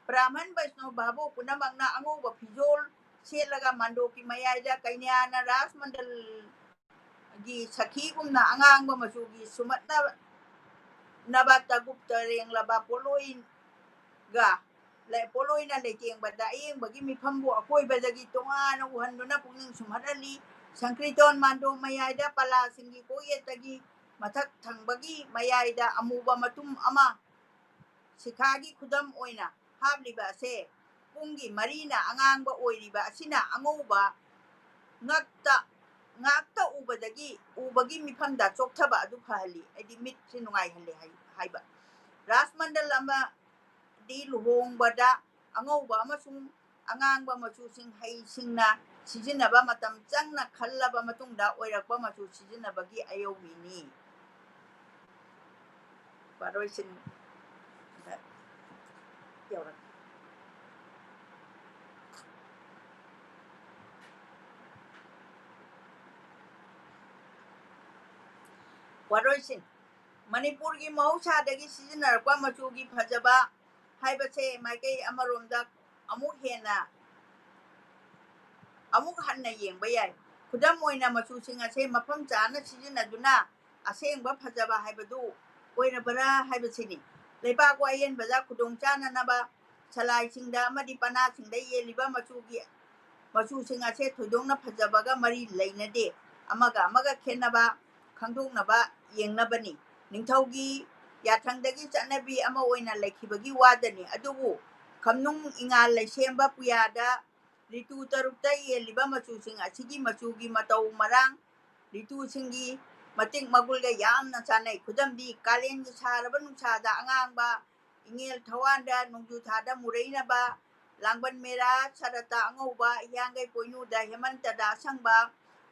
ꯕ꯭ꯔꯥꯍꯃꯟ ꯚꯩꯁꯅꯕ ꯚꯥꯕꯣꯛ ꯄꯨꯝꯅꯃꯛꯅ ꯑꯉꯧꯕ ꯐꯤꯖꯣꯜ ꯁꯦꯠꯂꯒ ꯃꯥꯟꯗꯣꯞꯀꯤ ꯃꯌꯥꯏꯗ ꯀꯩꯅ꯭ꯌꯥꯅ ꯔꯥꯁ ꯃꯟꯗꯜ ꯒꯤ ꯁꯈꯤꯒꯨꯝꯅ ꯑꯉꯥꯡꯕ ꯃꯆꯨꯒꯤ ꯁꯨꯝꯍꯠꯅꯅꯕ ꯇꯒꯨꯞ ꯇꯔꯦꯡꯂꯕ ꯄꯣꯠꯂꯣꯏꯒ ꯂꯩ-, ꯄꯣꯠꯂꯣꯏꯅ ꯂꯩꯇꯦꯡꯕꯗ ꯑꯌꯦꯡꯕꯒꯤ ꯃꯤꯐꯝꯕꯨ ꯑꯀꯣꯏꯕꯗꯒꯤ ꯇꯣꯉꯥꯟꯅ ꯎꯍꯟꯗꯨꯅ ꯄꯨꯛꯅꯤꯡ ꯁꯨꯝꯍꯠꯍꯜꯂꯤ꯫ ꯁꯪꯀ꯭ꯔꯤꯇꯣꯟ ꯃꯥꯟꯗꯣꯞ ꯃꯌꯥꯏꯗ ꯄꯂꯥꯁꯤꯡꯒꯤ ꯀꯣꯛꯌꯦꯠꯇꯒꯤ ꯃꯊꯛ ꯊꯪꯕꯒꯤ ꯃꯌꯥꯏꯗ ꯑꯃꯨꯕ ꯃꯇꯨꯝ ꯑꯃ ꯁꯤꯈꯥꯒꯤ ꯈꯨꯗꯝ ꯑꯣꯏꯅ ꯍꯥꯞꯂꯤꯕ ꯑꯁꯦ ꯄꯨꯡꯒꯤ ꯃꯔꯤꯅ ꯑꯉꯥꯡꯕ ꯑꯣꯏꯔꯤꯕ ꯑꯁꯤꯅ ꯑꯉꯧꯕ ꯉꯥꯛꯇ, ꯉꯥꯛꯇ ꯎꯕꯗꯒꯤ, ꯎꯕꯒꯤ ꯃꯤꯐꯝꯗ ꯆꯣꯛꯊꯕ ꯑꯗꯨ ꯐꯍꯜꯂꯤ, ꯍꯥꯏꯗꯤ ꯃꯤꯠꯁꯦ ꯅꯨꯡꯉꯥꯏꯍꯜꯂꯤ ꯍꯥꯏ-, ꯍꯥꯏꯕ꯫ ꯔꯥꯁ ꯃꯟꯗꯜ ꯑꯃꯗꯤ ꯂꯨꯍꯣꯡꯕꯗ ꯑꯉꯧꯕ ꯑꯃꯁꯨꯡ ꯑꯉꯥꯡꯕ ꯃꯆꯨꯁꯤꯡ ꯍꯩꯁꯤꯡꯅ ꯁꯤꯖꯤꯟꯅꯕ ꯃꯇꯝ ꯆꯪꯅ ꯈꯜꯂꯕ ꯃꯇꯨꯡꯗ ꯑꯣꯏꯔꯛꯄ ꯃꯆꯨ ꯁꯤꯖꯤꯟꯅꯕꯒꯤ ꯑꯌꯧꯕꯤꯅꯤ꯫ ꯋꯥꯔꯣꯏꯁꯤꯟꯗ ꯌꯧꯔꯛ-, ꯋꯥꯔꯣꯏꯁꯤꯟ꯫ ꯃꯅꯤꯄꯨꯔꯒꯤ ꯃꯍꯧꯁꯥꯗꯒꯤ ꯁꯤꯖꯤꯟꯅꯔꯛꯄ ꯃꯆꯨꯒꯤ ꯐꯖꯕ ꯍꯥꯏꯕꯁꯦ ꯃꯥꯏꯀꯩ ꯑꯃꯔꯣꯝꯗ ꯑꯃꯨꯛ ꯍꯦꯟꯅ, ꯑꯃꯨꯛ ꯍꯟꯅ ꯌꯦꯡꯕ ꯌꯥꯏ꯫ ꯈꯨꯗꯝ ꯑꯣꯏꯅ, ꯃꯆꯨꯁꯤꯡ ꯑꯁꯦ ꯃꯐꯝ ꯆꯥꯅ ꯁꯤꯖꯤꯟꯅꯗꯨꯅ ꯑꯁꯦꯡꯕ ꯐꯖꯕ ꯍꯥꯏꯕꯗꯨ ꯑꯣꯏꯔꯕꯔꯥ ꯍꯥꯏꯕꯁꯤꯅꯤ꯫ ꯂꯩꯕꯥꯛ ꯋꯥꯌꯦꯟꯕꯗ ꯈꯨꯗꯣꯡ ꯆꯥꯅꯅꯕ ꯁꯂꯥꯏꯁꯤꯡꯗ ꯑꯃꯗꯤ ꯄꯅꯥꯁꯤꯡꯗ ꯌꯦꯜꯂꯤꯕ ꯃꯆꯨꯒꯤ, ꯃꯆꯨꯁꯤꯡ ꯑꯁꯦ ꯊꯣꯏꯗꯣꯛꯅ ꯐꯖꯕꯒ ꯃꯔꯤ ꯂꯩꯅꯗꯦ꯫ ꯑꯃꯒ ꯑꯃꯒ ꯈꯦꯠꯅꯕ ꯈꯪꯗꯣꯛꯅꯕ ꯌꯦꯡꯅꯕꯅꯤ꯫ ꯅꯤꯡꯊꯧꯒꯤ ꯌꯥꯊꯪꯗꯒꯤ ꯆꯠꯅꯕꯤ ꯑꯃ ꯑꯣꯏꯅ ꯂꯩꯈꯤꯕꯒꯤ ꯋꯥꯗꯅꯤ꯫ ꯑꯗꯨꯕꯨ ꯈꯝꯅꯨꯡ ꯏꯉꯥꯜ ꯂꯩꯁꯦꯝꯕ ꯄꯨꯌꯥꯗ ꯔꯤꯇꯨ ꯇꯔꯨꯛꯇ ꯌꯦꯜꯂꯤꯕ ꯃꯆꯨꯁꯤꯡ ꯑꯁꯤꯒꯤ ꯃꯆꯨꯒꯤ ꯃꯇꯧ ꯃꯔꯥꯡ ꯔꯤꯇꯨꯁꯤꯡꯒꯤ ꯃꯇꯤꯛ ꯃꯒꯨꯜꯒ ꯌꯥꯝꯅ ꯆꯥꯟꯅꯩ꯫ ꯈꯨꯗꯝꯗꯤ, ꯀꯥꯂꯦꯟꯒꯤ ꯁꯥꯔꯕ ꯅꯨꯡꯁꯥꯗ ꯑꯉꯥꯡꯕ, ꯏꯉꯦꯜ ꯊꯋꯥꯟꯗ ꯅꯣꯡꯖꯨ ꯊꯥꯗ ꯃꯨꯔꯩꯅꯕ, ꯂꯥꯡꯕꯟ ꯃꯦꯔꯥ ꯁꯔꯠꯇ ꯑꯉꯧꯕ, ꯍꯤꯌꯥꯡꯒꯩ ꯄꯣꯏꯅꯨꯗ ꯍꯦꯃꯟꯇꯗ ꯑꯁꯪꯕ,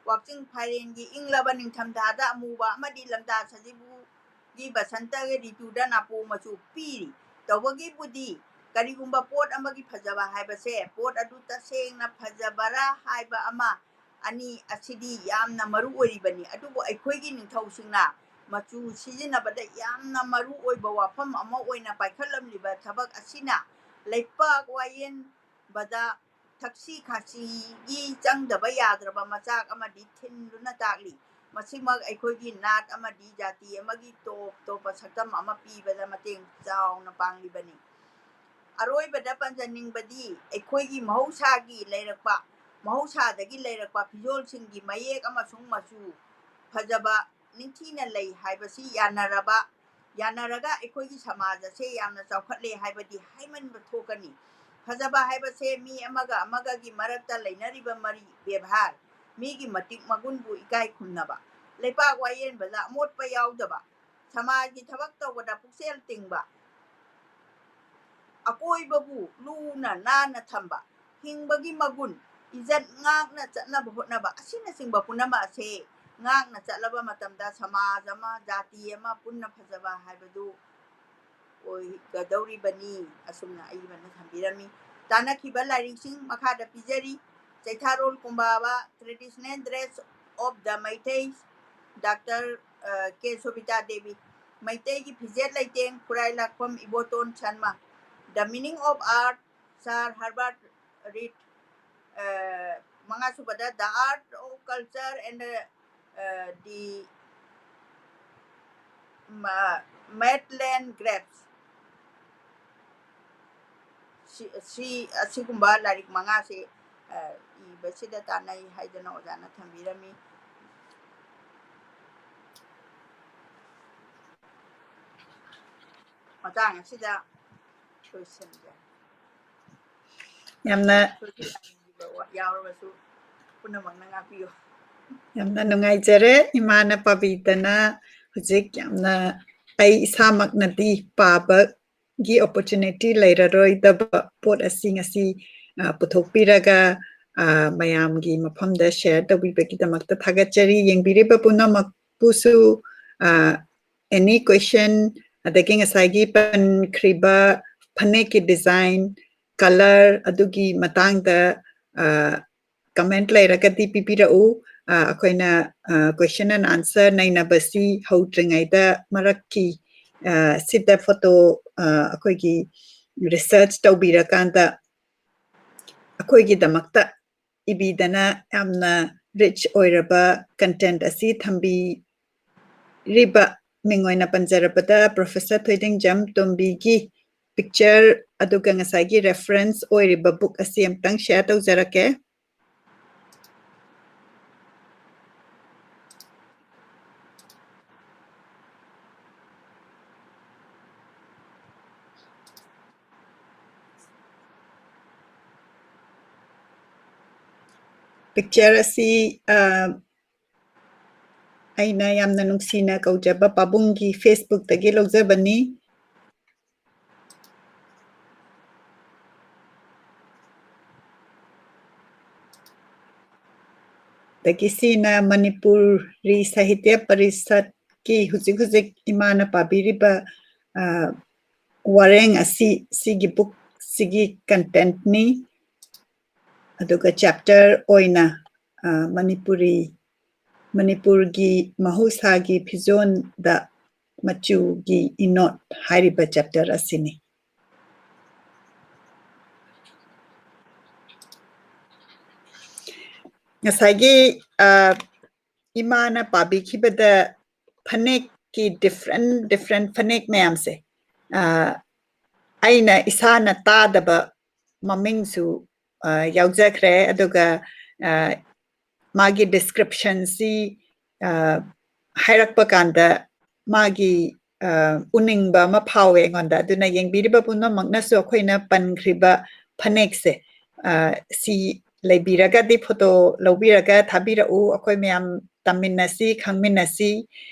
ꯋꯥꯛꯆꯤꯡ ꯐꯥꯏꯔꯦꯟꯒꯤ ꯏꯪꯂꯕ ꯅꯤꯡꯊꯝꯊꯥꯗ ꯑꯃꯨꯕ ꯑꯃꯗꯤ ꯂꯝꯗꯥ ꯁꯖꯤꯕꯨꯒꯤ ꯕꯁꯟꯇꯒꯤ ꯔꯤꯇꯨꯗ ꯅꯥꯄꯨ ꯃꯆꯨ ꯄꯤꯔꯤ꯫ ꯇꯧꯕꯒꯤꯕꯨꯗꯤ ꯀꯔꯤꯒꯨꯝꯕ ꯄꯣꯠ ꯑꯃꯒꯤ ꯐꯖꯕ ꯍꯥꯏꯕꯁꯦ ꯄꯣꯠ ꯑꯗꯨ ꯇꯁꯦꯡꯅ ꯐꯖꯕꯔꯥ ꯍꯥꯏꯕ ꯑꯃ, ꯑꯅꯤ ꯑꯁꯤꯗꯤ ꯌꯥꯝꯅ ꯃꯔꯨ ꯑꯣꯏꯔꯤꯕꯅꯤ꯫ ꯑꯗꯨꯕꯨ ꯑꯩꯈꯣꯏꯒꯤ ꯅꯤꯡꯊꯧꯁꯤꯡꯅ ꯃꯆꯨ ꯁꯤꯖꯤꯟꯅꯕꯗ ꯌꯥꯝꯅ ꯃꯔꯨ ꯑꯣꯏꯕ ꯋꯥꯐꯝ ꯑꯃ ꯑꯣꯏꯅ ꯄꯥꯏꯈꯠꯂꯝꯂꯤꯕ ꯊꯕꯛ ꯑꯁꯤꯅ ꯂꯩꯄꯥꯛ ꯋꯥꯌꯦꯟꯕꯗ ꯊꯛꯁꯤ ꯈꯥꯁꯤꯒꯤ ꯆꯪꯗꯕ ꯌꯥꯗ꯭ꯔꯕ ꯃꯆꯥꯛ ꯑꯃꯗꯤ ꯊꯤꯟꯗꯨꯅ ꯇꯥꯛꯂꯤ꯫ ꯃꯁꯤꯃꯛ ꯑꯩꯈꯣꯏꯒꯤ ꯅꯥꯠ ꯑꯃꯗꯤ ꯖꯥꯇꯤ ꯑꯃꯒꯤ ꯇꯣꯞ ꯇꯣꯞꯄ ꯁꯛꯇꯝ ꯑꯃ ꯄꯤꯕꯗ ꯃꯇꯦꯡ ꯆꯥꯎꯅ ꯄꯥꯡꯂꯤꯕꯅꯤ꯫ ꯑꯔꯣꯏꯕꯗ ꯄꯟꯖꯅꯤꯡꯕꯗꯤ ꯑꯩꯈꯣꯏꯒꯤ ꯃꯍꯧꯁꯥꯒꯤ ꯂꯩꯔꯛꯄ, ꯃꯍꯧꯁꯥꯗꯒꯤ ꯂꯩꯔꯛꯄ ꯐꯤꯖꯣꯜꯁꯤꯡꯒꯤ ꯃꯌꯦꯛ ꯑꯃꯁꯨꯡ ꯃꯆꯨ ꯐꯖꯕ ꯅꯤꯡꯊꯤꯅ ꯂꯩ ꯍꯥꯏꯕꯁꯤ ꯌꯥꯅꯔꯕ, ꯌꯥꯅꯔꯒ ꯑꯩꯈꯣꯏꯒꯤ ꯁꯃꯥꯖ ꯑꯁꯦ ꯌꯥꯝꯅ ꯆꯥꯎꯈꯠꯂꯦ ꯍꯥꯏꯕꯗꯤ ꯍꯥꯏꯃꯟꯕ ꯊꯣꯛꯀꯅꯤ꯫ ꯐꯖꯕ ꯍꯥꯏꯕꯁꯦ ꯃꯤ ꯑꯃꯒ ꯑꯃꯒꯒꯤ ꯃꯔꯛꯇ ꯂꯩꯅꯔꯤꯕ ꯃꯔꯤ, ꯕꯦꯕꯥꯔ, ꯃꯤꯒꯤ ꯃꯇꯤꯛ ꯃꯒꯨꯟꯕꯨ ꯏꯀꯥꯏ ꯈꯨꯝꯅꯕ, ꯂꯩꯄꯥꯛ ꯋꯥꯌꯦꯟꯕꯗ ꯑꯃꯣꯠꯄ ꯌꯥꯎꯗꯕ, ꯁꯃꯥꯖꯒꯤ ꯊꯕꯛ ꯇꯧꯕꯗ ꯄꯨꯛꯆꯦꯜ ꯇꯤꯡꯕ, ꯑꯀꯣꯏꯕꯕꯨ ꯂꯨꯅ ꯅꯥꯟꯅ ꯊꯝꯕ, ꯍꯤꯡꯕꯒꯤ ꯃꯒꯨꯟ, ꯏꯖꯠ ꯉꯥꯛꯅ ꯆꯠꯅꯕ ꯍꯣꯠꯅꯕ ꯑꯁꯤꯅꯆꯤꯡꯕ ꯄꯨꯝꯅꯃꯛ ꯑꯁꯦ ꯉꯥꯛꯅ ꯆꯠꯂꯕ ꯃꯇꯝꯗ ꯁꯃꯥꯖ ꯑꯃ, ꯖꯥꯇꯤ ꯑꯃ ꯄꯨꯟꯅ ꯐꯖꯕ ꯍꯥꯏꯕꯗꯨ ꯑꯣꯏꯒꯗꯧꯔꯤꯕꯅꯤ꯫ ꯑꯁꯨꯝꯅ ꯑꯏꯕꯅ ꯊꯝꯕꯤꯔꯝꯃꯤ꯫ ꯇꯥꯟꯅꯈꯤꯕ ꯂꯥꯏꯔꯤꯛꯁꯤꯡ ꯃꯈꯥꯗ ꯄꯤꯖꯔꯤ꯫ Cheitharol Kumbaba, Traditional Dress of the Meiteis, doctor, ꯑ, ꯀꯦ ꯁꯣꯕꯤꯇꯥ ꯗꯦꯕꯤ, ꯃꯩꯇꯩꯒꯤ ꯐꯤꯖꯦꯠ ꯂꯩꯇꯦꯡ, ꯈꯨꯔꯥꯏ ꯂꯥꯛꯐꯝ Iboton Sharma, The Meaning of Art, sir Herbert Read, ꯑ, ꯃꯉꯥꯁꯨꯕꯗ The Art of Culture and, ꯑ, the Ma-, Maitland Grapes, ꯁꯤ, ꯁꯤ, ꯑꯁꯤꯒꯨꯝꯕ ꯂꯥꯏꯔꯤꯛ ꯃꯉꯥꯁꯤ, ꯑ, ꯏꯕꯁꯤꯗ ꯇꯥꯟꯅꯩ ꯍꯥꯏꯗꯅ ꯑꯣꯖꯥꯅ ꯊꯝꯕꯤꯔꯝꯃꯤ꯫ ꯃꯇꯥꯡ ꯑꯁꯤꯗ ꯂꯣꯏꯁꯤꯟꯖꯔꯦ꯫ ꯌꯥꯝꯅ ꯌꯥꯎꯔꯕꯁꯨ ꯄꯨꯝꯅꯃꯛꯅ ꯉꯥꯛꯄꯤꯌꯨ꯫ ꯌꯥꯝꯅ ꯅꯨꯡꯉꯥꯏꯖꯔꯦ, ꯏꯃꯥꯅ ꯄꯥꯕꯤꯗꯅ ꯍꯧꯖꯤꯛ ꯌꯥꯝꯅ ꯑꯩ ꯏꯁꯥꯃꯛꯅꯗꯤ ꯄꯥꯕꯒꯤ opportunity ꯂꯩꯔꯔꯣꯏꯗꯕ ꯄꯣꯠ ꯑꯁꯤ ꯉꯁꯤ, ꯑ, ꯄꯨꯊꯣꯛꯄꯤꯔꯒ, ꯑ, ꯃꯌꯥꯝꯒꯤ ꯃꯐꯝꯗ share ꯇꯧꯕꯤꯕꯒꯤꯗꯃꯛꯇ ꯊꯥꯒꯠꯆꯔꯤ꯫ ꯌꯦꯡꯕꯤꯔꯤꯕ ꯄꯨꯝꯅꯃꯛꯄꯨꯁꯨ, ꯑ, any question, ꯑꯗꯒꯤ ꯉꯁꯥꯏꯒꯤ ꯄꯟꯈ꯭ꯔꯤꯕ ꯐꯅꯦꯛꯀꯤ design, colour ꯑꯗꯨꯒꯤ ꯃꯇꯥꯡꯗ, ꯑ, comment ꯂꯩꯔꯒꯗꯤ ꯄꯤꯕꯤꯔꯛꯎ꯫ ꯑ, ꯑꯩꯈꯣꯏꯅ, ꯑ, question and answer ꯅꯩꯅꯕꯁꯤ ꯍꯧꯗ꯭ꯔꯤꯉꯩꯗ ꯃꯔꯛꯀꯤ, ꯑ, ꯁꯤꯗ photo, ꯑ, ꯑꯩꯈꯣꯏꯒꯤ research ꯇꯧꯕꯤꯔꯀꯥꯟꯗ ꯑꯩꯈꯣꯏꯒꯤꯗꯃꯛꯇ ꯏꯕꯤꯗꯅ ꯌꯥꯝꯅ rich ꯑꯣꯏꯔꯕ content ꯑꯁꯤ ꯊꯝꯕꯤꯔꯤꯕ ꯃꯤꯡ ꯑꯣꯏꯅ ꯄꯟꯖꯔꯕꯗ Professor ꯊꯣꯏꯗꯤꯡꯖꯝ ꯇꯣꯝꯕꯤꯒꯤ picture ꯑꯗꯨꯒ ꯉꯁꯥꯏꯒꯤ reference ꯑꯣꯏꯔꯤꯕ book ꯑꯁꯤ ꯑꯃꯨꯛꯇꯪ share ꯇꯧꯖꯔꯛꯀꯦ꯫ Picture ꯑꯁꯤ, ꯑ, ꯑꯩꯅ ꯌꯥꯝꯅ ꯅꯨꯡꯁꯤꯅ ꯀꯧꯖꯕ ꯄꯥꯕꯨꯡꯒꯤ Facebook ꯇꯒꯤ ꯂꯧꯖꯕꯅꯤ꯫ ꯑꯗꯒꯤ ꯁꯤꯅ ꯃꯅꯤꯄꯨꯔꯤ ꯁꯥꯍꯤꯇ꯭ꯌ ꯄꯔꯤꯁꯠꯀꯤ ꯍꯧꯖꯤꯛ ꯍꯧꯖꯤꯛ ꯏꯃꯥꯅ ꯄꯥꯕꯤꯔꯤꯕ, ꯑ, ꯋꯥꯔꯦꯡ ꯑꯁꯤ ꯁꯤꯒꯤ book ꯁꯤꯒꯤ content ꯅꯤ꯫ ꯑꯗꯨꯒ chapter ꯑꯣꯏꯅ, ꯑ, ꯃꯅꯤꯄꯨꯔꯤ, ꯃꯅꯤꯄꯨꯔꯒꯤ ꯃꯍꯧꯁꯥꯒꯤ ꯐꯤꯖꯣꯜꯗ ꯃꯆꯨꯒꯤ ꯏꯅꯣꯠ ꯍꯥꯏꯔꯤꯕ chapter ꯑꯁꯤꯅꯤ꯫ ꯉꯁꯥꯏꯒꯤ, ꯑ, ꯏꯃꯥꯅ ꯄꯥꯕꯤꯈꯤꯕꯗ ꯐꯅꯦꯛꯀꯤ different, different ꯐꯅꯦꯛ ꯃꯌꯥꯝꯁꯦ, ꯑ, ꯑꯩꯅ ꯏꯁꯥꯅ ꯇꯥꯗꯕ ꯃꯃꯤꯡꯁꯨ, ꯑ, ꯌꯥꯎꯖꯈ꯭ꯔꯦ꯫ ꯑꯗꯨꯒ, ꯑ, ꯃꯥꯒꯤ description ꯁꯤ, ꯑ, ꯍꯥꯏꯔꯛꯄ ꯀꯥꯟꯗ ꯃꯥꯒꯤ, ꯑ, ꯎꯅꯤꯡꯕ ꯑꯃ ꯐꯥꯎꯋꯦ ꯑꯩꯉꯣꯟꯗ꯫ ꯑꯗꯨꯅ ꯌꯦꯡꯕꯤꯔꯤꯕ ꯄꯨꯝꯅꯃꯛꯅꯁꯨ ꯑꯩꯈꯣꯏꯅ ꯄꯟꯈ꯭ꯔꯤꯕ ꯐꯅꯦꯛꯁꯦ, ꯑ, ꯁꯤ ꯂꯩꯕꯤꯔꯒꯗꯤ photo ꯂꯧꯕꯤꯔꯒ ꯊꯥꯕꯤꯔꯛꯎ꯫ ꯑꯩꯈꯣꯏ ꯃꯌꯥꯝ ꯇꯝꯃꯤꯟꯅꯁꯤ, ꯈꯪꯃꯤꯟꯅꯁꯤ꯫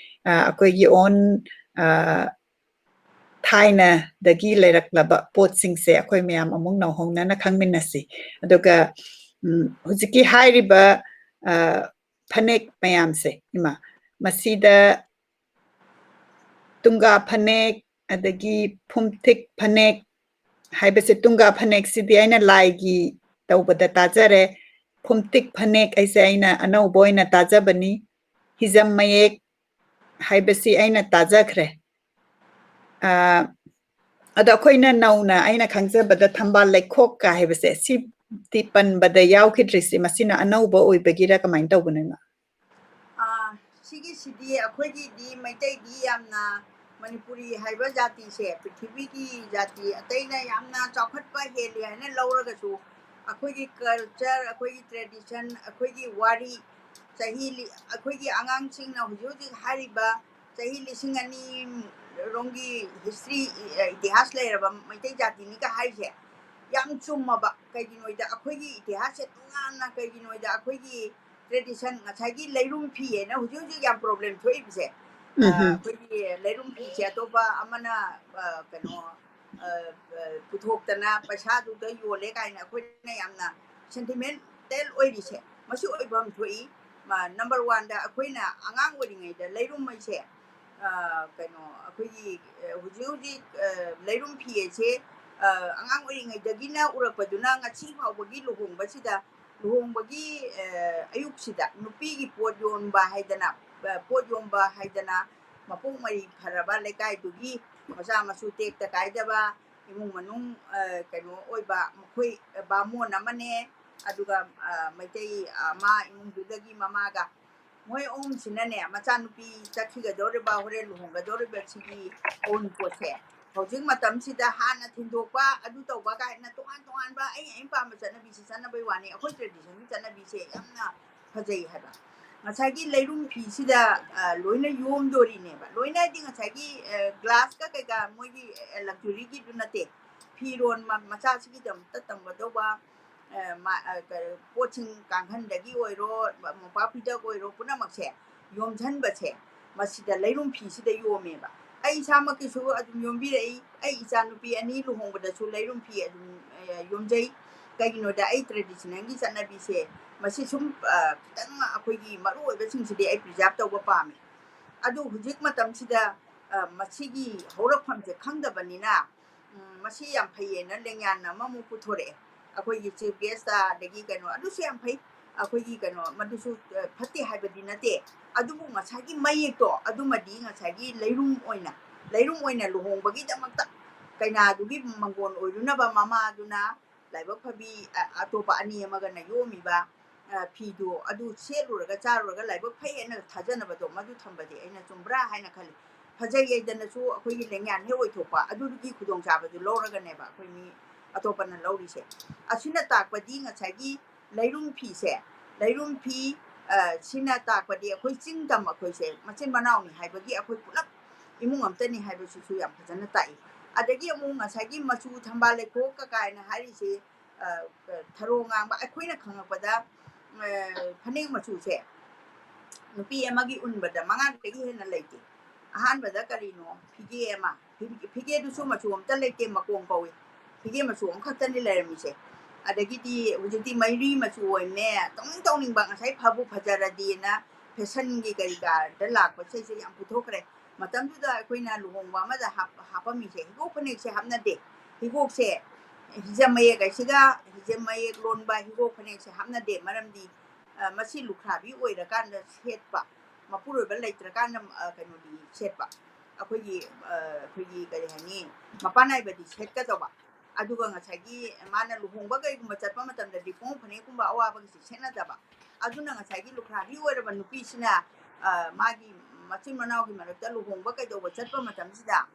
ꯑ, ꯑꯩꯈꯣꯏꯒꯤ own, ꯑ, ꯊꯥꯏꯅꯗꯒꯤ ꯂꯩꯔꯛꯂꯕ ꯄꯣꯠꯁꯤꯡꯁꯦ ꯑꯩꯈꯣꯏ ꯃꯌꯥꯝ ꯑꯃꯨꯛ ꯅꯧꯍꯧꯅꯅ ꯈꯪꯃꯤꯟꯅꯁꯤ꯫ ꯑꯗꯨꯒ, ꯎꯝ, ꯍꯧꯖꯤꯛꯀꯤ ꯍꯥꯏꯔꯤꯕ, ꯑ, ꯐꯅꯦꯛ ꯃꯌꯥꯝꯁꯦ, ꯏꯃꯥ, ꯃꯁꯤꯗ ꯇꯨꯡꯒꯥ ꯐꯅꯦꯛ, ꯑꯗꯒꯤ ꯐꯨꯝꯊꯤꯛ ꯐꯅꯦꯛ ꯍꯥꯏꯕꯁꯦ, ꯇꯨꯡꯒꯥ ꯐꯅꯦꯛꯁꯤꯗꯤ ꯑꯩꯅ ꯂꯥꯏꯒꯤ ꯇꯧꯕꯗ ꯇꯥꯖꯔꯦ꯫ ꯐꯨꯝꯊꯤꯛ ꯐꯅꯦꯛ ꯍꯥꯏꯁꯦ ꯑꯩꯅ ꯑꯅꯧꯕ ꯑꯣꯏꯅ ꯇꯥꯖꯕꯅꯤ꯫ ꯍꯤꯖꯝ ꯃꯌꯦꯛ ꯍꯥꯏꯕꯁꯤ ꯑꯩꯅ ꯇꯥꯖꯈ꯭ꯔꯦ꯫ ꯑ, ꯑꯗꯣ ꯑꯩꯈꯣꯏꯅ ꯅꯧꯅ, ꯑꯩꯅ ꯈꯪꯖꯕꯗ, ꯊꯝꯕꯥꯜ ꯂꯩꯈꯣꯛꯀ ꯍꯥꯏꯕꯁꯦ, ꯁꯤꯗꯤ ꯄꯟꯕꯗ ꯌꯥꯎꯈꯤꯗ꯭ꯔꯤꯁꯤ, ꯃꯁꯤꯅ ꯑꯅꯧꯕ ꯑꯣꯏꯕꯒꯤꯔ ꯀꯃꯥꯏꯅ ꯇꯧꯕꯅꯣ, ꯏꯃꯥ? ꯑꯥ, ꯁꯤꯒꯤꯁꯤꯗꯤ ꯑꯩꯈꯣꯏꯒꯤꯗꯤ ꯃꯩꯇꯩꯗꯤ ꯌꯥꯝꯅ, ꯃꯅꯤꯄꯨꯔꯤ ꯍꯥꯏꯕ ꯖꯥꯇꯤꯁꯦ ꯄ꯭ꯔꯤꯊꯤꯕꯤꯒꯤ ꯖꯥꯇꯤ ꯑꯇꯩꯅ ꯌꯥꯝꯅ ꯆꯥꯎꯈꯠꯄ ꯍꯦꯜꯂꯤ ꯍꯥꯏꯅ ꯂꯧꯔꯒꯁꯨ, ꯑꯩꯈꯣꯏꯒꯤ culture, ꯑꯩꯈꯣꯏꯒꯤ tradition, ꯑꯩꯈꯣꯏꯒꯤ ꯋꯥꯔꯤ, ꯆꯍꯤ ꯂꯤ-, ꯑꯩꯈꯣꯏꯒꯤ ꯑꯉꯥꯡꯁꯤꯡꯅ ꯍꯧꯖꯤꯛ ꯍꯧꯖꯤꯛ ꯍꯥꯏꯔꯤꯕ ꯆꯍꯤ ꯂꯤꯁꯤꯡ ꯑꯅꯤ ꯔꯣꯝꯒꯤ history, ꯏ-, ꯏꯇꯤꯍꯥꯁ ꯂꯩꯔꯕ ꯃꯩꯇꯩ ꯖꯥꯇꯤꯅꯤꯒ ꯍꯥꯏꯔꯤꯁꯦ ꯌꯥꯝ ꯆꯨꯝꯃꯕ꯫ ꯀꯩꯒꯤꯅꯣꯗ ꯑꯩꯈꯣꯏꯒꯤ ꯏꯇꯤꯍꯥꯁꯁꯦ ꯇꯣꯉꯥꯟꯅ, ꯀꯩꯒꯤꯅꯣꯗ ꯑꯩꯈꯣꯏꯒꯤ tradition, ꯉꯁꯥꯏꯒꯤ ꯂꯩꯔꯨꯝ ꯐꯤ ꯍꯥꯏꯅ ꯍꯧꯖꯤꯛ ꯍꯧꯖꯤꯛ ꯌꯥꯝ problem ꯊꯣꯛꯏꯕꯁꯦ, ꯑ, ꯎꯝ ꯍꯝ꯫ ꯑꯩꯈꯣꯏꯒꯤ ꯂꯩꯔꯨꯝ ꯐꯤꯁꯦ ꯑꯇꯣꯞꯄ ꯑꯃꯅ, ꯑ, ꯀꯩꯅꯣ, ꯑ, ꯑ, ꯄꯨꯊꯣꯛꯇꯅ ꯄꯩꯁꯥꯗꯨꯗ ꯌꯣꯜꯂꯦ ꯀꯥꯏꯅ ꯑꯩꯈꯣꯏꯅ ꯌꯥꯝꯅ sentimental ꯑꯣꯏꯔꯤꯁꯦ, ꯃꯁꯤ ꯑꯣꯏꯐꯝ ꯊꯣꯛꯏ꯫ ꯃ-, number one ꯗ ꯑꯩꯈꯣꯏꯅ ꯑꯉꯥꯡ ꯑꯣꯏꯔꯤꯉꯩꯗ ꯂꯩꯔꯨꯝ ꯍꯥꯏꯁꯦ, ꯑ, ꯀꯩꯅꯣ, ꯑꯩꯈꯣꯏꯒꯤ, ꯑ, ꯍꯧꯖꯤꯛ ꯍꯧꯖꯤꯛ, ꯑ, ꯂꯩꯔꯨꯝ ꯐꯤ ꯍꯥꯏꯁꯦ, ꯑ, ꯑꯉꯥꯡ ꯑꯣꯏꯔꯤꯉꯩꯗꯒꯤꯅ ꯎꯔꯛꯄꯗꯨꯅ ꯉꯁꯤ ꯐꯥꯎꯕꯒꯤ ꯂꯨꯍꯣꯡꯕꯁꯤꯗ, ꯂꯨꯍꯣꯡꯕꯒꯤ, ꯑ, ꯑꯌꯨꯛꯁꯤꯗ ꯅꯨꯄꯤꯒꯤ ꯄꯣꯠ ꯌꯣꯟꯕ ꯍꯥꯏꯗꯅ, ꯑ, ꯄꯣꯠ ꯌꯣꯟꯕ ꯍꯥꯏꯗꯅ ꯃꯄꯣꯛ ꯃꯔꯤ ꯐꯔꯕ ꯂꯩꯀꯥꯏꯗꯨꯒꯤ ꯃꯆꯥ ꯃꯁꯨ ꯇꯦꯛꯇ ꯀꯥꯏꯗꯕ, ꯏꯃꯨꯡ ꯃꯅꯨꯡ, ꯑ, ꯀꯩꯅꯣ ꯑꯣꯏꯕ, ꯃꯈꯣꯏ ꯕꯥꯃꯣꯟ ꯑꯃꯅꯦ, ꯑꯗꯨꯒ, ꯑ, ꯃꯩꯇꯩ, ꯑ, ꯃꯥ ꯏꯃꯨꯡꯗꯨꯗꯒꯤ ꯃꯃꯥꯒ, ꯃꯣꯏ ꯑꯍꯨꯝꯁꯤꯅꯅꯦ, ꯃꯆꯥꯅꯨꯄꯤ ꯆꯠꯈꯤꯒꯗꯧꯔꯤꯕ, ꯍꯣꯔꯦꯟ ꯂꯨꯍꯣꯡꯒꯗꯧꯔꯤꯕ ꯁꯤꯒꯤ ꯑꯋꯨꯟꯄꯣꯠꯁꯦ, ꯍꯧꯖꯤꯛ ꯃꯇꯝꯁꯤꯗ ꯍꯥꯟꯅ ꯊꯤꯟꯗꯣꯛꯄ, ꯑꯗꯨ ꯇꯧꯕ ꯀꯥꯏꯅ ꯇꯣꯉꯥꯟ ꯇꯣꯉꯥꯟꯕ ꯑꯩ ꯑꯩꯅ ꯄꯥꯝꯕ ꯆꯠꯅꯕꯤꯁꯤ ꯆꯠꯅꯕꯩ ꯋꯥꯅꯤ꯫ ꯑꯩꯈꯣꯏ traditionꯒꯤ ꯆꯠꯅꯕꯤꯁꯦ ꯌꯥꯝꯅ ꯐꯖꯩ ꯍꯥꯏꯕ꯫ ꯉꯁꯥꯏꯒꯤ ꯂꯩꯔꯨꯝ ꯐꯤꯁꯤꯗ, ꯑ, ꯂꯣꯏꯅ ꯌꯣꯝꯗꯣꯔꯤꯅꯦꯕ꯫ ꯂꯣꯏꯅ ꯍꯥꯏꯗꯤ ꯉꯁꯥꯏꯒꯤ, ꯑ, glassꯀ ꯀꯩꯀꯥ ꯃꯣꯏꯒꯤ, ꯑ, luxuryꯒꯤꯗꯨ ꯅꯠꯇꯦ꯫ ꯐꯤꯔꯣꯟ ꯃ-, ꯃꯆꯥꯁꯤꯒꯤꯗꯃꯛꯇ ꯇꯝꯒꯗꯧꯕ, ꯑ, ꯃ-, ꯑ, ꯀ-, ꯄꯣꯠꯁꯤꯡ, ꯀꯥꯡꯈꯟꯗꯒꯤ ꯑꯣꯏꯔꯣ, ꯃ-, ꯃꯣꯝꯄꯥꯛ ꯐꯤꯗꯛ ꯑꯣꯏꯔꯣ, ꯄꯨꯝꯅꯃꯛꯁꯦ ꯌꯣꯝꯁꯤꯟꯕꯁꯦ ꯃꯁꯤꯗ ꯂꯩꯔꯨꯝ ꯐꯤꯁꯤꯗ ꯌꯣꯝꯃꯦꯕ꯫ ꯑꯩ ꯏꯁꯥꯃꯛꯀꯤꯁꯨ ꯑꯗꯨꯝ ꯌꯣꯝꯕꯤꯔꯛꯏ꯫ ꯑꯩ ꯏꯆꯥꯅꯨꯄꯤ ꯑꯅꯤ ꯂꯨꯍꯣꯡꯕꯗꯁꯨ ꯂꯩꯔꯨꯝ ꯐꯤ ꯑꯗꯨꯝ, ꯑ, ꯌꯣꯝꯖꯩ꯫ ꯀꯩꯒꯤꯅꯣꯗ ꯑꯩ traditionalꯒꯤ ꯆꯠꯅꯕꯤꯁꯦ ꯃꯁꯤ ꯁꯨꯝ, ꯑ, ꯈꯤꯇꯪ ꯑꯩꯈꯣꯏꯒꯤ ꯃꯔꯨ ꯑꯣꯏꯕꯁꯤꯡꯁꯤꯗꯤ ꯑꯩ preserve ꯇꯧꯕ ꯄꯥꯝꯃꯦ꯫ ꯑꯗꯨ ꯍꯧꯖꯤꯛ ꯃꯇꯝꯁꯤꯗ, ꯑ, ꯃꯁꯤꯒꯤ ꯍꯧꯔꯛꯐꯝꯁꯦ ꯈꯪꯗꯕꯅꯤꯅ, ꯎꯝ, ꯃꯁꯤ ꯌꯥꯝ ꯐꯩꯌꯦꯅ ꯂꯦꯡꯌꯥꯟ ꯑꯃꯃꯨꯛ ꯄꯨꯊꯣꯔꯛꯑꯦ꯫ ꯑꯩꯈꯣꯏꯒꯤ chief guest ꯑꯗꯒꯤ ꯀꯩꯅꯣ, ꯑꯗꯨꯁꯨ ꯌꯥꯝ ꯐꯩ꯫ ꯑꯩꯈꯣꯏꯒꯤ ꯀꯩꯅꯣ, ꯃꯗꯨꯁꯨ, ꯑ, ꯐꯠꯇꯦ ꯍꯥꯏꯕꯗꯤ ꯅꯠꯇꯦ꯫ ꯑꯗꯨꯕꯨ ꯉꯁꯥꯏꯒꯤ ꯃꯌꯦꯛꯇꯣ, ꯑꯗꯨꯃꯗꯤ ꯉꯁꯥꯏꯒꯤ ꯂꯩꯔꯨꯝ ꯑꯣꯏꯅ, ꯂꯩꯔꯨꯝ ꯑꯣꯏꯅ ꯂꯨꯍꯣꯡꯕꯒꯤꯗꯃꯛꯇ ꯀꯩꯅꯥꯗꯨꯒꯤ ꯃꯪꯒꯣꯟ ꯑꯣꯏꯔꯨꯅꯕ ꯃꯃꯥꯗꯨꯅ ꯂꯥꯏꯕꯛ ꯐꯕꯤ, ꯑ, ꯑꯇꯣꯞꯄ ꯑꯅꯤ ꯑꯃꯒꯅ ꯌꯣꯝꯃꯤꯕ, ꯑ, ꯐꯤꯗꯨ ꯑꯗꯨ ꯁꯦꯠꯂꯨꯔꯒ ꯆꯥꯔꯨꯔꯒ ꯂꯥꯏꯕꯛ ꯐꯩ ꯍꯥꯏꯅ ꯊꯥꯖꯅꯕꯗꯣ ꯃꯗꯨ ꯊꯝꯕꯗꯤ ꯑꯩꯅ ꯆꯨꯝꯕ꯭ꯔꯥ ꯍꯥꯏꯅ ꯈꯜꯂꯤ꯫ ꯐꯖꯩ ꯍꯥꯏꯗꯅꯁꯨ ꯑꯩꯈꯣꯏꯒꯤ ꯂꯦꯡꯌꯥꯟ ꯍꯦꯛ ꯑꯣꯏꯊꯣꯛꯄ ꯑꯗꯨꯒꯤ ꯈꯨꯗꯣꯡꯆꯥꯕꯗꯨ ꯂꯧꯔꯒꯅꯦꯕ ꯑꯩꯈꯣꯏ ꯃꯤ ꯑꯇꯣꯞꯄꯅ ꯂꯧꯔꯤꯁꯦ꯫ ꯑꯁꯤꯅ ꯇꯥꯛꯄꯗꯤ ꯉꯁꯥꯏꯒꯤ ꯂꯩꯔꯨꯝ ꯐꯤꯁꯦ, ꯂꯩꯔꯨꯝ ꯐꯤ, ꯑ, ꯁꯤꯅ ꯇꯥꯛꯄꯗꯤ ꯑꯩꯈꯣꯏ ꯆꯤꯡ ꯇꯝ ꯑꯩꯈꯣꯏꯁꯦ ꯃꯆꯤꯟ ꯃꯅꯥꯎꯅꯤ ꯍꯥꯏꯕꯒꯤ ꯑꯩꯈꯣꯏ ꯄꯨꯂꯞ ꯏꯃꯨꯡ ꯑꯃꯇꯅꯤ ꯍꯥꯏꯕꯁꯤꯁꯨ ꯌꯥꯝ ꯐꯖꯅ ꯇꯥꯛꯏ꯫ ꯑꯗꯒꯤ ꯑꯃꯨꯛ ꯉꯁꯥꯏꯒꯤ ꯃꯆꯨ ꯊꯝꯕꯥꯜ ꯂꯩꯈꯣꯛꯀ ꯀꯥꯏꯅ ꯍꯥꯏꯔꯤꯁꯤ, ꯑ, ꯊꯔꯣ ꯉꯥꯡꯕ ꯑꯩꯈꯣꯏꯅ ꯈꯪꯉꯛꯄꯗ, ꯑ, ꯐꯅꯦꯛ ꯃꯆꯨꯁꯦ ꯅꯨꯄꯤ ꯑꯃꯒꯤ ꯎꯟꯕꯗ ꯃꯉꯥꯗꯒꯤ ꯍꯦꯟꯅ ꯂꯩꯇꯦ꯫ ꯑꯍꯥꯟꯕꯗ ꯀꯔꯤꯅꯣ? ꯐꯤꯒꯦ ꯑꯃ꯫ ꯐꯤ-, ꯐꯤꯒꯦꯗꯨꯁꯨ ꯃꯆꯨ ꯑꯝꯇ ꯂꯩꯇꯦ, ꯃꯀꯣꯡ ꯀꯧꯏ꯫ ꯐꯤꯒꯦ ꯃꯆꯨ ꯑꯃꯈꯛꯇꯅꯤ ꯂꯩꯔꯝꯃꯤꯁꯦ꯫ ꯑꯗꯒꯤꯗꯤ ꯍꯧꯖꯤꯛꯇꯤ ꯃꯩꯔꯤ ꯃꯆꯨ ꯑꯣꯏꯕꯅꯦ, ꯇꯧꯅꯤꯡ ꯇꯧꯅꯤꯡꯕ, ꯉꯁꯥꯏ ꯐꯕꯨ ꯐꯖꯔꯗꯤꯅ fashionꯒꯤ ꯀꯔꯤ ꯀꯔꯥꯗ ꯂꯥꯛꯄꯁꯤꯁꯨ ꯌꯥꯝ ꯄꯨꯊꯣꯛꯈ꯭ꯔꯦ꯫ ꯃꯇꯝꯗꯨꯗ ꯑꯩꯈꯣꯏꯅ ꯂꯨꯍꯣꯡꯕ ꯑꯃꯗ ꯍꯥꯞ-, ꯍꯥꯞꯄꯝꯃꯤꯁꯦ ꯍꯤꯒꯣꯛ ꯐꯅꯦꯛꯁꯦ ꯍꯥꯞꯅꯗꯦ꯫ ꯍꯤꯒꯣꯛꯁꯦ ꯍꯤꯖꯝ ꯃꯌꯦꯛ ꯍꯥꯏꯁꯤꯒ ꯍꯤꯖꯝ ꯃꯌꯦꯛ ꯂꯣꯟꯕ ꯍꯤꯒꯣꯛ ꯐꯅꯦꯛꯁꯦ ꯍꯥꯞꯅꯗꯦ꯫ ꯃꯔꯝꯗꯤ, ꯑ, ꯃꯁꯤ ꯂꯨꯈ꯭ꯔꯥꯕꯤ ꯑꯣꯏꯔꯀꯥꯟꯗ ꯁꯦꯠꯄ, ꯃꯄꯨꯔꯣꯏꯕ ꯂꯩꯇ꯭ꯔꯀꯥꯟꯗ, ꯑ, ꯀꯩꯅꯣꯗꯤ ꯁꯦꯠꯄ꯫ ꯑꯩꯈꯣꯏꯒꯤ, ꯑ, ꯑꯩꯈꯣꯏꯒꯤ ꯀꯔꯤ ꯍꯥꯏꯅꯤ, ꯃꯄꯥꯟ ꯅꯥꯏꯕꯗꯤ ꯁꯦꯠꯀꯗꯧꯕ꯫ ꯑꯗꯨꯒ ꯉꯁꯥꯏꯒꯤ ꯃꯥꯅ ꯂꯨꯍꯣꯡꯕ ꯀꯩꯒꯨꯝꯕ ꯆꯠꯄ ꯃꯇꯝꯗꯗꯤ ꯈꯣꯡꯎꯞ ꯐꯅꯦꯛꯀꯨꯝꯕ ꯑꯋꯥꯕꯒꯤꯁꯤ ꯁꯦꯠꯅꯗꯕ꯫ ꯑꯗꯨꯅ ꯉꯁꯥꯏꯒꯤ ꯂꯨꯈ꯭ꯔꯥꯕꯤ ꯑꯣꯏꯔꯕ ꯅꯨꯄꯤꯁꯤꯅ, ꯑ, ꯃꯥꯒꯤ ꯃꯆꯤꯟ ꯃꯅꯥꯎꯒꯤ ꯃꯔꯛꯇ ꯂꯨꯍꯣꯡꯕ ꯀꯩꯗꯧꯕ ꯆꯠꯄ ꯃꯇꯝꯁꯤꯗ,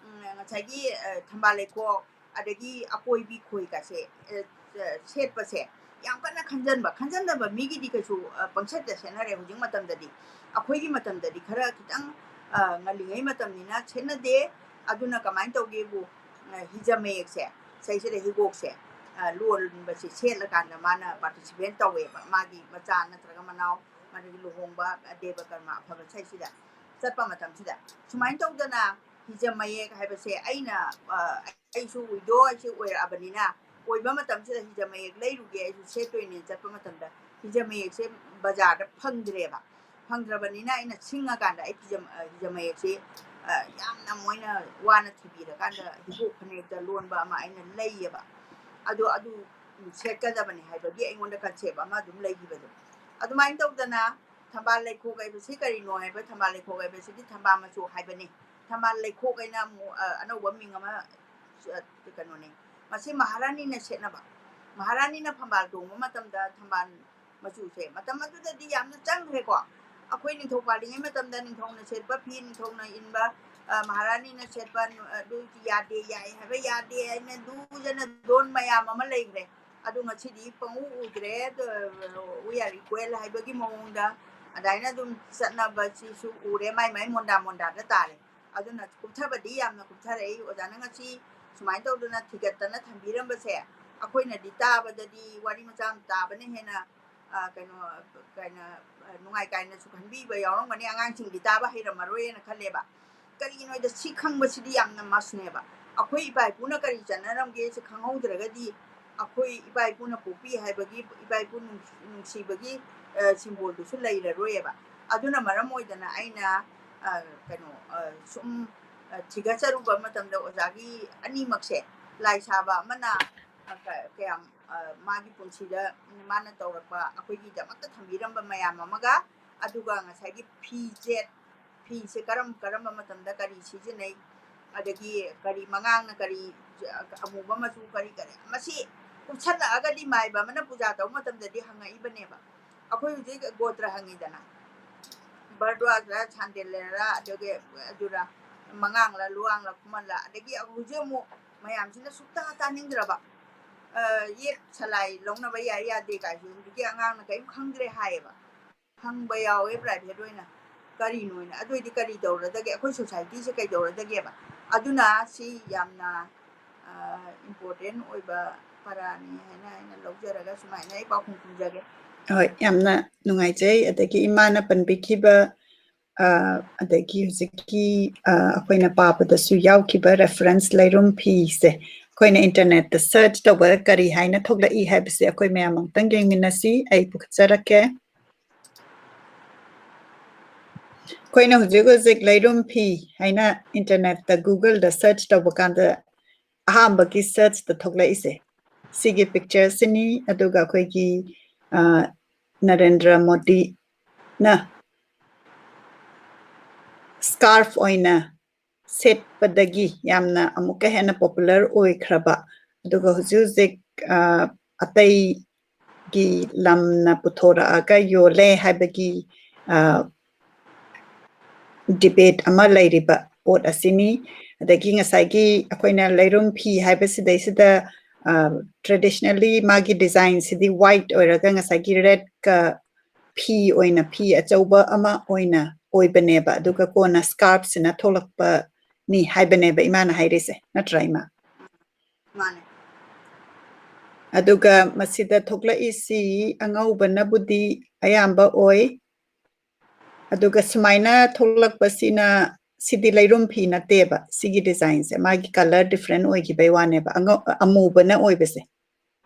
ꯎꯝ, ꯉꯁꯥꯏꯒꯤ, ꯑ, ꯊꯝꯕꯥꯜ ꯂꯩꯈꯣꯛ, ꯑꯗꯒꯤ ꯑꯀꯣꯏꯕꯤ ꯈꯣꯏꯒꯁꯦ, ꯑ, ꯑ, ꯁꯦꯠꯄꯁꯦ ꯌꯥꯝ ꯀꯟꯅ ꯈꯟꯖꯟꯕ, ꯈꯟꯖꯟꯗꯕ ꯃꯤꯒꯤꯗꯤ ꯀꯩꯁꯨ, ꯑ, ꯄꯪꯁꯦꯠꯇ ꯁꯦꯠꯅꯔꯦ ꯍꯧꯖꯤꯛ ꯃꯇꯝꯗꯗꯤ꯫ ꯑꯩꯈꯣꯏꯒꯤ ꯃꯇꯝꯗꯗꯤ ꯈꯔ ꯈꯤꯇꯪ, ꯑ, ꯉꯜꯂꯤꯉꯩ ꯃꯇꯝꯅꯤꯅ ꯁꯦꯠꯅꯗꯦ꯫ ꯑꯗꯨꯅ ꯀꯃꯥꯏꯅ ꯇꯧꯒꯦꯕꯨ, ꯑ, ꯍꯤꯖꯝ ꯃꯌꯦꯛꯁꯦ, ꯁꯤꯁꯤꯗ ꯍꯤꯒꯣꯛꯁꯦ, ꯑ, ꯂꯣꯟꯕꯁꯦ ꯁꯦꯠꯂꯀꯥꯟꯗ ꯃꯥꯅ participate ꯇꯧꯋꯦꯕ꯫ ꯃꯥꯒꯤ ꯃꯆꯥ ꯅꯠꯇ꯭ꯔꯒ ꯃꯅꯥꯎ, ꯃꯥꯒꯤ ꯂꯨꯍꯣꯡꯕ, ꯑ, ꯗꯦꯕ ꯀꯔꯃ ꯑꯐꯕ ꯁꯤꯗꯩꯁꯤꯗ ꯆꯠꯄ ꯃꯇꯝꯁꯤꯗ꯫ ꯁꯨꯃꯥꯏꯅ ꯇꯧꯗꯅ ꯍꯤꯖꯝ ꯃꯌꯦꯛ ꯍꯥꯏꯕꯁꯦ ꯑꯩꯅ, ꯑ, ꯑꯩꯁꯨ widow ꯑꯩꯁꯨ ꯑꯣꯏꯔꯛꯑꯕꯅꯤꯅ, ꯑꯣꯏꯕ ꯃꯇꯝꯁꯤꯗ ꯍꯤꯖ ꯃꯌꯦꯛ ꯂꯩꯔꯨꯒꯦ ꯑꯩꯁꯨ ꯁꯦꯠꯇꯣꯏꯅꯦꯅ ꯆꯠꯄ ꯃꯇꯝꯗ ꯍꯤꯖ ꯃꯌꯦꯛꯁꯦ ꯕꯖꯥꯔꯗ ꯐꯪꯗ꯭ꯔꯦꯕ꯫ ꯐꯪꯗ꯭ꯔꯕꯅꯤꯅ ꯑꯩꯅ ꯁꯤꯡꯉꯀꯥꯟꯗ ꯑꯩ ꯐꯤꯖ-, ꯑ, ꯍꯤꯖ ꯃꯌꯦꯛꯁꯤ, ꯑ, ꯌꯥꯝꯅ ꯃꯣꯏꯅ ꯋꯥꯅ ꯊꯤꯕꯤꯔꯀꯥꯟꯗ ꯍꯤꯒꯣꯛ ꯐꯅꯦꯛꯇ ꯂꯣꯟꯕ ꯑꯃ ꯑꯩꯅ ꯂꯩꯌꯦꯕ꯫ ꯑꯗꯣ ꯑꯗꯨ ꯁꯦꯠꯀꯗꯕꯅꯤ ꯍꯥꯏꯕꯒꯤ ꯑꯩꯉꯣꯟꯗ concept ꯑꯃ ꯑꯗꯨꯝ ꯂꯩꯈꯤꯕꯗꯣ꯫ ꯑꯗꯨꯃꯥꯏꯅ ꯇꯧꯗꯅ ꯊꯝꯕꯥꯜ ꯂꯩꯈꯣꯛ ꯍꯥꯏꯕꯁꯤ ꯀꯔꯤꯅꯣ ꯍꯥꯏꯕ, ꯊꯝꯕꯥꯜ ꯂꯩꯈꯣꯛ ꯍꯥꯏꯕꯁꯤꯗꯤ ꯊꯝꯕꯥꯜ ꯃꯆꯨ ꯍꯥꯏꯕꯅꯤ꯫ ꯊꯝꯕꯥꯜ ꯂꯩꯈꯣꯛ ꯍꯥꯏꯅ ꯑꯃꯨꯛ, ꯑ, ꯑꯅꯧꯕ ꯃꯤꯡ ꯑꯃ, ꯑ, ꯀꯩꯅꯣꯅꯦ꯫ ꯃꯁꯤ ꯃꯍꯥꯔꯥꯅꯤꯅ ꯁꯦꯠꯅꯕ꯫ ꯃꯍꯥꯔꯥꯅꯤꯅ ꯐꯝꯕꯥꯜ ꯇꯣꯡꯕ ꯃꯇꯝꯗ ꯊꯝꯕꯥꯜ ꯃꯆꯨꯁꯦ ꯃꯇꯝ ꯑꯗꯨꯗꯗꯤ ꯌꯥꯝꯅ ꯆꯪꯈ꯭ꯔꯦꯀꯣ꯫ ꯑꯩꯈꯣꯏ ꯅꯤꯡꯊꯧ ꯄꯥꯜꯂꯤꯉꯩ ꯃꯇꯝꯗ ꯅꯤꯡꯊꯧꯅ ꯁꯦꯠꯄ ꯐꯤ, ꯅꯤꯡꯊꯧꯅ ꯏꯟꯕ, ꯑ, ꯃꯍꯥꯔꯥꯅꯤꯅ ꯁꯦꯠꯄ, ꯑ, ꯑꯗꯨ ꯌꯥꯗꯦ, ꯌꯥꯏ ꯍꯥꯏꯕ ꯌꯥꯗꯦ ꯍꯥꯏꯅ do's and don't ꯃꯌꯥꯝ ꯑꯃ ꯂꯩꯈ꯭ꯔꯦ꯫ ꯑꯗꯨ ꯉꯁꯤꯗꯤ ꯄꯪꯎ ꯎꯗ꯭ꯔꯦ꯫ ꯑꯗꯨ, we are equal ꯍꯥꯏꯕꯒꯤ ꯃꯑꯣꯡꯗ ꯑꯗꯨꯃꯥꯏꯅ ꯑꯗꯨꯝ ꯆꯠꯅꯕꯁꯤꯁꯨ ꯎꯔꯦ, ꯃꯥꯏ ꯃꯥꯏ ꯃꯣꯟꯗꯥ ꯃꯣꯟꯗꯥꯗ ꯇꯥꯔꯦ꯫ ꯑꯗꯨꯅ ꯀꯨꯞꯊꯕꯗꯤ ꯌꯥꯝꯅ ꯀꯨꯞꯊꯔꯛꯏ꯫ ꯑꯣꯖꯥꯅ ꯉꯁꯤ ꯁꯨꯃꯥꯏꯅ ꯇꯧꯗꯅ ꯊꯤꯒꯠꯇꯅ ꯊꯝꯕꯤꯔꯝꯕꯁꯦ ꯑꯩꯈꯣꯏꯅꯗꯤ ꯇꯥꯕꯗꯗꯤ ꯋꯥꯔꯤ ꯃꯆꯥ ꯑꯃ ꯇꯥꯕꯅ ꯍꯦꯟꯅ, ꯑ, ꯀꯩꯅꯣ, ꯀꯩꯅꯣ, ꯑ, ꯅꯨꯡꯉꯥꯏ ꯀꯥꯏꯅꯁꯨ ꯈꯟꯕꯤꯕ ꯌꯥꯎꯔꯝꯒꯅꯤ꯫ ꯑꯉꯥꯡꯁꯤꯡꯗꯤ ꯇꯥꯕ ꯍꯩꯔꯝꯃꯔꯣꯏꯅ ꯈꯜꯂꯦꯕ꯫ ꯀꯔꯤꯒꯤꯅꯣ ꯍꯥꯏꯗ ꯁꯤ ꯈꯪꯕꯁꯤꯗꯤ ꯌꯥꯝꯅ must ꯅꯦꯕ꯫ ꯑꯩꯈꯣꯏ ꯏꯄꯥ ꯏꯄꯨꯅ ꯀꯔꯤ ꯆꯠꯅꯔꯝꯒꯦ ꯁꯤ ꯈꯪꯍꯧꯗ꯭ꯔꯒꯗꯤ ꯑꯩꯈꯣꯏ ꯏꯄꯥ ꯏꯄꯨꯅ ꯄꯣꯛꯄꯤ ꯍꯥꯏꯕꯒꯤ, ꯏꯄꯥ ꯏꯄꯨ ꯅꯨꯡꯁꯤ-, ꯅꯨꯡꯁꯤꯕꯒꯤ, ꯑ, symbol ꯗꯨꯁꯨ ꯂꯩꯔꯔꯣꯏꯕ꯫ ꯑꯗꯨꯅ ꯃꯔꯝ ꯑꯣꯏꯗꯅ ꯑꯩꯅ, ꯑ, ꯀꯩꯅꯣ, ꯑ, ꯁꯨꯝ, ꯑ, ꯊꯤꯒꯠꯆꯔꯨꯕ ꯃꯇꯝꯗ ꯑꯣꯖꯥꯒꯤ ꯑꯅꯤꯃꯛꯁꯦ ꯂꯥꯏ ꯁꯥꯕ ꯑꯃꯅ, ꯑ, ꯀ-, ꯀꯌꯥꯝ, ꯑ, ꯃꯥꯒꯤ ꯄꯨꯟꯁꯤꯗ ꯃꯥꯅ ꯇꯧꯔꯛꯄ ꯑꯩꯈꯣꯏꯒꯤꯗꯃꯛꯇ ꯊꯝꯕꯤꯔꯝꯕ ꯃꯌꯥꯝ ꯑꯃꯒ, ꯑꯗꯨꯒ ꯉꯁꯥꯏꯒꯤ ꯐꯤꯖꯦꯠ, ꯐꯤꯁꯦ ꯀꯔꯝ ꯀꯔꯝꯕ ꯃꯇꯝꯗ ꯀꯔꯤ ꯁꯤꯖꯤꯟꯅꯩ, ꯑꯗꯒꯤ ꯀꯔꯤ ꯃꯉꯥꯡꯅ ꯀꯔꯤ, ꯑꯃꯨꯕ ꯃꯆꯨ ꯀꯔꯤ ꯀꯔꯤ, ꯃꯁꯤ ꯀꯨꯞꯁꯜꯂꯛꯑꯒꯗꯤ ꯃꯥꯏꯕ ꯑꯃꯅ ꯄꯨꯖꯥ ꯇꯧꯕ ꯃꯇꯝꯗꯗꯤ ꯍꯪꯉꯛꯏꯕꯅꯦꯕ꯫ ꯑꯩꯈꯣꯏ ꯍꯧꯖꯤꯛ ꯒꯣꯇ꯭ꯔ ꯍꯪꯉꯤꯗꯅ, ꯚꯔꯗ꯭ꯋꯥꯖꯔ, ꯁꯥꯟꯗꯦꯂꯔ, ꯑꯗꯒꯤ ꯑꯗꯨꯔ, ꯃꯉꯥꯡꯂ, ꯂꯨꯋꯥꯡꯂ, ꯈꯨꯃꯟꯂ, ꯑꯗꯒꯤ ꯍꯧꯖꯤꯛ ꯑꯃꯨꯛ ꯃꯌꯥꯝꯁꯤꯅ ꯁꯨꯛꯇ ꯇꯥꯅꯤꯡꯗ꯭ꯔꯕ, ꯑ, ꯌꯦꯛ ꯁꯂꯥꯏ ꯂꯧꯅꯕ ꯌꯥꯏ ꯌꯥꯗꯦ ꯀꯥꯏꯁꯨ ꯍꯧꯖꯤꯛꯀꯤ ꯑꯉꯥꯡꯅ ꯀꯔꯤꯝ ꯈꯪꯗ꯭ꯔꯦ ꯍꯥꯏꯌꯦꯕ꯫ ꯍꯪꯕ ꯌꯥꯎꯋꯦ private ꯑꯣꯏꯅ꯫ ꯀꯔꯤꯅꯣꯅ? ꯑꯗꯨ ꯑꯣꯏꯗꯤ ꯀꯔꯤ ꯇꯧꯔꯗꯒꯦ? ꯑꯩꯈꯣꯏ society ꯁꯦ ꯀꯩꯗꯧꯔꯗꯒꯦꯕ? ꯑꯗꯨꯅ ꯁꯤ ꯌꯥꯝꯅ, ꯑ, important ꯑꯣꯏꯕ ꯄꯔꯥꯅꯤ ꯍꯥꯏꯅ ꯑꯩꯅ ꯂꯧꯖꯔꯒ ꯁꯨꯃꯥꯏꯅ ꯑꯩ ꯄꯥꯎꯈꯨꯝ ꯈꯨꯝꯖꯒꯦ꯫ ꯍꯣꯏ, ꯌꯥꯝꯅ ꯅꯨꯡꯉꯥꯏꯖꯩ꯫ ꯑꯗꯒꯤ ꯏꯃꯥꯅ ꯄꯟꯕꯤꯈꯤꯕ, ꯑ, ꯑꯗꯒꯤ ꯍꯧꯖꯤꯛꯀꯤ, ꯑ, ꯑꯩꯈꯣꯏꯅ ꯄꯥꯕꯗꯁꯨ ꯌꯥꯎꯈꯤꯕ reference ꯂꯩꯔꯨꯝ ꯐꯤꯁꯦ, ꯑꯩꯈꯣꯏꯅ ꯏꯟꯇꯔꯅꯦꯠꯇ ꯁꯔꯆ ꯇꯧꯕꯗ ꯀꯔꯤ ꯍꯥꯏꯅ ꯊꯣꯛꯂꯛꯏ ꯍꯥꯏꯕꯁꯦ ꯑꯩꯈꯣꯏ ꯃꯌꯥꯝ ꯑꯃꯨꯛꯇꯪ ꯌꯦꯡꯃꯤꯟꯅꯁꯤ꯫ ꯑꯩ ꯄꯨꯈꯠꯆꯔꯛꯀꯦ꯫ ꯑꯩꯈꯣꯏꯅ ꯍꯧꯖꯤꯛ ꯍꯧꯖꯤꯛ ꯂꯩꯔꯨꯝ ꯐꯤ ꯍꯥꯏꯅ ꯏꯟꯇꯔꯅꯦꯠꯇ, ꯒꯨꯒꯜꯗ ꯁꯔꯆ ꯇꯧꯕ ꯀꯥꯟꯗ ꯑꯍꯥꯟꯕꯒꯤ ꯁꯔꯆꯇ ꯊꯣꯛꯂꯛꯏꯁꯦ ꯁꯤꯒꯤ ꯄꯤꯛꯆꯔꯁꯤꯅꯤ꯫ ꯑꯗꯨꯒ ꯑꯩꯈꯣꯏꯒꯤ, ꯑ, ꯅꯔꯦꯟꯗ꯭ꯔ ꯃꯣꯗꯤꯅ ꯁ꯭ꯀꯥꯔꯐ ꯑꯣꯏꯅ ꯁꯦꯠꯄꯗꯒꯤ ꯌꯥꯝꯅ ꯑꯃꯨꯛꯀ ꯍꯦꯟꯅ ꯄꯣꯄꯨꯂꯔ ꯑꯣꯏꯈ꯭ꯔꯕ, ꯑꯗꯨꯒ ꯍꯧꯖꯤꯛ ꯍꯧꯖꯤꯛ, ꯑ, ꯑꯇꯩꯒꯤ ꯂꯝꯅ ꯄꯨꯊꯣꯔꯛꯑꯒ ꯌꯣꯜꯂꯦ ꯍꯥꯏꯕꯒꯤ, ꯑ, ꯗꯤꯕꯦꯠ ꯑꯃ ꯂꯩꯔꯤꯕ ꯄꯣꯠ ꯑꯁꯤꯅꯤ꯫ ꯑꯗꯒꯤ ꯉꯁꯥꯏꯒꯤ ꯑꯩꯈꯣꯏꯅ ꯂꯩꯔꯨꯝ ꯐꯤ ꯍꯥꯏꯕꯁꯤꯗꯩꯁꯤꯗ, ꯑ, ꯇ꯭ꯔꯦꯗꯤꯁꯅꯦꯜꯂꯤ ꯃꯥꯒꯤ ꯗꯤꯖꯥꯏꯟꯁꯤꯗꯤ ꯋꯥꯏꯠ ꯑꯣꯏꯔꯒ ꯉꯁꯥꯏꯒꯤ ꯔꯦꯗꯀ ꯐꯤ ꯑꯣꯏꯅ, ꯐꯤ ꯑꯆꯧꯕ ꯑꯃ ꯑꯣꯏꯅ ꯑꯣꯏꯕꯅꯦꯕ꯫ ꯑꯗꯨꯒ ꯀꯣꯟꯅ ꯁ꯭ꯀꯥꯔꯞꯁꯤꯅ ꯊꯣꯛꯂꯛꯄꯅꯤ ꯍꯥꯏꯕꯅꯦꯕ ꯏꯃꯥꯅ ꯍꯥꯏꯔꯤꯁꯦ, ꯅꯠꯇ꯭ꯔꯥ ꯏꯃꯥ? ꯃꯥꯅꯦ꯫ ꯑꯗꯨꯒ ꯃꯁꯤꯗ ꯊꯣꯛꯂꯛꯏꯁꯤ ꯑꯉꯧꯕꯅꯕꯨꯗꯤ ꯑꯌꯥꯝꯕ ꯑꯣꯏ꯫ ꯑꯗꯨꯒ ꯁꯨꯃꯥꯏꯅ ꯊꯣꯛꯂꯛꯄꯁꯤꯅ, ꯁꯤꯗꯤ ꯂꯩꯔꯨꯝ ꯐꯤ ꯅꯠꯇꯦꯕ꯫ ꯁꯤꯒꯤ ꯗꯤꯖꯥꯏꯟꯁꯦ ꯃꯥꯒꯤ ꯀꯂꯔ ꯗꯤꯐ꯭ꯔꯦꯟ ꯑꯣꯏꯈꯤꯕꯩ ꯋꯥꯅꯦꯕ, ꯑꯉꯧ-, ꯑꯃꯨꯕꯅ ꯑꯣꯏꯕꯁꯦ꯫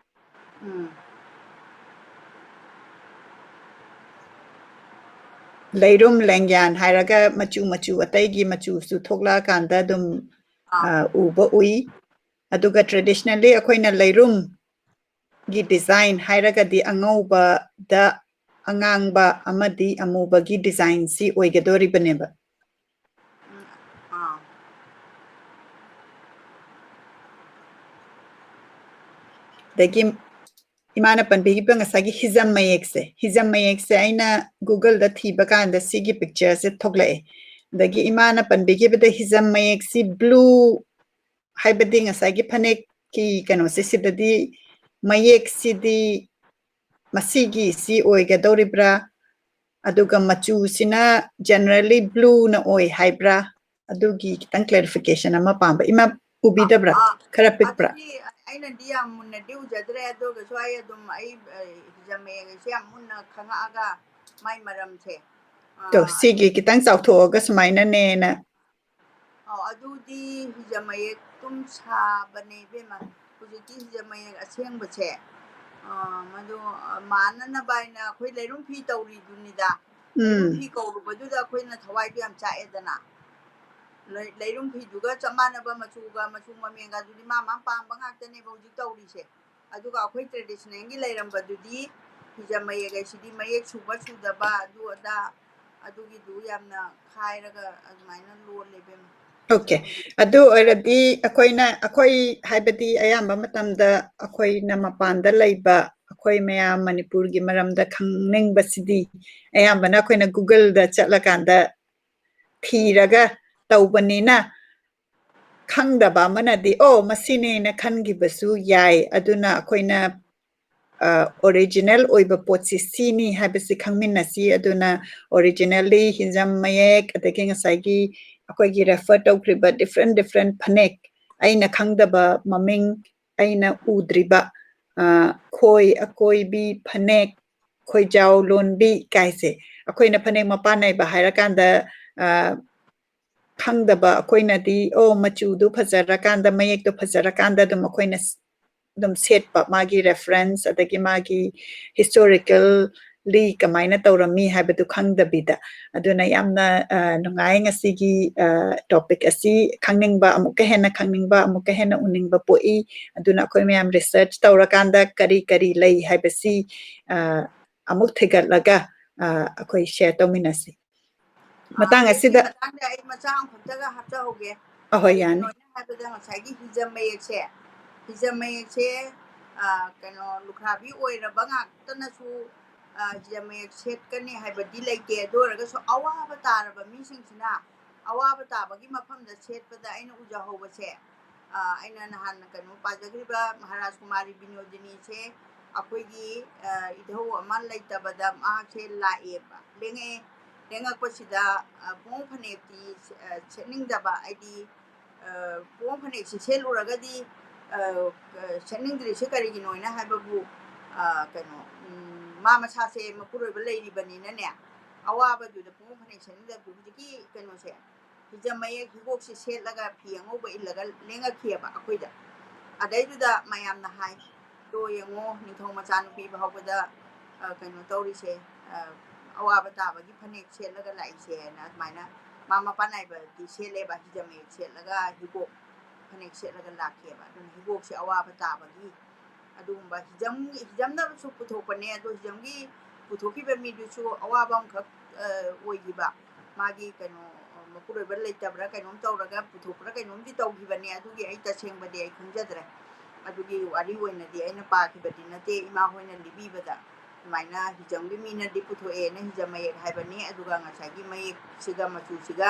ꯎꯝ꯫ ꯂꯩꯔꯨꯝ ꯂꯦꯡꯌꯥꯟ ꯍꯥꯏꯔꯒ ꯃꯆꯨ ꯃꯆꯨ, ꯑꯇꯩꯒꯤ ꯃꯆꯨꯁꯨ ꯊꯣꯛꯂꯛꯑꯀꯥꯟꯗ ꯑꯗꯨꯝ, ꯑꯥ꯫ ꯑ, ꯎꯕ ꯎꯏ꯫ ꯑꯗꯨꯒ ꯇ꯭ꯔꯦꯗꯤꯁꯅꯦꯜꯂꯤ ꯑꯩꯈꯣꯏꯅ ꯂꯩꯔꯨꯝꯒꯤ ꯗꯤꯖꯥꯏꯟ ꯍꯥꯏꯔꯒꯗꯤ ꯑꯉꯧꯕꯗ ꯑꯉꯥꯡꯕ ꯑꯃꯗꯤ ꯑꯃꯨꯕꯒꯤ ꯗꯤꯖꯥꯏꯟꯁꯤ ꯑꯣꯏꯒꯗꯣꯔꯤꯕꯅꯦꯕ꯫ ꯎꯝ, ꯑꯥ꯫ ꯑꯗꯒꯤ ꯏꯃꯥꯅ ꯄꯟꯕꯤꯈꯤꯕ ꯉꯁꯥꯏꯒꯤ ꯍꯤꯖꯝ ꯃꯌꯦꯛꯁꯦ, ꯍꯤꯖꯝ ꯃꯌꯦꯛꯁꯦ ꯑꯩꯅ ꯒꯨꯒꯜꯗ ꯊꯤꯕ ꯀꯥꯟꯗ ꯁꯤꯒꯤ ꯄꯤꯛꯆꯔꯁꯦ ꯊꯣꯛꯂꯛꯑꯦ꯫ ꯑꯗꯒꯤ ꯏꯃꯥꯅ ꯄꯟꯕꯤꯈꯤꯕꯗ ꯍꯤꯖꯝ ꯃꯌꯦꯛꯁꯤ ꯕ꯭ꯂꯨ, ꯍꯥꯏꯕꯗꯤ ꯉꯁꯥꯏꯒꯤ ꯐꯅꯦꯛꯀꯤ ꯀꯩꯅꯣꯁꯦ, ꯁꯤꯗꯗꯤ ꯃꯌꯦꯛꯁꯤꯗꯤ ꯃꯁꯤꯒꯤ ꯁꯤ ꯑꯣꯏꯒꯗꯧꯔꯤꯕ꯭ꯔꯥ? ꯑꯗꯨꯒ ꯃꯆꯨꯁꯤꯅ ꯖꯦꯅꯔꯦꯜꯂꯤ ꯕ꯭ꯂꯨꯅ ꯑꯣꯏ ꯍꯥꯏꯕ꯭ꯔꯥ? ꯑꯗꯨꯒꯤ ꯈꯤꯇꯪ ꯀ꯭ꯂꯦꯔꯤꯐꯤꯀꯦꯁꯟ ꯑꯃ ꯄꯥꯝꯕ꯫ ꯏꯃꯥ, ꯎꯕꯤꯗꯕ꯭ꯔꯥ? ꯑꯥ, ꯈꯔ ꯄꯤꯛꯄ꯭ꯔꯥ? ꯑꯗꯨꯗꯤ ꯑꯩꯅꯗꯤ ꯌꯥꯝ ꯃꯨꯟꯅꯗꯤ ꯎꯖꯗ꯭ꯔꯦ, ꯑꯗꯨꯒꯁꯨ ꯑꯩ ꯑꯗꯨꯝ, ꯑꯩ, ꯑ, ꯍꯤꯖꯝ ꯃꯌꯦꯛꯁꯦ ꯌꯥꯝ ꯃꯨꯟꯅ ꯈꯪꯉꯛꯑꯒ ꯃꯥꯏ ꯃꯔꯝꯁꯦ, ꯑ, ꯇꯣ, ꯁꯤꯒꯤ ꯑꯩ ꯈꯤꯇꯪ ꯆꯥꯎꯊꯣꯛꯑꯒ ꯁꯨꯃꯥꯏꯅꯅꯦꯅ꯫ ꯑꯧ, ꯑꯗꯨꯗꯤ ꯍꯤꯖꯝ ꯃꯌꯦꯛ ꯑꯗꯨꯝ ꯁꯥꯕꯅꯦ ꯏꯕꯦꯝꯃ꯫ ꯍꯧꯖꯤꯛꯇꯤ ꯍꯤꯖꯝ ꯃꯌꯦꯛ ꯑꯁꯦꯡꯕꯁꯦ, ꯑ, ꯃꯗꯨ, ꯑ, ꯃꯥꯟꯅꯅꯕ ꯍꯥꯏꯅ ꯑꯩꯈꯣꯏ ꯂꯩꯔꯨꯝ ꯐꯤ ꯇꯧꯔꯤꯗꯨꯅꯤꯗ꯫ ꯂꯩꯔꯨꯝ ꯎꯝ꯫ ꯐꯤ ꯀꯧꯔꯨꯕꯗꯨꯗ ꯑꯩꯈꯣꯏꯅ ꯊꯋꯥꯏꯗꯨ ꯌꯥꯝ ꯆꯥꯛꯑꯦꯗꯅ꯫ ꯂꯩ-, ꯂꯩꯔꯨꯝ ꯐꯤꯗꯨꯒ ꯆꯞ ꯃꯥꯟꯅꯕ ꯃꯆꯨꯒ, ꯃꯆꯨ ꯃꯃꯦꯟꯒ ꯑꯗꯨꯗꯤ ꯃꯥ ꯃꯥ ꯄꯥꯝꯕ ꯉꯥꯛꯇꯅꯦꯕ ꯍꯧꯖꯤꯛ ꯇꯧꯔꯤꯁꯦ꯫ ꯑꯗꯨꯒ ꯑꯩꯈꯣꯏ traditionalꯒꯤ ꯂꯩꯔꯝꯕꯗꯨꯗꯤ ꯍꯤꯖꯝ ꯃꯌꯦꯛ ꯍꯥꯏꯁꯤꯗꯤ ꯃꯌꯦꯛ ꯁꯨꯕ ꯁꯨꯗꯕ ꯑꯗꯨ ꯑꯗꯥ ꯑꯗꯨꯒꯤꯗꯨ ꯌꯥꯝꯅ ꯈꯥꯏꯔꯒ ꯑꯗꯨꯃꯥꯏꯅ ꯂꯣꯜꯂꯦ ꯏꯕꯦꯝꯃ꯫ Okay꯫ ꯑꯗꯨ ꯑꯣꯏꯔꯗꯤ ꯑꯩꯈꯣꯏꯅ, ꯑꯩꯈꯣꯏ ꯍꯥꯏꯕꯗꯤ ꯑꯌꯥꯝꯕ ꯃꯇꯝꯗ ꯑꯩꯈꯣꯏꯅ ꯃꯄꯥꯟꯗ ꯂꯩꯕ ꯑꯩꯈꯣꯏ ꯃꯌꯥꯝ ꯃꯅꯤꯄꯨꯔꯒꯤ ꯃꯔꯝꯗ ꯈꯪꯅꯤꯡꯕꯁꯤꯗꯤ ꯑꯌꯥꯝꯕꯅ ꯑꯩꯈꯣꯏꯅ Googleꯗ ꯆꯠꯂꯀꯥꯟꯗ ꯊꯤꯔꯒ ꯇꯧꯕꯅꯤꯅ, ꯈꯪꯗꯕ ꯑꯃꯅꯗꯤ, "ꯑꯣ, ꯃꯁꯤꯅꯦꯅ" ꯈꯟꯈꯤꯕꯁꯨ ꯌꯥꯏ꯫ ꯑꯗꯨꯅ ꯑꯩꯈꯣꯏꯅ, ꯑ, original ꯑꯣꯏꯕ ꯄꯣꯠꯁꯤ ꯁꯤꯅꯤ ꯍꯥꯏꯕꯁꯤ ꯈꯪꯃꯤꯟꯅꯁꯤ꯫ ꯑꯗꯨꯅ originally ꯍꯤꯖꯝ ꯃꯌꯦꯛ, ꯑꯗꯒꯤ ꯉꯁꯥꯏꯒꯤ ꯑꯩꯈꯣꯏꯒꯤ refer ꯇꯧꯈ꯭ꯔꯤꯕ different different ꯐꯅꯦꯛ, ꯑꯩꯅ ꯈꯪꯗꯕ ꯃꯃꯤꯡ, ꯑꯩꯅ ꯎꯗ꯭ꯔꯤꯕ, ꯑ, ꯈꯣꯏ ꯑꯀꯣꯏꯕꯤ ꯐꯅꯦꯛ, ꯈꯣꯏꯖꯥꯎ ꯂꯣꯟꯕꯤ ꯀꯥꯏꯁꯦ, ꯑꯩꯈꯣꯏꯅ ꯐꯅꯦꯛ ꯃꯄꯥꯟ ꯅꯥꯏꯕ ꯍꯥꯏꯔꯀꯥꯟꯗ, ꯑ, ꯈꯪꯗꯕ ꯑꯩꯈꯣꯏꯅꯗꯤ, "ꯑꯣ, ꯃꯆꯨꯗꯨ ꯐꯖꯔꯀꯥꯟꯗ, ꯃꯌꯦꯛꯇꯣ ꯐꯖꯔꯀꯥꯟꯗ ꯑꯗꯨꯝ ꯑꯩꯈꯣꯏꯅ ꯁ-, ꯑꯗꯨꯝ ꯁꯦꯠꯄ", ꯃꯥꯒꯤ reference ꯑꯗꯒꯤ ꯃꯥꯒꯤ historically ꯀꯃꯥꯏꯅ ꯇꯧꯔꯝꯃꯤ ꯍꯥꯏꯕꯗꯨ ꯈꯪꯗꯕꯤꯗ꯫ ꯑꯗꯨꯅ ꯌꯥꯝꯅ, ꯑ, ꯅꯨꯡꯉꯥꯏ ꯉꯁꯤꯒꯤ, ꯑ, topic ꯑꯁꯤ ꯈꯪꯅꯤꯡꯕ, ꯑꯃꯨꯛꯀ ꯍꯦꯟꯅ ꯈꯪꯅꯤꯡꯕ, ꯑꯃꯨꯛꯀ ꯍꯦꯟꯅ ꯎꯅꯤꯡꯕ ꯄꯣꯛꯏ꯫ ꯑꯗꯨꯅ ꯑꯩꯈꯣꯏ ꯃꯌꯥꯝ research ꯇꯧꯔꯀꯥꯟꯗ ꯀꯔꯤ ꯀꯔꯤ ꯂꯩ ꯍꯥꯏꯕꯁꯤ, ꯑ, ꯑꯃꯨꯛ ꯊꯤꯒꯠꯂꯒ, ꯑ, ꯑꯩꯈꯣꯏ share ꯇꯧꯃꯤꯟꯅꯁꯤ꯫ ꯃꯇꯥꯡ ꯑꯥ, ꯑꯁꯤꯗ ꯃꯇꯥꯡꯗ ꯑꯩ ꯃꯆꯥ ꯑꯃꯈꯛꯇꯒ ꯍꯥꯞꯆꯍꯧꯒꯦ꯫ ꯑꯍꯣꯏ, ꯀꯔꯤꯒꯤꯅꯣ ꯌꯥꯅꯤ꯫ ꯍꯥꯏꯅ ꯍꯥꯏꯕꯗ ꯉꯁꯥꯏꯒꯤ ꯍꯤꯖꯝ ꯃꯌꯦꯛꯁꯦ, ꯍꯤꯖꯝ ꯃꯌꯦꯛꯁꯦ, ꯑꯥ, ꯀꯩꯅꯣ, ꯂꯨꯈ꯭ꯔꯥꯕꯤ ꯑꯣꯏꯔꯕ ꯉꯥꯛꯇꯅꯁꯨ, ꯑꯥ, ꯍꯤꯖꯝ ꯃꯌꯦꯛ ꯁꯦꯠꯀꯅꯤ ꯍꯥꯏꯕꯗꯤ ꯂꯩꯇꯦ꯫ ꯑꯗꯨ ꯑꯣꯏꯔꯒꯁꯨ ꯑꯋꯥꯕ ꯇꯥꯔꯕ ꯃꯤꯁꯤꯡꯁꯤꯅ ꯑꯋꯥꯕ ꯇꯥꯕꯒꯤ ꯃꯐꯝꯗ ꯁꯦꯠꯄꯗ ꯑꯩꯅ ꯎꯖꯍꯧꯕꯁꯦ, ꯑꯥ, ꯑꯩꯅ ꯅꯍꯥꯟ ꯀꯩꯅꯣ ꯄꯥꯖꯈ꯭ꯔꯤꯕ ꯃꯍꯥꯔꯥꯖ ꯀꯨꯃꯥꯔꯤ ꯕꯤꯅꯣꯗꯤꯅꯤꯁꯦ ꯑꯩꯈꯣꯏꯒꯤ, ꯑꯥ, ꯏꯙꯧ ꯑꯃ ꯂꯩꯇꯕꯗ ꯃꯍꯥꯛꯁꯦ ꯂꯥꯛꯑꯦꯕ, ꯂꯦꯡꯉꯛꯑꯦ꯫ ꯂꯦꯡꯉꯛꯄꯁꯤꯗ, ꯑꯥ, ꯄꯨꯡ ꯐꯅꯦꯛꯇꯤ, ꯑꯥ, ꯁꯦꯠꯅꯤꯡꯗꯕ, ꯍꯥꯏꯗꯤ, ꯑꯥ, ꯄꯨꯡ ꯐꯅꯦꯛꯁꯤ ꯁꯦꯠꯂꯨꯔꯒꯗꯤ, ꯑꯥ, ꯑꯥ, ꯁꯦꯠꯅꯤꯡꯗ꯭ꯔꯤꯁꯤ ꯀꯔꯤꯒꯤꯅꯣ ꯍꯥꯏꯅ ꯍꯥꯏꯕꯕꯨ, ꯑꯥ, ꯀꯩꯅꯣ, ꯎꯝ, ꯃꯥ ꯃꯁꯥꯁꯦ ꯃꯄꯨꯔꯣꯏꯕ ꯂꯩꯔꯤꯕꯅꯤꯅꯅꯦ, ꯑꯋꯥꯕꯗꯨꯗ ꯄꯨꯡ ꯐꯅꯦꯛ ꯁꯦꯠꯅꯤꯡꯗꯕꯗꯨ ꯍꯧꯖꯤꯛꯀꯤ ꯀꯩꯅꯣꯁꯦ, ꯍꯤꯖꯝ ꯃꯌꯦꯛ ꯍꯤꯒꯣꯛꯁꯦ ꯁꯦꯠꯂꯒ ꯐꯤ ꯑꯉꯧꯕ ꯏꯜꯂꯒ ꯂꯦꯡꯉꯛꯈꯤꯑꯕ ꯑꯩꯈꯣꯏꯗ꯫ ꯑꯗꯩꯗꯨꯗ ꯃꯌꯥꯝꯅ ꯍꯥꯏ, "ꯇꯣ ꯌꯦꯡꯉꯣ, ꯅꯤꯡꯊꯧ ꯃꯆꯥꯅꯨꯄꯤ ꯐꯥꯎꯕꯗ, ꯑ, ꯀꯩꯅꯣ ꯇꯧꯔꯤꯁꯦ, ꯑ, ꯑꯋꯥꯕ ꯇꯥꯕꯒꯤ ꯐꯅꯦꯛ ꯁꯦꯠꯂꯒ ꯂꯥꯛꯏꯁꯦ" ꯍꯥꯏꯅ ꯑꯗꯨꯃꯥꯏꯅ ꯃꯥ ꯃꯄꯥꯟ ꯅꯥꯏꯕꯗꯤ ꯁꯦꯠꯂꯦꯕ, ꯍꯤꯖꯝ ꯃꯌꯦꯛ ꯁꯦꯠꯂꯒ ꯍꯤꯒꯣꯛ ꯐꯅꯦꯛ ꯁꯦꯠꯂꯒ ꯂꯥꯛꯈꯤꯑꯕ꯫ ꯑꯗꯨꯅ ꯍꯤꯒꯣꯛꯁꯦ ꯑꯋꯥꯕ ꯇꯥꯕꯒꯤ ꯑꯗꯨꯒꯨꯝꯕ ꯍꯤꯖꯝ, ꯍꯤꯖꯝꯅꯁꯨ ꯄꯨꯊꯣꯛꯄꯅꯦ꯫ ꯑꯗꯣ ꯍꯤꯖꯝꯒꯤ ꯄꯨꯊꯣꯛꯈꯤꯕ ꯃꯤꯗꯨꯁꯨ ꯑꯋꯥꯕ ꯑꯃꯈꯛ, ꯑ, ꯑꯣꯏꯈꯤꯕ꯫ ꯃꯥꯒꯤ ꯀꯩꯅꯣ, ꯑ, ꯃꯄꯨꯔꯣꯏꯕ ꯂꯩꯇꯕ꯭ꯔꯥ ꯀꯩꯅꯣꯝ ꯇꯧꯔꯒ ꯄꯨꯊꯣꯛꯄ꯭ꯔꯥ ꯀꯩꯅꯣꯝꯗꯤ ꯇꯧꯈꯤꯕꯅꯦ꯫ ꯑꯗꯨꯒꯤ ꯑꯩ ꯇꯁꯦꯡꯕꯗꯤ ꯑꯩ ꯈꯪꯖꯗ꯭ꯔꯦ꯫ ꯑꯗꯨꯒꯤ ꯋꯥꯔꯤ ꯑꯣꯏꯅꯗꯤ ꯑꯩꯅ ꯄꯥꯈꯤꯕꯗꯤ ꯅꯠꯇꯦ, ꯏꯃꯥ ꯍꯣꯏꯅ ꯂꯤꯕꯤꯕꯗ꯫ ꯑꯗꯨꯃꯥꯏꯅ ꯍꯤꯖꯝꯒꯤ ꯃꯤꯅꯗꯤ ꯄꯨꯊꯣꯛꯑꯦꯅ ꯍꯤꯖꯝ ꯃꯌꯦꯛ ꯍꯥꯏꯕꯅꯤ꯫ ꯑꯗꯨꯒ ꯉꯁꯥꯏꯒꯤ ꯃꯌꯦꯛꯁꯤꯒ ꯃꯆꯨꯁꯤꯒ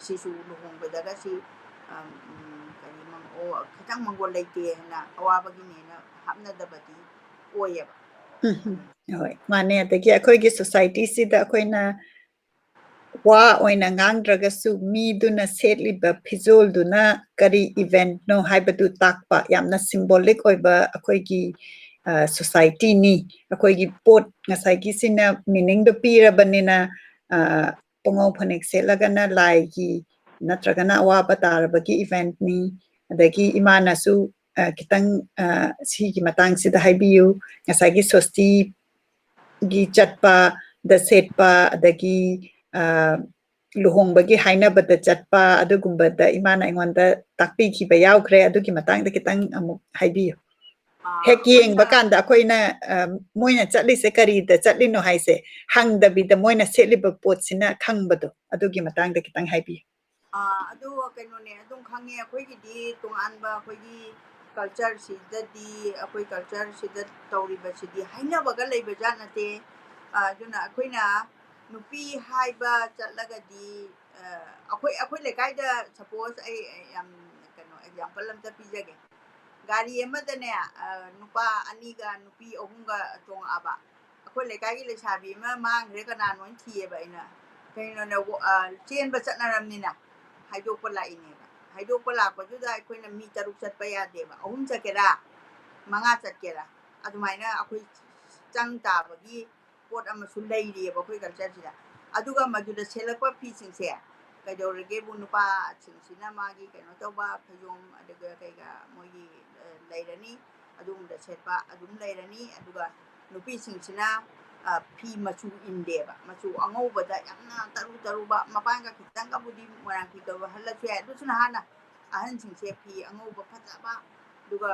ꯁꯤꯁꯨ ꯂꯨꯍꯣꯡꯕꯗꯒ ꯁꯤ, ꯑꯝ, ꯎꯝ, ꯀꯔꯤ ꯃꯪ-, ꯑꯣ, ꯈꯤꯇꯪ ꯃꯪꯒꯣꯜ ꯂꯩꯇꯦ ꯍꯥꯏꯅ ꯑꯋꯥꯕꯒꯤꯅꯦꯅ ꯍꯥꯞꯅꯗꯕꯗꯤ ꯑꯣꯏꯌꯦꯕ꯫ ꯎꯝ, ꯎꯝ. ꯍꯣꯏ, ꯃꯥꯅꯦ꯫ ꯑꯗꯒꯤ ꯑꯩꯈꯣꯏꯒꯤ ꯁꯣꯁꯥꯏꯇꯤꯁꯤꯗ ꯑꯩꯈꯣꯏꯅ ꯋꯥ ꯑꯣꯏꯅ ꯉꯥꯡꯗ꯭ꯔꯒꯁꯨ ꯃꯤꯗꯨꯅ ꯁꯦꯠꯂꯤꯕ ꯐꯤꯖꯣꯜꯗꯨꯅ ꯀꯔꯤ ꯏꯚꯦꯟꯠꯅꯣ ꯍꯥꯏꯕꯗꯨ ꯇꯥꯛꯄ ꯌꯥꯝꯅ ꯁꯤꯝꯕꯣꯂꯤꯛ ꯑꯣꯏꯕ ꯑꯩꯈꯣꯏꯒꯤ, ꯑ, ꯁꯣꯁꯥꯏꯇꯤꯅꯤ꯫ ꯑꯩꯈꯣꯏꯒꯤ ꯄꯣꯠ ꯉꯁꯥꯏꯒꯤꯁꯤꯅ ꯃꯤꯅꯤꯡꯗꯣ ꯄꯤꯔꯕꯅꯤꯅ, ꯑ, ꯄꯨꯉꯧ ꯐꯅꯦꯛ ꯁꯦꯠꯂꯒꯅ ꯂꯥꯏꯒꯤ ꯅꯠꯇ꯭ꯔꯒꯅ ꯑꯋꯥꯕ ꯇꯥꯔꯕꯒꯤ ꯏꯚꯦꯟꯠꯅꯤ꯫ ꯑꯗꯒꯤ ꯏꯃꯥꯅꯁꯨ, ꯑ, ꯈꯤꯇꯪ, ꯑ, ꯁꯤꯒꯤ ꯃꯇꯥꯡꯁꯤꯗ ꯍꯥꯏꯕꯤꯌꯨ꯫ ꯉꯁꯥꯏꯒꯤ ꯁꯣꯁꯇꯤꯒꯤ ꯆꯠꯄꯗ ꯁꯦꯠꯄ, ꯑꯗꯒꯤ, ꯑ, ꯂꯨꯍꯣꯡꯕꯒꯤ ꯍꯥꯏꯅꯕꯗ ꯆꯠꯄ, ꯑꯗꯨꯒꯨꯝꯕꯗ ꯏꯃꯥꯅ ꯑꯩꯉꯣꯟꯗ ꯇꯥꯛꯄꯤꯈꯤꯕ ꯌꯥꯎꯈ꯭ꯔꯦ꯫ ꯑꯗꯨꯒꯤ ꯃꯇꯥꯡꯗ ꯈꯤꯇꯪ ꯑꯃꯨꯛ ꯍꯥꯏꯕꯤꯌꯨ꯫ ꯑꯥ, ꯍꯦꯛ ꯌꯦꯡꯕ ꯑꯩꯈꯣꯏꯅ ꯀꯥꯟꯗ ꯑꯩꯈꯣꯏꯅ, ꯑ, ꯃꯣꯏꯅ ꯆꯠꯂꯤꯁꯦ ꯀꯔꯤꯗ ꯆꯠꯂꯤꯅꯣ ꯍꯥꯏꯁꯦ ꯍꯪꯗꯕꯤꯗ ꯃꯣꯏꯅ ꯁꯦꯠꯂꯤꯕ ꯄꯣꯠꯁꯤꯅ ꯈꯪꯕꯗꯣ, ꯑꯗꯨꯒꯤ ꯃꯇꯥꯡꯗ ꯈꯤꯇꯪ ꯍꯥꯏꯕꯤꯌꯨ꯫ ꯑꯥ, ꯑꯗꯨ ꯀꯩꯅꯣꯅꯦ, ꯑꯗꯨꯝ ꯈꯪꯉꯦ꯫ ꯑꯩꯈꯣꯏꯒꯤꯗꯤ ꯇꯣꯉꯥꯟꯕ ꯑꯩꯈꯣꯏꯒꯤ ꯀꯜꯆꯔꯁꯤꯗꯗꯤ, ꯑꯩꯈꯣꯏ ꯀꯜꯆꯔꯁꯤꯗ ꯇꯧꯔꯤꯕꯁꯤꯗꯤ ꯍꯥꯏꯅꯕꯒ ꯂꯩꯕ ꯖꯥꯠ ꯅꯠꯇꯦ꯫ ꯑ, ꯑꯗꯨꯅ ꯑꯩꯈꯣꯏꯅ ꯅꯨꯄꯤ ꯍꯥꯏꯕ ꯆꯠꯂꯒꯗꯤ, ꯑ, ꯑꯩꯈꯣꯏ, ꯑꯩꯈꯣꯏ ꯂꯩꯀꯥꯏꯗ, ꯁꯄꯣꯁ, ꯑꯩ, ꯑꯩ ꯌꯥꯝ ꯀꯩꯅꯣ, ꯑꯦꯛꯖꯥꯝꯄꯜ ꯑꯝꯇ ꯄꯤꯖꯒꯦ꯫ ꯒꯥꯔꯤ ꯑꯃꯗꯅꯦ, ꯑ, ꯅꯨꯄꯥ ꯑꯅꯤꯒ ꯅꯨꯄꯤ ꯑꯍꯨꯝꯒ ꯇꯣꯡꯉꯛꯑꯕ꯫ ꯑꯩꯈꯣꯏ ꯂꯩꯀꯥꯏꯒꯤ ꯂꯩꯁꯥꯕꯤ ꯑꯃ ꯃꯥꯡꯈ꯭ꯔꯦ, ꯀꯅꯥꯅꯣ ꯍꯥꯏꯅ ꯊꯤꯌꯦꯕ ꯑꯩꯅ꯫ ꯀꯩꯅꯣꯅꯦ, ꯋ-, ꯑ, ꯆꯦꯟꯕ ꯆꯠꯅꯔꯝꯅꯤꯅ ꯍꯥꯏꯗꯣꯛꯄ ꯂꯥꯛꯏꯅꯦꯕ꯫ ꯍꯥꯏꯗꯣꯛꯄ ꯂꯥꯛꯄꯗꯨꯗ ꯑꯩꯈꯣꯏꯅ ꯃꯤ ꯇꯔꯨꯛ ꯆꯠꯄ ꯌꯥꯗꯦꯕ꯫ ꯑꯍꯨꯝ ꯆꯠꯀꯦꯔꯥ, ꯃꯉꯥ ꯆꯠꯀꯦꯔꯥ, ꯑꯗꯨꯃꯥꯏꯅ ꯑꯩꯈꯣꯏ ꯆꯪ ꯇꯥꯕꯒꯤ ꯄꯣꯠ ꯑꯃꯁꯨ ꯂꯩꯔꯤꯑꯕ ꯑꯩꯈꯣꯏ ꯀꯜꯆꯔꯁꯤꯗ꯫ ꯑꯗꯨꯒ ꯃꯗꯨꯗ ꯁꯦꯠꯂꯛꯄ ꯐꯤꯁꯤꯡꯁꯦ, ꯀꯩꯗꯧꯔꯒꯦꯕꯨ, ꯅꯨꯄꯥꯁꯤꯡꯁꯤꯅ ꯃꯥꯒꯤ ꯀꯩꯅꯣ ꯇꯧꯕ ꯐꯩꯖꯣꯝ ꯑꯗꯨꯒ ꯀꯩꯒ ꯃꯣꯏꯒꯤ, ꯑ, ꯂꯩꯔꯅꯤ, ꯑꯗꯨꯒꯨꯝꯕꯗ ꯁꯦꯠꯄ ꯑꯗꯨꯝ ꯂꯩꯔꯅꯤ꯫ ꯑꯗꯨꯒ ꯅꯨꯄꯤꯁꯤꯡꯁꯤꯅ, ꯑ, ꯐꯤ ꯃꯆꯨ ꯏꯟꯗꯦꯕ, ꯃꯆꯨ ꯑꯉꯧꯕꯗ ꯌꯥꯝꯅ ꯇꯔꯨ ꯇꯔꯨꯕ, ꯃꯄꯥꯟꯒ ꯈꯤꯇꯪꯒꯕꯨꯗꯤ ꯃꯣꯏꯔꯥꯡ ꯐꯤ ꯀꯧꯕ ꯍꯜꯂꯁꯨ ꯌꯥꯏ, ꯑꯗꯨꯁꯨ ꯅꯍꯥꯟꯅ ꯑꯍꯟꯁꯤꯡꯁꯦ ꯐꯤ ꯑꯉꯧꯕ ꯐꯖꯕ, ꯑꯗꯨꯒ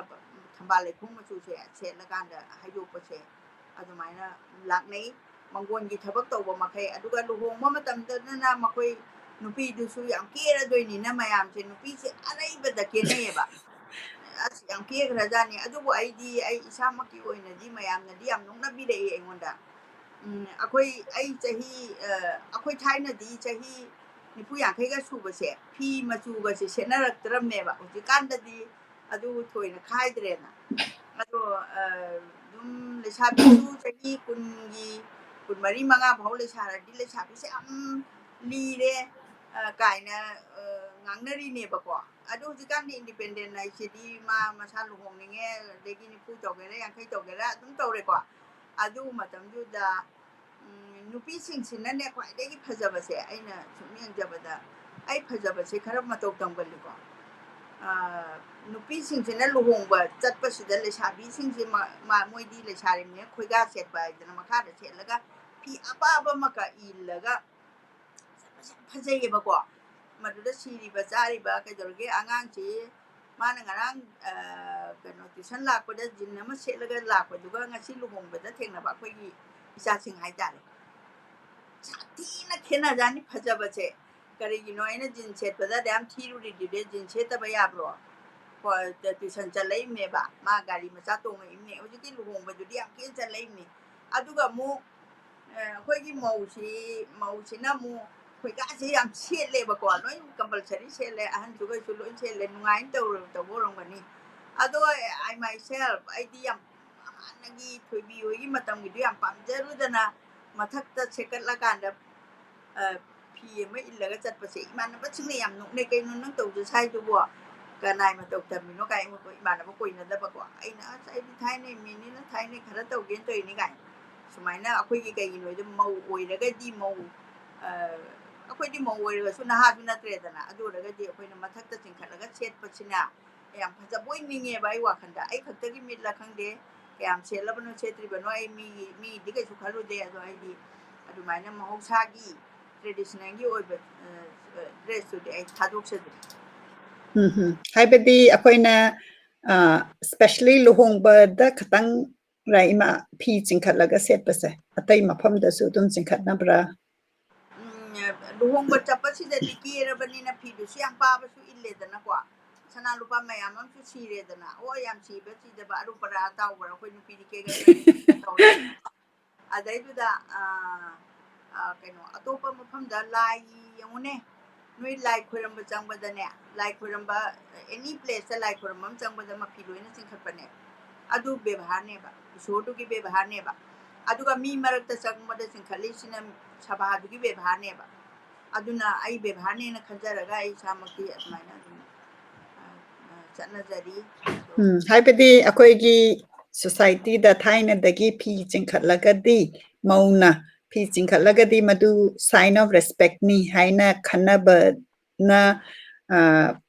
ꯊꯝꯕꯥꯜ ꯂꯩꯈꯣꯡ ꯃꯆꯨꯁꯦ ꯁꯦꯠꯂꯀꯥꯟꯗ ꯍꯩꯗꯣꯛꯄꯁꯦ ꯑꯗꯨꯃꯥꯏꯅ ꯂꯥꯛꯅꯩ꯫ ꯃꯪꯒꯣꯟꯒꯤ ꯊꯕꯛ ꯇꯧꯕ ꯃꯈꯩ, ꯑꯗꯨꯒ ꯂꯨꯍꯣꯡꯕ ꯃꯇꯝꯗꯅ ꯃꯈꯣꯏ ꯅꯨꯄꯤꯗꯨꯁꯨ ꯌꯥꯝ ꯀꯦꯔꯗꯣꯏꯅꯤꯅ ꯃꯌꯥꯝꯁꯦ ꯅꯨꯄꯤꯁꯦ ꯑꯔꯩꯕꯗ ꯀꯦꯅꯩꯌꯦꯕ꯫ ꯑꯁ, ꯌꯥꯝ ꯀꯦꯈ꯭ꯔꯖꯥꯠꯅꯤ꯫ ꯑꯗꯨꯕꯨ ꯑꯩꯗꯤ, ꯑꯩ ꯏꯁꯥꯃꯛꯀꯤ ꯑꯣꯏꯅꯗꯤ ꯃꯌꯥꯝꯅꯗꯤ ꯌꯥꯝ ꯅꯣꯛꯅꯕꯤꯔꯛꯏ ꯑꯩꯉꯣꯟꯗ꯫ ꯎꯝ, ꯑꯩꯈꯣꯏ, ꯑꯩ ꯆꯍꯤ, ꯑ, ꯑꯩꯈꯣꯏ ꯊꯥꯏꯅꯗꯤ ꯆꯍꯤ ꯅꯤꯐꯨ ꯌꯥꯡꯈꯩꯒ ꯁꯨꯕꯁꯦ ꯐꯤ ꯃꯆꯨꯒꯁꯦ ꯁꯦꯠꯅꯔꯛꯇ꯭ꯔꯕꯅꯦꯕ꯫ ꯍꯧꯖꯤꯛꯀꯥꯟꯗꯗꯤ ꯑꯗꯨ ꯊꯣꯏꯅ ꯈꯥꯏꯗ꯭ꯔꯦꯅ꯫ ꯑꯗꯣ, ꯑ, ꯑꯗꯨꯝ ꯂꯩꯁꯥꯕꯤꯁꯨ ꯆꯍꯤ ꯀꯨꯟꯒꯤ, ꯀꯨꯟꯃꯔꯤ ꯃꯉꯥ ꯐꯥꯎ ꯂꯩꯁꯥꯔꯗꯤ ꯂꯩꯁꯥꯕꯤꯁꯦ ꯌꯥꯝ ꯂꯤꯔꯦ, ꯑ, ꯀꯥꯏꯅ, ꯑ, ꯉꯥꯡꯅꯔꯤꯅꯦꯕꯀꯣ꯫ ꯑꯗꯣ ꯍꯧꯖꯤꯛꯀꯥꯟꯗꯤ ꯏꯟꯗꯤꯄꯦꯟꯗꯦꯟ ꯍꯥꯏꯁꯤꯗꯤ ꯃꯥ ꯃꯁꯥ ꯂꯨꯍꯣꯡꯅꯤꯡꯉꯦ, ꯑꯗꯒꯤ ꯅꯤꯐꯨ ꯇꯧꯒꯦꯔꯥ, ꯌꯥꯡꯈꯩ ꯇꯧꯒꯦꯔꯥ ꯑꯗꯨꯝ ꯇꯧꯔꯦꯀꯣ꯫ ꯑꯗꯨ ꯃꯇꯝꯗꯨꯗ, ꯎꯝ, ꯅꯨꯄꯤꯁꯤꯡꯁꯤꯅꯅꯦ ꯈ꯭ꯋꯥꯏꯗꯒꯤ ꯐꯖꯕꯁꯦ, ꯑꯩꯅ ꯁꯨꯝ ꯌꯦꯡꯖꯕꯗ, ꯑꯩ ꯐꯖꯕꯁꯦ ꯈꯔ ꯃꯇꯧ ꯇꯝꯒꯜꯂꯤꯀꯣ꯫ ꯑ, ꯅꯨꯄꯤꯁꯤꯡꯁꯤꯅ ꯂꯨꯍꯣꯡꯕ ꯆꯠꯄꯁꯤꯗ ꯂꯩꯁꯥꯕꯤꯁꯤꯡꯁꯦ ꯃ-, ꯃ-, ꯃꯣꯏꯗꯤ ꯂꯩꯁꯥꯔꯤꯕꯅꯤꯅ ꯈꯣꯏꯒꯥ ꯁꯦꯠꯄ ꯍꯥꯏꯗꯅ ꯃꯈꯥꯗ ꯁꯦꯠꯂꯒ ꯐꯤ ꯑꯄꯥꯕ ꯑꯃꯒ ꯏꯜꯂꯒ ꯆꯠꯄꯁꯦ ꯌꯥꯝ ꯐꯖꯩꯌꯦꯕꯀꯣ꯫ ꯃꯗꯨꯗ ꯁꯤꯔꯤꯕ ꯆꯥꯔꯤꯕ ꯀꯩꯗꯧꯔꯒꯦ, ꯑꯉꯥꯡꯁꯤ ꯃꯥꯅ ꯉꯔꯥꯡ, ꯑ, ꯀꯩꯅꯣ, ꯇ꯭ꯌꯨꯁꯟ ꯂꯥꯛꯄꯗ ꯖꯤꯟ ꯑꯃ ꯁꯦꯠꯂꯒ ꯂꯥꯛꯄꯗꯨꯒ ꯉꯁꯤ ꯂꯨꯍꯣꯡꯕꯗ ꯊꯦꯡꯅꯕ ꯑꯩꯈꯣꯏꯒꯤ ꯏꯆꯥꯁꯤꯡ ꯍꯥꯏꯇꯥꯔꯦ꯫ ꯁꯥꯊꯤꯅ ꯈꯦꯠꯅꯖꯥꯠꯅꯤ ꯐꯖꯕꯁꯦ꯫ ꯀꯔꯤꯒꯤꯅꯣ ꯑꯩꯅ ꯖꯤꯟ ꯁꯦꯠꯄꯗ ꯑꯗꯨ ꯌꯥꯝ ꯊꯤꯔꯨꯔꯤꯗꯨꯗꯤ? ꯖꯤꯟ ꯁꯦꯠꯇꯕ ꯌꯥꯕ꯭ꯔꯣ? ꯍꯣꯏ, ꯇ-, ꯇ꯭ꯌꯨꯁꯟ ꯆꯠꯂꯛꯏꯕꯅꯦꯕ꯫ ꯃꯥ ꯒꯥꯔꯤ ꯃꯆꯥ ꯇꯣꯡꯉꯛꯏꯕꯅꯦ꯫ ꯍꯧꯖꯤꯛꯇꯤ ꯂꯨꯍꯣꯡꯕꯗꯨꯗꯤ ꯌꯥꯝ ꯊꯤꯅ ꯆꯠꯂꯛꯏꯕꯅꯤ꯫ ꯑꯗꯨꯒ ꯑꯃꯨꯛ, ꯑ, ꯑꯩꯈꯣꯏꯒꯤ ꯃꯧꯁꯤ, ꯃꯧꯁꯤꯅ ꯑꯃꯨꯛ ꯈꯣꯏꯒꯥꯁꯦ ꯌꯥꯝ ꯁꯦꯠꯂꯦꯕꯀꯣ꯫ ꯂꯣꯏ compulsory ꯁꯦꯠꯂꯦ, ꯑꯍꯟꯁꯨꯈꯩꯁꯨ ꯂꯣꯏ ꯁꯦꯠꯂꯦ, ꯅꯨꯡꯉꯥꯏꯅ ꯇꯧꯔ-, ꯇꯧꯕ ꯑꯣꯏꯔꯝꯒꯅꯤ꯫ ꯑꯗꯣ I myself, ꯑꯩꯗꯤ ꯌꯥꯝ ꯍꯥꯟꯅꯒꯤ ꯊꯣꯏꯕꯤ ꯍꯣꯏꯒꯤ ꯃꯇꯝꯒꯤꯗꯨ ꯌꯥꯝ ꯄꯥꯝꯖꯔꯨꯗꯅ ꯃꯊꯛꯇ ꯁꯦꯠꯀꯠꯂꯀꯥꯟꯗ, ꯑ, ꯐꯤ ꯑꯃ ꯏꯜꯂꯒ ꯆꯠꯄꯁꯦ ꯏꯃꯥꯟꯅꯕꯁꯤꯡꯅ ꯌꯥꯝ ꯅꯣꯛꯅꯩ꯫ "ꯀꯩꯅꯣ ꯅꯪ ꯇꯧꯗ ꯁꯥꯏꯗꯨꯕꯣ? ꯀꯅꯥꯏ ꯃꯇꯧ ꯇꯝꯃꯤꯅꯣ?" ꯀꯥꯏ ꯑꯩꯉꯣꯟꯗ ꯏꯃꯥꯟꯅꯕ ꯀꯣꯏꯅꯗꯕꯀꯣ꯫ ꯑꯩꯅ, "ꯑꯁ, ꯑꯩꯗꯤ ꯊꯥꯏꯅꯩ ꯃꯤꯅꯤꯅ ꯊꯥꯏꯅꯩ ꯈꯔ ꯇꯧꯒꯦꯅ ꯇꯧꯔꯤꯅꯤ" ꯀꯥꯏꯅ꯫ ꯁꯨꯃꯥꯏꯅ ꯑꯩꯈꯣꯏꯒꯤ ꯀꯩꯒꯤꯅꯣꯗ ꯃꯧ ꯑꯣꯏꯔꯒꯗꯤ ꯃꯧ, ꯑ, ꯑꯩꯈꯣꯏꯗꯤ ꯃꯧ ꯑꯣꯏꯔꯒꯁꯨ ꯅꯍꯥꯁꯨ ꯅꯠꯇ꯭ꯔꯦꯗꯅ꯫ ꯑꯗꯨ ꯑꯣꯏꯔꯒꯗꯤ ꯑꯩꯈꯣꯏꯅ ꯃꯊꯛꯇ ꯆꯤꯡꯈꯠꯂꯒ ꯁꯦꯠꯄꯁꯤꯅ ꯌꯥꯝ ꯐꯖꯕꯣꯏ ꯅꯤꯡꯉꯦꯕ ꯑꯩ ꯋꯥꯈꯜꯗ꯫ ꯑꯩ ꯈꯛꯇꯒꯤ ꯃꯤꯠꯂ ꯈꯪꯗꯦ, ꯀꯌꯥꯝ ꯁꯦꯠꯂꯕꯅꯣ ꯁꯦꯠꯇ꯭ꯔꯤꯕꯅꯣ ꯑꯩ ꯃꯤꯒꯤ, ꯃꯤꯒꯤꯗꯤ ꯀꯩꯁꯨ ꯈꯜꯂꯨꯗꯦ꯫ ꯑꯗꯣ ꯑꯩꯗꯤ ꯑꯗꯨꯃꯥꯏꯅ ꯃꯍꯧꯁꯥꯒꯤ traditionalꯒꯤ ꯑꯣꯏꯕ, ꯑ, dressꯇꯨꯗꯤ ꯑꯩ ꯊꯥꯗꯣꯛꯆꯗ꯭ꯔꯦ꯫ ꯎꯝ, ꯎꯝ꯫ ꯍꯥꯏꯕꯗꯤ ꯑꯩꯈꯣꯏꯅ, ꯑ, specially ꯂꯨꯍꯣꯡꯕꯗ ꯈꯇꯪ ꯔ ꯏꯃꯥ ꯐꯤ ꯆꯤꯡꯈꯠꯂꯒ ꯁꯦꯠꯄꯁꯦ? ꯑꯇꯩ ꯃꯐꯝꯗꯁꯨ ꯑꯗꯨꯝ ꯆꯤꯡꯈꯠꯅꯕ꯭ꯔꯥ? ꯎꯝ, ꯂꯨꯍꯣꯡꯕ ꯆꯠꯄꯁꯤꯗꯗꯤ ꯀꯦꯔꯕꯅꯤꯅ ꯐꯤꯗꯨꯁꯨ ꯌꯥꯝ ꯄꯥꯕꯁꯨ ꯏꯜꯂꯦꯗꯅꯀꯣ꯫ ꯁꯅꯥ ꯂꯨꯄꯥ ꯃꯌꯥꯝ ꯑꯃꯁꯨ ꯁꯤꯔꯦꯗꯅ꯫ ꯑꯣ, ꯌꯥꯝ ꯁꯤꯕ ꯁꯤꯗꯕ, ꯑꯔꯨ ꯄꯔꯥ ꯑꯇꯥꯎꯕ꯭ꯔꯥ, ꯑꯩꯈꯣꯏ ꯅꯨꯄꯤꯗꯤ ꯀꯦꯒꯟꯕꯅꯤ ꯇꯧꯔꯦꯗꯅ꯫ ꯑꯗꯩꯗꯨꯗ, ꯑ, ꯑ, ꯀꯩꯅꯣ, ꯑꯇꯣꯞꯄ ꯃꯐꯝꯗ ꯂꯥꯏ ꯌꯦꯡꯉꯨꯅꯦ, ꯅꯣꯏ ꯂꯥꯏ ꯈꯣꯏꯔꯝꯕ ꯆꯪꯕꯗꯅꯦ, ꯂꯥꯏ ꯈꯣꯏꯔꯝꯕ, any placeꯇ ꯂꯥꯏ ꯈꯣꯏꯔꯝꯕ ꯑꯃ ꯆꯪꯕꯗ ꯃꯐꯤ ꯂꯣꯏꯅ ꯆꯤꯡꯈꯠꯄꯅꯦ꯫ ꯑꯗꯨ ꯕꯦꯕꯥꯔꯅꯦꯕ, ꯏꯁꯣꯔꯗꯨꯒꯤ ꯕꯦꯕꯥꯔꯅꯦꯕ꯫ ꯑꯗꯨꯒ ꯃꯤ ꯃꯔꯛꯇ ꯆꯪꯕꯗ ꯆꯤꯡꯈꯠꯂꯤꯁꯤꯅ ꯁꯚꯥꯗꯨꯒꯤ ꯕꯦꯕꯥꯔꯅꯦꯕ꯫ ꯑꯗꯨꯅ ꯑꯩ ꯕꯦꯕꯥꯔꯅꯦꯅ ꯈꯟꯖꯔꯒ ꯑꯩ ꯏꯁꯥꯃꯛꯇꯤ ꯑꯗꯨꯃꯥꯏꯅ ꯑꯗꯨꯝ, ꯑ, ꯑ, ꯆꯠꯅꯖꯔꯤ꯫ ꯑꯗꯣ ꯎꯝ, ꯍꯥꯏꯕꯗꯤ ꯑꯩꯈꯣꯏꯒꯤ societyꯗ ꯊꯥꯏꯅꯗꯒꯤ ꯐꯤ ꯆꯤꯡꯈꯠꯂꯒꯗꯤ, ꯃꯧꯅ ꯐꯤ ꯆꯤꯡꯈꯠꯂꯒꯗꯤ ꯃꯗꯨ sign of respectꯅꯤ ꯍꯥꯏꯅ ꯈꯟꯅꯕꯅ, ꯑ,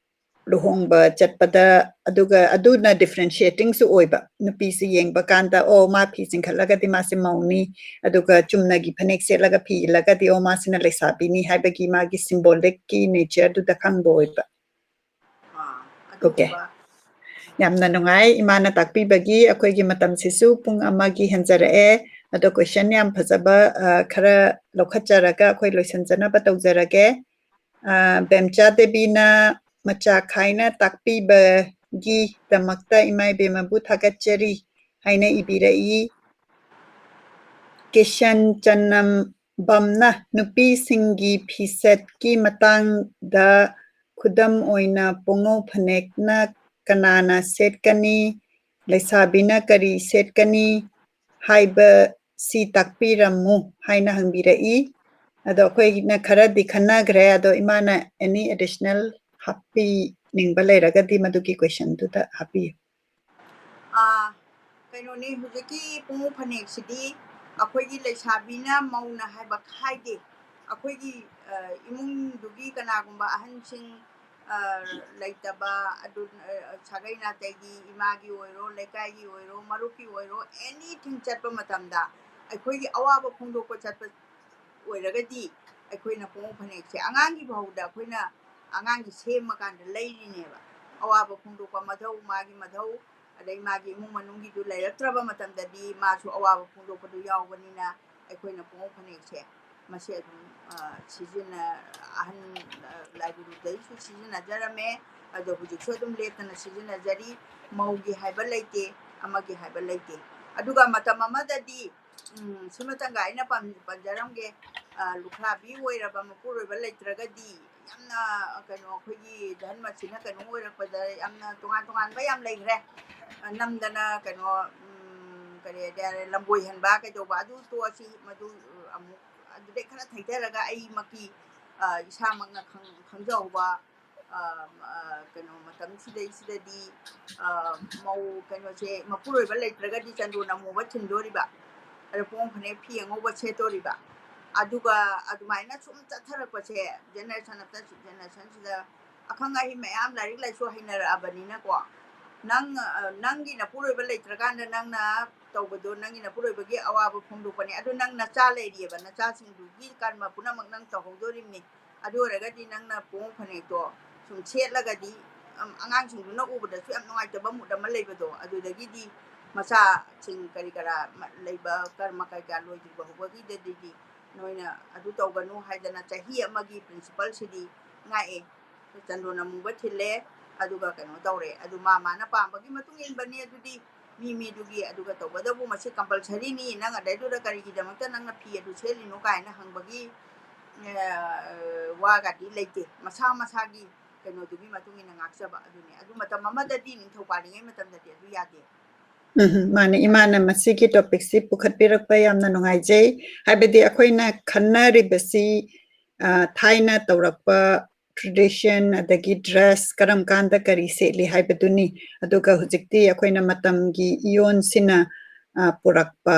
ꯂꯨꯍꯣꯡꯕ ꯆꯠꯄꯗ, ꯑꯗꯨꯒ ꯑꯗꯨꯅ differentiatingꯁꯨ ꯑꯣꯏꯕ꯫ ꯅꯨꯄꯤꯁꯤ ꯌꯦꯡꯕ ꯀꯥꯟꯗ, "ꯑꯣ, ꯃꯥ ꯐꯤ ꯆꯤꯡꯈꯠꯂꯒꯗꯤ ꯃꯥꯁꯦ ꯃꯧꯅꯤ", ꯑꯗꯨꯒ ꯆꯨꯝꯅꯒꯤ ꯐꯅꯦꯛ ꯁꯦꯠꯂꯒ ꯐꯤ ꯏꯜꯂꯒꯗꯤ, "ꯑꯣ, ꯃꯥꯁꯤꯅ ꯂꯩꯁꯥꯕꯤꯅꯤ" ꯍꯥꯏꯕꯒꯤ ꯃꯥꯒꯤ symbolicꯀꯤ natureꯗꯨꯗ ꯈꯪꯕ ꯑꯣꯏꯕ꯫ ꯑꯥ, OK꯫ ꯑꯗꯨꯒꯨꯝꯕ꯫ ꯌꯥꯝꯅ ꯅꯨꯡꯉꯥꯏ ꯏꯃꯥꯅ ꯇꯥꯛꯄꯤꯕꯒꯤ꯫ ꯑꯩꯈꯣꯏꯒꯤ ꯃꯇꯝꯁꯤꯁꯨ ꯄꯨꯡ ꯑꯃꯒꯤ ꯍꯦꯟꯖꯔꯛꯑꯦ꯫ ꯑꯗꯣ question ꯌꯥꯝ ꯐꯖꯕ, ꯑ, ꯈꯔ ꯂꯧꯈꯠꯆꯔꯒ ꯑꯩꯈꯣꯏ ꯂꯣꯏꯁꯤꯟꯖꯅꯕ ꯇꯧꯖꯔꯒꯦ꯫ ꯑ, ꯕꯦꯝꯆꯥ ꯗꯦꯕꯤꯅ "ꯃꯆꯥ ꯈꯥꯏꯅ ꯇꯥꯛꯄꯤꯕꯒꯤꯗꯃꯛꯇ ꯏꯃꯥ ꯏꯕꯦꯝꯃꯕꯨ ꯊꯥꯒꯠꯆꯔꯤ" ꯍꯥꯏꯅ ꯏꯕꯤꯔꯛꯏ꯫ ꯀꯤꯁꯟ ꯆꯅꯝꯕꯝꯅ "ꯅꯨꯄꯤꯁꯤꯡꯒꯤ ꯐꯤꯁꯦꯠꯀꯤ ꯃꯇꯥꯡꯗ ꯈꯨꯗꯝ ꯑꯣꯏꯅ ꯄꯣꯉꯧ ꯐꯅꯦꯛꯅ ꯀꯅꯥꯅ ꯁꯦꯠꯀꯅꯤ, ꯂꯩꯁꯥꯕꯤꯅ ꯀꯔꯤ ꯁꯦꯠꯀꯅꯤ ꯍꯥꯏꯕꯁꯤ ꯇꯥꯛꯄꯤꯔꯝꯃꯨ" ꯍꯥꯏꯅ ꯍꯪꯕꯤꯔꯛꯏ꯫ ꯑꯗꯣ ꯑꯩꯈꯣꯏꯅ ꯈꯔꯗꯤ ꯈꯟꯅꯈ꯭ꯔꯦ, ꯑꯗꯣ ꯏꯃꯥꯅ any additional ꯍꯥꯞꯄꯤꯅꯤꯡꯕ ꯂꯩꯔꯒꯗꯤ ꯃꯗꯨꯒꯤ questionꯗꯨꯗ ꯍꯥꯞꯄꯤꯌꯨ꯫ ꯑꯥ, ꯀꯩꯅꯣꯅꯤ, ꯍꯧꯖꯤꯛꯀꯤ ꯄꯨꯡꯃꯨ ꯐꯅꯦꯛꯁꯤꯗꯤ ꯑꯩꯈꯣꯏꯒꯤ ꯂꯩꯁꯥꯕꯤꯅ ꯃꯧꯅ ꯍꯥꯏꯕ ꯈꯥꯏꯗꯦ꯫ ꯑꯩꯈꯣꯏꯒꯤ ꯏꯃꯨꯡꯗꯨꯒꯤ ꯀꯅꯥꯒꯨꯝꯕ ꯑꯍꯟꯁꯤꯡ ꯂꯩꯇꯕ, ꯑꯗꯨ ꯁꯥꯒꯩ ꯅꯥꯇꯩꯒꯤ, ꯏꯃꯥꯒꯤ ꯑꯣꯏꯔꯣ, ꯂꯩꯀꯥꯏꯒꯤ ꯑꯣꯏꯔꯣ, ꯃꯔꯨꯞꯀꯤ ꯑꯣꯏꯔꯣ, ꯑꯦꯅꯤꯊꯤꯡ ꯆꯠꯄ ꯃꯇꯝꯗ ꯑꯩꯈꯣꯏꯒꯤ ꯑꯋꯥꯕ ꯐꯣꯡꯗꯣꯛꯄ ꯆꯠꯄ ꯑꯣꯏꯔꯒꯗꯤ, ꯑꯩꯈꯣꯏꯅ ꯄꯨꯡ ꯐꯅꯦꯛꯁꯦ ꯑꯉꯥꯡꯒꯤ ꯐꯥꯎꯗ ꯑꯩꯈꯣꯏꯅ ꯑꯉꯥꯡꯒꯤ ꯁꯦꯝꯃꯀꯥꯟꯗ ꯂꯩꯔꯤꯅꯦꯕ꯫ ꯑꯋꯥꯕ ꯐꯣꯡꯗꯣꯛꯄ ꯃꯊꯧ, ꯃꯥꯒꯤ ꯃꯊꯧ, ꯑꯗꯩ ꯃꯥꯒꯤ ꯏꯃꯨꯡ ꯃꯅꯨꯡꯒꯤꯗꯨ ꯂꯩꯔꯛꯇ꯭ꯔꯕ ꯃꯇꯝꯗꯗꯤ ꯃꯥꯁꯨ ꯑꯋꯥꯕ ꯐꯣꯡꯗꯣꯛꯄꯗꯨ ꯌꯥꯎꯕꯅꯤꯅ, ꯑꯩꯈꯣꯏꯅ ꯄꯨꯡ ꯐꯅꯦꯛꯁꯦ ꯃꯁꯤ ꯑꯗꯨꯝ ꯁꯤꯖꯤꯟꯅ ꯑꯍꯟ ꯂꯥꯏꯒꯨꯔꯨꯗꯩꯁꯨ ꯁꯤꯖꯤꯟꯅꯖꯔꯝꯃꯦ꯫ ꯑꯗꯣ ꯍꯧꯖꯤꯛꯁꯨ ꯑꯗꯨꯝ ꯂꯦꯞꯇꯅ ꯁꯤꯖꯤꯟꯅꯖꯔꯤ꯫ ꯃꯧꯒꯤ ꯍꯥꯏꯕ ꯂꯩꯇꯦ, ꯑꯃꯒꯤ ꯍꯥꯏꯕ ꯂꯩꯇꯦ꯫ ꯑꯗꯨꯒ ꯃꯇꯝ ꯑꯃꯗꯗꯤ ꯎꯝ, ꯁꯤꯃꯇꯪꯒ ꯑꯩꯅ ꯄꯟꯖꯔꯝꯒꯦ꯫ ꯂꯨꯈ꯭ꯔꯥꯕꯤ ꯑꯣꯏꯔꯕ ꯃꯄꯨꯔꯣꯏꯕ ꯂꯩꯇ꯭ꯔꯒꯗꯤ ꯌꯥꯝꯅ ꯀꯩꯅꯣ, ꯑꯩꯈꯣꯏꯒꯤ ꯙꯔꯃꯁꯤꯅ ꯀꯩꯅꯣ ꯑꯣꯏꯔꯛꯄꯗ ꯌꯥꯝꯅ ꯇꯣꯉꯥꯟ ꯇꯣꯉꯥꯟꯕ ꯌꯥꯝ ꯂꯩꯈ꯭ꯔꯦ꯫ ꯅꯝꯗꯅ ꯀꯩꯅꯣ, ꯀꯔꯤ ꯍꯥꯏꯇꯥꯔꯦ, ꯂꯝꯕꯣꯏꯍꯟꯕ ꯀꯩꯗꯧꯕ, ꯑꯗꯨ ꯇꯣꯛꯑꯁꯤ꯫ ꯃꯗꯨ ꯑꯃꯨꯛ ꯑꯗꯨꯗꯩ ꯈꯔ ꯊꯩꯊꯔꯒ ꯑꯩꯃꯛꯀꯤ ꯏꯁꯥꯃꯛꯅ ꯈꯪꯖꯍꯧꯕ ꯀꯩꯅꯣ ꯃꯇꯝꯁꯤꯗꯩꯁꯤꯗꯗꯤ ꯃꯧ ꯀꯩꯅꯣꯁꯦ, ꯃꯄꯨꯔꯣꯏꯕ ꯂꯩꯇ꯭ꯔꯒꯗꯤ ꯆꯟꯗꯣꯟ ꯑꯃꯨꯕ ꯊꯤꯟꯗꯣꯔꯤꯕ, ꯑꯗ ꯄꯣꯡ ꯐꯅꯦꯛ ꯐꯤ ꯑꯉꯧꯕ ꯁꯦꯠꯇꯣꯔꯤꯕ꯫ ꯑꯗꯨꯒ ꯑꯗꯨꯃꯥꯏꯅ ꯁꯨꯝ ꯆꯠꯊꯔꯛꯄꯁꯦ, generation after generation ꯁꯤꯗ ꯑꯈꯪ ꯑꯍꯩ ꯃꯌꯥꯝ, ꯂꯥꯏꯔꯤꯛ ꯂꯥꯏꯁꯨ ꯍꯩꯅꯔꯛꯑꯕꯅꯤꯅꯀꯣ, ꯅꯪ ꯅꯪꯒꯤ ꯅꯄꯨꯔꯣꯏꯕ ꯂꯩꯇ꯭ꯔꯀꯥꯟꯗ ꯅꯪꯅ ꯇꯧꯕꯗꯣ, ꯅꯪꯒꯤ ꯅꯄꯨꯔꯣꯏꯕꯒꯤ ꯑꯋꯥꯕ ꯐꯣꯡꯗꯣꯛꯄꯅꯦ꯫ ꯑꯗꯨ ꯅꯪ ꯅꯆꯥ ꯂꯩꯔꯤꯑꯕ, ꯅꯆꯥꯁꯤꯡꯗꯨꯒꯤ ꯀꯔꯃ ꯄꯨꯝꯅꯃꯛ ꯅꯪ ꯇꯧꯍꯧꯗꯣꯔꯤꯕꯅꯤ꯫ ꯑꯗꯨ ꯑꯣꯏꯔꯒꯗꯤ ꯅꯪꯅ ꯄꯣꯡ ꯐꯅꯦꯛꯇꯣ ꯁꯨꯝ ꯁꯦꯠꯂꯒꯗꯤ, ꯑꯉꯥꯡꯁꯤꯡꯗꯨꯅ ꯎꯕꯗꯁꯨ ꯌꯥꯝ ꯅꯨꯡꯉꯥꯏꯇꯕ mood ꯑꯃ ꯂꯩꯕꯗꯣ, ꯑꯗꯨꯗꯒꯤꯗꯤ ꯃꯆꯥꯁꯤꯡ ꯀꯔꯤ ꯀꯔꯥ ꯂꯩꯕ, ꯀꯔꯃ ꯀꯩꯀꯥ ꯂꯣꯏꯗ꯭ꯔꯤꯕ ꯍꯧꯕꯒꯤꯗꯗꯤ ꯅꯣꯏꯅ ꯑꯗꯨ ꯇꯧꯒꯅꯨ ꯍꯥꯏꯗꯅ ꯆꯍꯤ ꯑꯃꯒꯤ principle ꯁꯤꯗꯤ ꯉꯥꯛꯑꯦ꯫ ꯆꯟꯗꯣꯟ ꯑꯃꯨꯕ ꯊꯤꯜꯂꯦ, ꯑꯗꯨꯒ ꯀꯩꯅꯣ ꯇꯧꯔꯦ꯫ ꯑꯗꯨ ꯃꯥ ꯃꯥꯅ ꯄꯥꯝꯕꯒꯤ ꯃꯇꯨꯡ ꯏꯟꯕꯅꯤ꯫ ꯑꯗꯨꯗꯤ ꯃꯤ ꯃꯤꯗꯨꯒꯤ, ꯑꯗꯨꯒ ꯇꯧꯕꯇꯕꯨ ꯃꯁꯤ compulsory ꯅꯤ, ꯅꯪ ꯑꯗꯩꯗꯨꯗ ꯀꯔꯤꯒꯤꯗꯃꯛꯇ ꯅꯪꯅ ꯐꯤ ꯑꯗꯨ ꯁꯦꯠꯂꯤꯅꯣ ꯀꯥꯏꯅ ꯍꯪꯕꯒꯤ ꯋꯥꯒꯗꯤ ꯂꯩꯇꯦ꯫ ꯃꯁꯥ ꯃꯁꯥꯒꯤ ꯀꯩꯅꯣꯗꯨꯒꯤ ꯃꯇꯨꯡ ꯏꯟꯅ ꯉꯥꯛꯆꯕ ꯑꯗꯨꯅꯤ꯫ ꯑꯗꯨ ꯃꯇꯝ ꯑꯃꯗꯗꯤ, ꯅꯤꯡꯊꯧ ꯄꯥꯜꯂꯤꯉꯩ ꯃꯇꯝꯗꯗꯤ ꯑꯗꯨ ꯌꯥꯗꯦ꯫ ꯎꯝ, ꯃꯥꯅꯦ꯫ ꯏꯃꯥꯅ ꯃꯁꯤꯒꯤ topic ꯁꯤ ꯄꯨꯈꯠꯄꯤꯔꯛꯄ ꯌꯥꯝꯅ ꯅꯨꯡꯉꯥꯏꯖꯩ꯫ ꯍꯥꯏꯕꯗꯤ ꯑꯩꯈꯣꯏꯅ ꯈꯟꯅꯔꯤꯕꯁꯤ, ꯑ, ꯊꯥꯏꯅ ꯇꯧꯔꯛꯄ tradition ꯑꯗꯒꯤ dress ꯀꯔꯝ ꯀꯥꯟꯗ ꯀꯔꯤ ꯁꯦꯠꯂꯤ ꯍꯥꯏꯕꯗꯨꯅꯤ꯫ ꯑꯗꯨꯒ ꯍꯧꯖꯤꯛꯇꯤ ꯑꯩꯈꯣꯏꯅ ꯃꯇꯝꯒꯤ ꯏꯌꯣꯟꯁꯤꯅ, ꯑ, ꯄꯨꯔꯛꯄ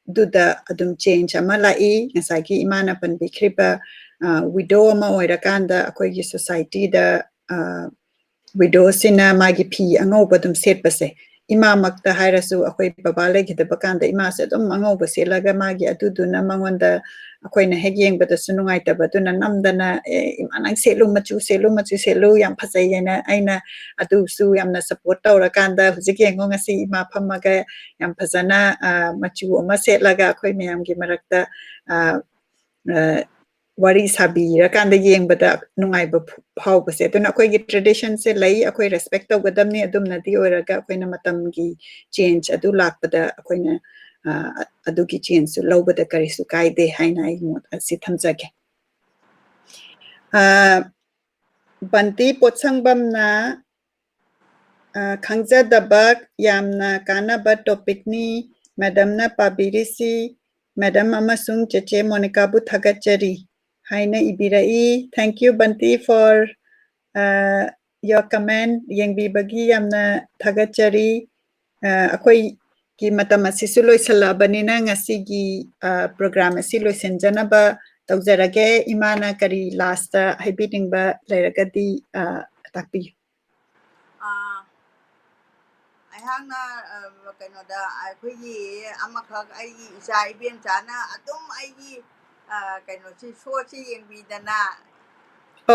ꯗꯨꯗ ꯑꯗꯨꯝ change ꯑꯃ ꯂꯥꯛꯏ꯫ ꯉꯁꯥꯏꯒꯤ ꯏꯃꯥꯅ ꯄꯟꯕꯤꯈ꯭ꯔꯤꯕ, ꯑ, widow ꯑꯃ ꯑꯣꯏꯔꯀꯥꯟꯗ ꯑꯩꯈꯣꯏꯒꯤ societyꯗ, ꯑ, widowꯁꯤꯅ ꯃꯥꯒꯤ ꯐꯤ ꯑꯉꯧꯕ ꯑꯗꯨꯝ ꯁꯦꯠꯄꯁꯦ, ꯏꯃꯥꯃꯛꯇ ꯍꯥꯏꯔꯁꯨ, ꯑꯩꯈꯣꯏ ꯕꯕꯥ ꯂꯩꯈꯤꯗꯕ ꯀꯥꯟꯗ ꯏꯃꯥꯁꯦ ꯑꯗꯨꯝ ꯑꯉꯧꯕ ꯁꯦꯠꯂꯒ ꯃꯥꯒꯤ ꯑꯗꯨꯗꯨꯅ ꯃꯉꯣꯟꯗ ꯑꯩꯈꯣꯏꯅ ꯍꯦꯛ ꯌꯦꯡꯕꯗꯁꯨ ꯅꯨꯡꯉꯥꯏꯇꯕ, ꯑꯗꯨꯅ ꯅꯝꯗꯅ, "ꯑꯦ, ꯏꯃꯥ, ꯅꯪ ꯁꯦꯠꯂꯨ, ꯃꯆꯨ ꯁꯦꯠꯂꯨ, ꯃꯆꯨ ꯁꯦꯠꯂꯨ, ꯌꯥꯝ ꯐꯖꯩ" ꯍꯥꯏꯅ ꯑꯩꯅ ꯑꯗꯨꯁꯨ ꯌꯥꯝꯅ support ꯇꯧꯔꯀꯥꯟꯗ ꯍꯧꯖꯤꯛ ꯌꯦꯡꯉꯣ, ꯉꯁꯤ ꯏꯃꯥ ꯐꯝꯃꯒ ꯌꯥꯝ ꯐꯖꯅ, ꯑ, ꯃꯆꯨ ꯑꯃ ꯁꯦꯠꯂꯒ ꯑꯩꯈꯣꯏ ꯃꯌꯥꯝꯒꯤ ꯃꯔꯛꯇ, ꯑ, ꯑ, ꯋꯥꯔꯤ ꯁꯥꯕꯤꯔꯀꯥꯟꯗ ꯌꯦꯡꯕꯗ ꯅꯨꯡꯉꯥꯏꯕ ꯐ-, ꯐꯥꯎꯕꯁꯦ꯫ ꯑꯗꯨꯅ ꯑꯩꯈꯣꯏꯒꯤ traditionꯁꯦ ꯂꯩ, ꯑꯩꯈꯣꯏ respect ꯇꯧꯒꯗꯕꯅꯤ꯫ ꯑꯗꯨꯝꯅꯗꯤ ꯑꯣꯏꯔꯒ ꯑꯩꯈꯣꯏꯅ ꯃꯇꯝꯒꯤ change ꯑꯗꯨ ꯂꯥꯛꯄꯗ ꯑꯩꯈꯣꯏꯅ, ꯑ, ꯑꯗꯨꯒꯤ changeꯁꯨ ꯂꯧꯕꯗ ꯀꯔꯤꯁꯨ ꯀꯥꯏꯗꯦ ꯍꯥꯏꯅ ꯑꯩ ꯃꯣꯠ ꯑꯁꯤ ꯊꯝꯖꯒꯦ꯫ ꯑ, ꯕꯟꯇꯤ ꯄꯣꯠꯁꯪꯕꯝꯅ, ꯑ, ꯈꯪꯖꯗꯕ ꯌꯥꯝꯅ ꯀꯥꯟꯅꯕ topicꯅꯤ madamꯅ ꯄꯥꯕꯤꯔꯤꯁꯤ꯫ Madam ꯑꯃꯁꯨꯡ ꯆꯦꯆꯦ ꯃꯣꯅꯤꯀꯥꯕꯨ ꯊꯥꯒꯠꯆꯔꯤ ꯍꯥꯏꯅ ꯏꯕꯤꯔꯛꯏ꯫ Thank you, ꯕꯟꯇꯤ, for, ꯑ, your comment꯫ ꯌꯦꯡꯕꯤꯕꯒꯤ ꯌꯥꯝꯅ ꯊꯥꯒꯠꯆꯔꯤ꯫ ꯑ, ꯑꯩꯈꯣꯏꯒꯤ ꯃꯇꯝ ꯑꯁꯤꯁꯨ ꯂꯣꯏꯁꯤꯜꯂꯛꯑꯕꯅꯤꯅ ꯉꯁꯤꯒꯤ, ꯑ, program ꯑꯁꯤ ꯂꯣꯏꯁꯤꯟꯖꯅꯕ ꯇꯧꯖꯔꯒꯦ꯫ ꯏꯃꯥꯅ ꯀꯔꯤ lastꯇ ꯍꯥꯏꯕꯤꯅꯤꯡꯕ ꯂꯩꯔꯒꯗꯤ, ꯑ, ꯇꯥꯛꯄꯤꯌꯨ꯫ ꯑꯥ, ꯑꯩꯍꯥꯛꯅ, ꯑ, ꯀꯩꯅꯣꯗ, ꯑꯩꯈꯣꯏꯒꯤ ꯑꯃꯈꯛ, ꯑꯩꯒꯤ ꯏꯆꯥ ꯏꯕꯦꯝꯆꯥꯅ ꯑꯗꯨꯝ ꯑꯩꯒꯤ, ꯑ, ꯀꯩꯅꯣꯁꯤ, showꯁꯤ ꯌꯦꯡꯕꯤꯗꯅ꯫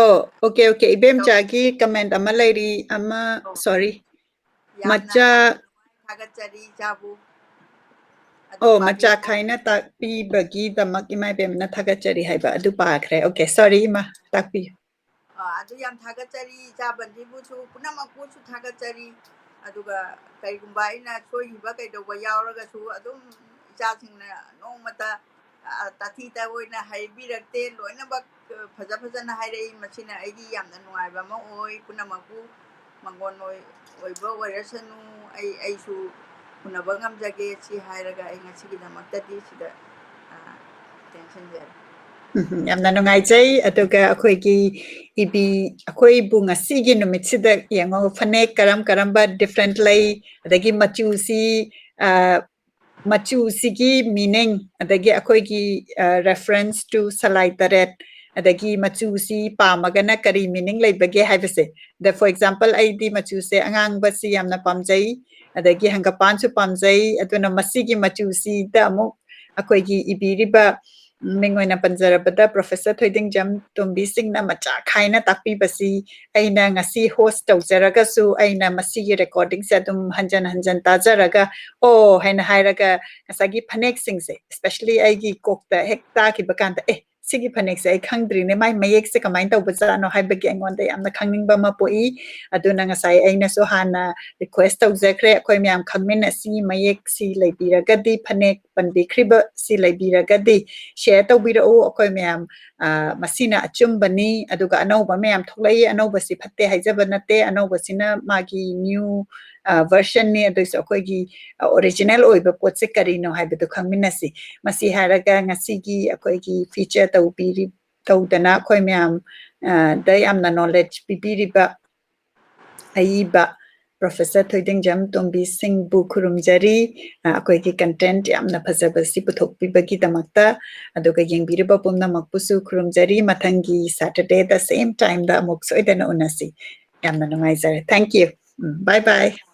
ꯑꯣ, okay, okay꯫ ꯏꯕꯦꯝꯆꯥꯒꯤ comment ꯑꯃ ꯂꯩꯔꯤ, ꯑꯃ, ꯑꯣ꯫ Sorry꯫ ꯌꯥꯝꯅ ꯃꯆꯥ ꯊꯥꯒꯠꯆꯔꯤ ꯏꯆꯥꯕꯨ꯫ ꯑꯗꯨ ꯑꯣ, ꯄꯥꯕꯤꯌꯨ꯫ ꯃꯆꯥ ꯈꯥꯏꯅ ꯇꯥꯛꯄꯤꯕꯒꯤꯗꯃꯛ ꯏꯃꯥ ꯏꯕꯦꯝꯅ ꯊꯥꯒꯠꯆꯔꯤ ꯍꯥꯏꯕ ꯑꯗꯨ ꯄꯥꯈ꯭ꯔꯦ꯫ Okay, sorry ꯏꯃꯥ, ꯇꯥꯛꯄꯤꯌꯨ꯫ ꯑ, ꯑꯗꯨ ꯌꯥꯝ ꯊꯥꯒꯠꯆꯔꯤ, ꯏꯆꯥ ꯕꯟꯗꯤꯕꯨꯁꯨ, ꯄꯨꯝꯅꯃꯛꯄꯨꯁꯨ ꯊꯥꯒꯠꯆꯔꯤ꯫ ꯑꯗꯨꯒ ꯀꯔꯤꯒꯨꯝꯕ ꯑꯩꯅ ꯁꯣꯏꯈꯤꯕ ꯀꯩꯗꯧꯕ ꯌꯥꯎꯔꯒꯁꯨ ꯑꯗꯨꯝ ꯏꯆꯥꯁꯤꯡꯅ ꯅꯣꯡꯃꯇ, ꯑ, ꯇꯥꯊꯤ ꯇꯥꯑꯣꯏꯅ ꯍꯥꯏꯕꯤꯔꯛꯇꯦ, ꯂꯣꯏꯅꯃꯛ, ꯑ, ꯐꯖ ꯐꯖꯅ ꯍꯥꯏꯔꯛꯏ꯫ ꯃꯁꯤꯅ ꯑꯩꯒꯤ ꯌꯥꯝꯅ ꯅꯨꯡꯉꯥꯏꯕ ꯑꯃ ꯑꯣꯏ꯫ ꯄꯨꯝꯅꯃꯛꯄꯨ ꯃꯪꯒꯣꯟ ꯑꯣꯏ-, ꯑꯣꯏꯕ ꯑꯣꯏꯔꯁꯅꯨ, ꯑꯩ, ꯑꯩꯁꯨ ꯎꯅꯕ ꯉꯝꯖꯒꯦ꯫ ꯁꯤ ꯍꯥꯏꯔꯒ ꯑꯩ ꯉꯁꯤꯒꯤꯗꯃꯛꯇꯗꯤ ꯁꯤꯗ, ꯑ, ꯇꯦꯟꯁꯤꯟꯖꯔꯦ꯫ ꯎꯝ, ꯌꯥꯝꯅ ꯅꯨꯡꯉꯥꯏꯖꯩ꯫ ꯑꯗꯨꯒ ꯑꯩꯈꯣꯏꯒꯤ ꯏꯕꯤ, ꯑꯩꯈꯣꯏꯕꯨ ꯉꯁꯤꯒꯤ ꯅꯨꯃꯤꯠꯁꯤꯗ ꯌꯦꯡꯉꯣ, ꯐꯅꯦꯛ ꯀꯔꯝ ꯀꯔꯝꯕ different ꯂꯩ, ꯑꯗꯒꯤ ꯃꯆꯨꯁꯤ, ꯑ, ꯃꯆꯨꯁꯤꯒꯤ meaning, ꯑꯗꯒꯤ ꯑꯩꯈꯣꯏꯒꯤ reference to ꯁꯂꯥꯏ ꯇꯔꯦꯠ, ꯑꯗꯒꯤ ꯃꯆꯨꯁꯤ ꯄꯥꯝꯃꯒꯅ ꯀꯔꯤ meaning ꯂꯩꯕꯒꯦ ꯍꯥꯏꯕꯁꯦ꯫ ꯑꯗ for example, ꯑꯩꯗꯤ ꯃꯆꯨꯁꯦ ꯑꯉꯥꯡꯕꯁꯤ ꯌꯥꯝꯅ ꯄꯥꯝꯖꯩ, ꯑꯗꯒꯤ ꯍꯪꯒꯄꯥꯟꯁꯨ ꯄꯥꯝꯖꯩ꯫ ꯑꯗꯨꯅ ꯃꯁꯤꯒꯤ ꯃꯆꯨꯁꯤꯗ ꯑꯃꯨꯛ ꯑꯩꯈꯣꯏꯒꯤ ꯏꯕꯤꯔꯤꯕ, ꯃꯤꯡ ꯑꯣꯏꯅ ꯄꯟꯖꯔꯕꯗ Professor ꯊꯣꯏꯗꯤꯡꯖꯝ ꯇꯣꯝꯕꯤ ꯁꯤꯡꯅ ꯃꯆꯥ ꯈꯥꯏꯅ ꯇꯥꯛꯄꯤꯕꯁꯤ ꯑꯩꯅ ꯉꯁꯤ host ꯇꯧꯖꯔꯒꯁꯨ, ꯑꯩꯅ ꯃꯁꯤꯒꯤ recording ꯁꯦ ꯑꯗꯨꯝ ꯍꯟꯖꯟ ꯍꯟꯖꯟ ꯇꯥꯖꯔꯒ, "ꯑꯣ" ꯍꯥꯏꯅ ꯍꯥꯏꯔꯒ, ꯉꯁꯥꯏꯒꯤ ꯐꯅꯦꯛꯁꯤꯡꯁꯦ, especially ꯑꯩꯒꯤ ꯀꯣꯛꯇ ꯍꯦꯛ ꯇꯥꯈꯤꯕ ꯀꯥꯟꯗ, "ꯑꯦ, ꯁꯤꯒꯤ ꯐꯅꯦꯛꯁꯦ ꯑꯩ ꯈꯪꯗ꯭ꯔꯤꯅꯦ, ꯃꯥꯏ ꯃꯌꯦꯛꯁꯦ ꯀꯃꯥꯏꯅ ꯇꯧꯕꯖꯥꯠꯅꯣ?" ꯍꯥꯏꯕꯒꯤ ꯑꯩꯉꯣꯟꯗ ꯌꯥꯝꯅ ꯈꯪꯅꯤꯡꯕ ꯑꯃ ꯄꯣꯛꯏ꯫ ꯑꯗꯨꯅ ꯉꯁꯥꯏ ꯑꯩꯅꯁꯨ ꯍꯥꯟꯅ request ꯇꯧꯖꯈ꯭ꯔꯦ, ꯑꯩꯈꯣꯏ ꯃꯌꯥꯝ ꯈꯪꯃꯤꯟꯅꯁꯤ, ꯃꯌꯦꯛꯁꯤ ꯂꯩꯕꯤꯔꯒꯗꯤ, ꯐꯅꯦꯛ ꯄꯟꯕꯤꯈ꯭ꯔꯤꯕꯁꯤ ꯂꯩꯕꯤꯔꯒꯗꯤ share ꯇꯧꯕꯤꯔꯛꯎ꯫ ꯑꯩꯈꯣꯏ ꯃꯌꯥꯝ, ꯑ, ꯃꯁꯤꯅ ꯑꯆꯨꯝꯕꯅꯤ, ꯑꯗꯨꯒ ꯑꯅꯧꯕ ꯃꯌꯥꯝ ꯊꯣꯛꯂꯛꯏ꯫ ꯑꯅꯧꯕꯁꯤ ꯐꯠꯇꯦ ꯍꯥꯏꯖꯕ ꯅꯠꯇꯦ, ꯑꯅꯧꯕꯁꯤꯅ ꯃꯥꯒꯤ new version ꯅꯤ, ꯑꯗꯨꯏꯁꯨ ꯑꯩꯈꯣꯏꯒꯤ original ꯑꯣꯏꯕ ꯄꯣꯠꯁꯦ ꯀꯔꯤꯅꯣ ꯍꯥꯏꯕꯗꯨ ꯈꯪꯃꯤꯟꯅꯁꯤ꯫ ꯃꯁꯤ ꯍꯥꯏꯔꯒ ꯉꯁꯤꯒꯤ ꯑꯩꯈꯣꯏꯒꯤ feature ꯇꯧꯕꯤꯔꯤ-, ꯇꯧꯗꯅ ꯑꯩꯈꯣꯏ ꯃꯌꯥꯝ, ꯑ, ꯗ ꯌꯥꯝꯅ knowledge ꯄꯤꯕꯤꯔꯤꯕ ꯑꯏꯕ Professor ꯊꯣꯏꯗꯤꯡꯖꯝ ꯇꯣꯝꯕꯤ ꯁꯤꯡꯕꯨ ꯈꯨꯔꯨꯝꯖꯔꯤ꯫ ꯑ, ꯑꯩꯈꯣꯏꯒꯤ content ꯌꯥꯝꯅ ꯐꯖꯕꯁꯤ ꯄꯨꯊꯣꯛꯄꯤꯕꯒꯤꯗꯃꯛꯇ, ꯑꯗꯨꯒ ꯌꯦꯡꯕꯤꯔꯤꯕ ꯄꯨꯝꯅꯃꯛꯄꯨꯁꯨ ꯈꯨꯔꯨꯝꯖꯔꯤ꯫ ꯃꯊꯪꯒꯤ Saturday ꯗ same time ꯗ ꯑꯃꯨꯛ ꯁꯣꯏꯗꯅ ꯎꯅꯁꯤ꯫ ꯌꯥꯝꯅ ꯅꯨꯡꯉꯥꯏꯖꯔꯦ꯫ Thank you꯫ Um, bye bye꯫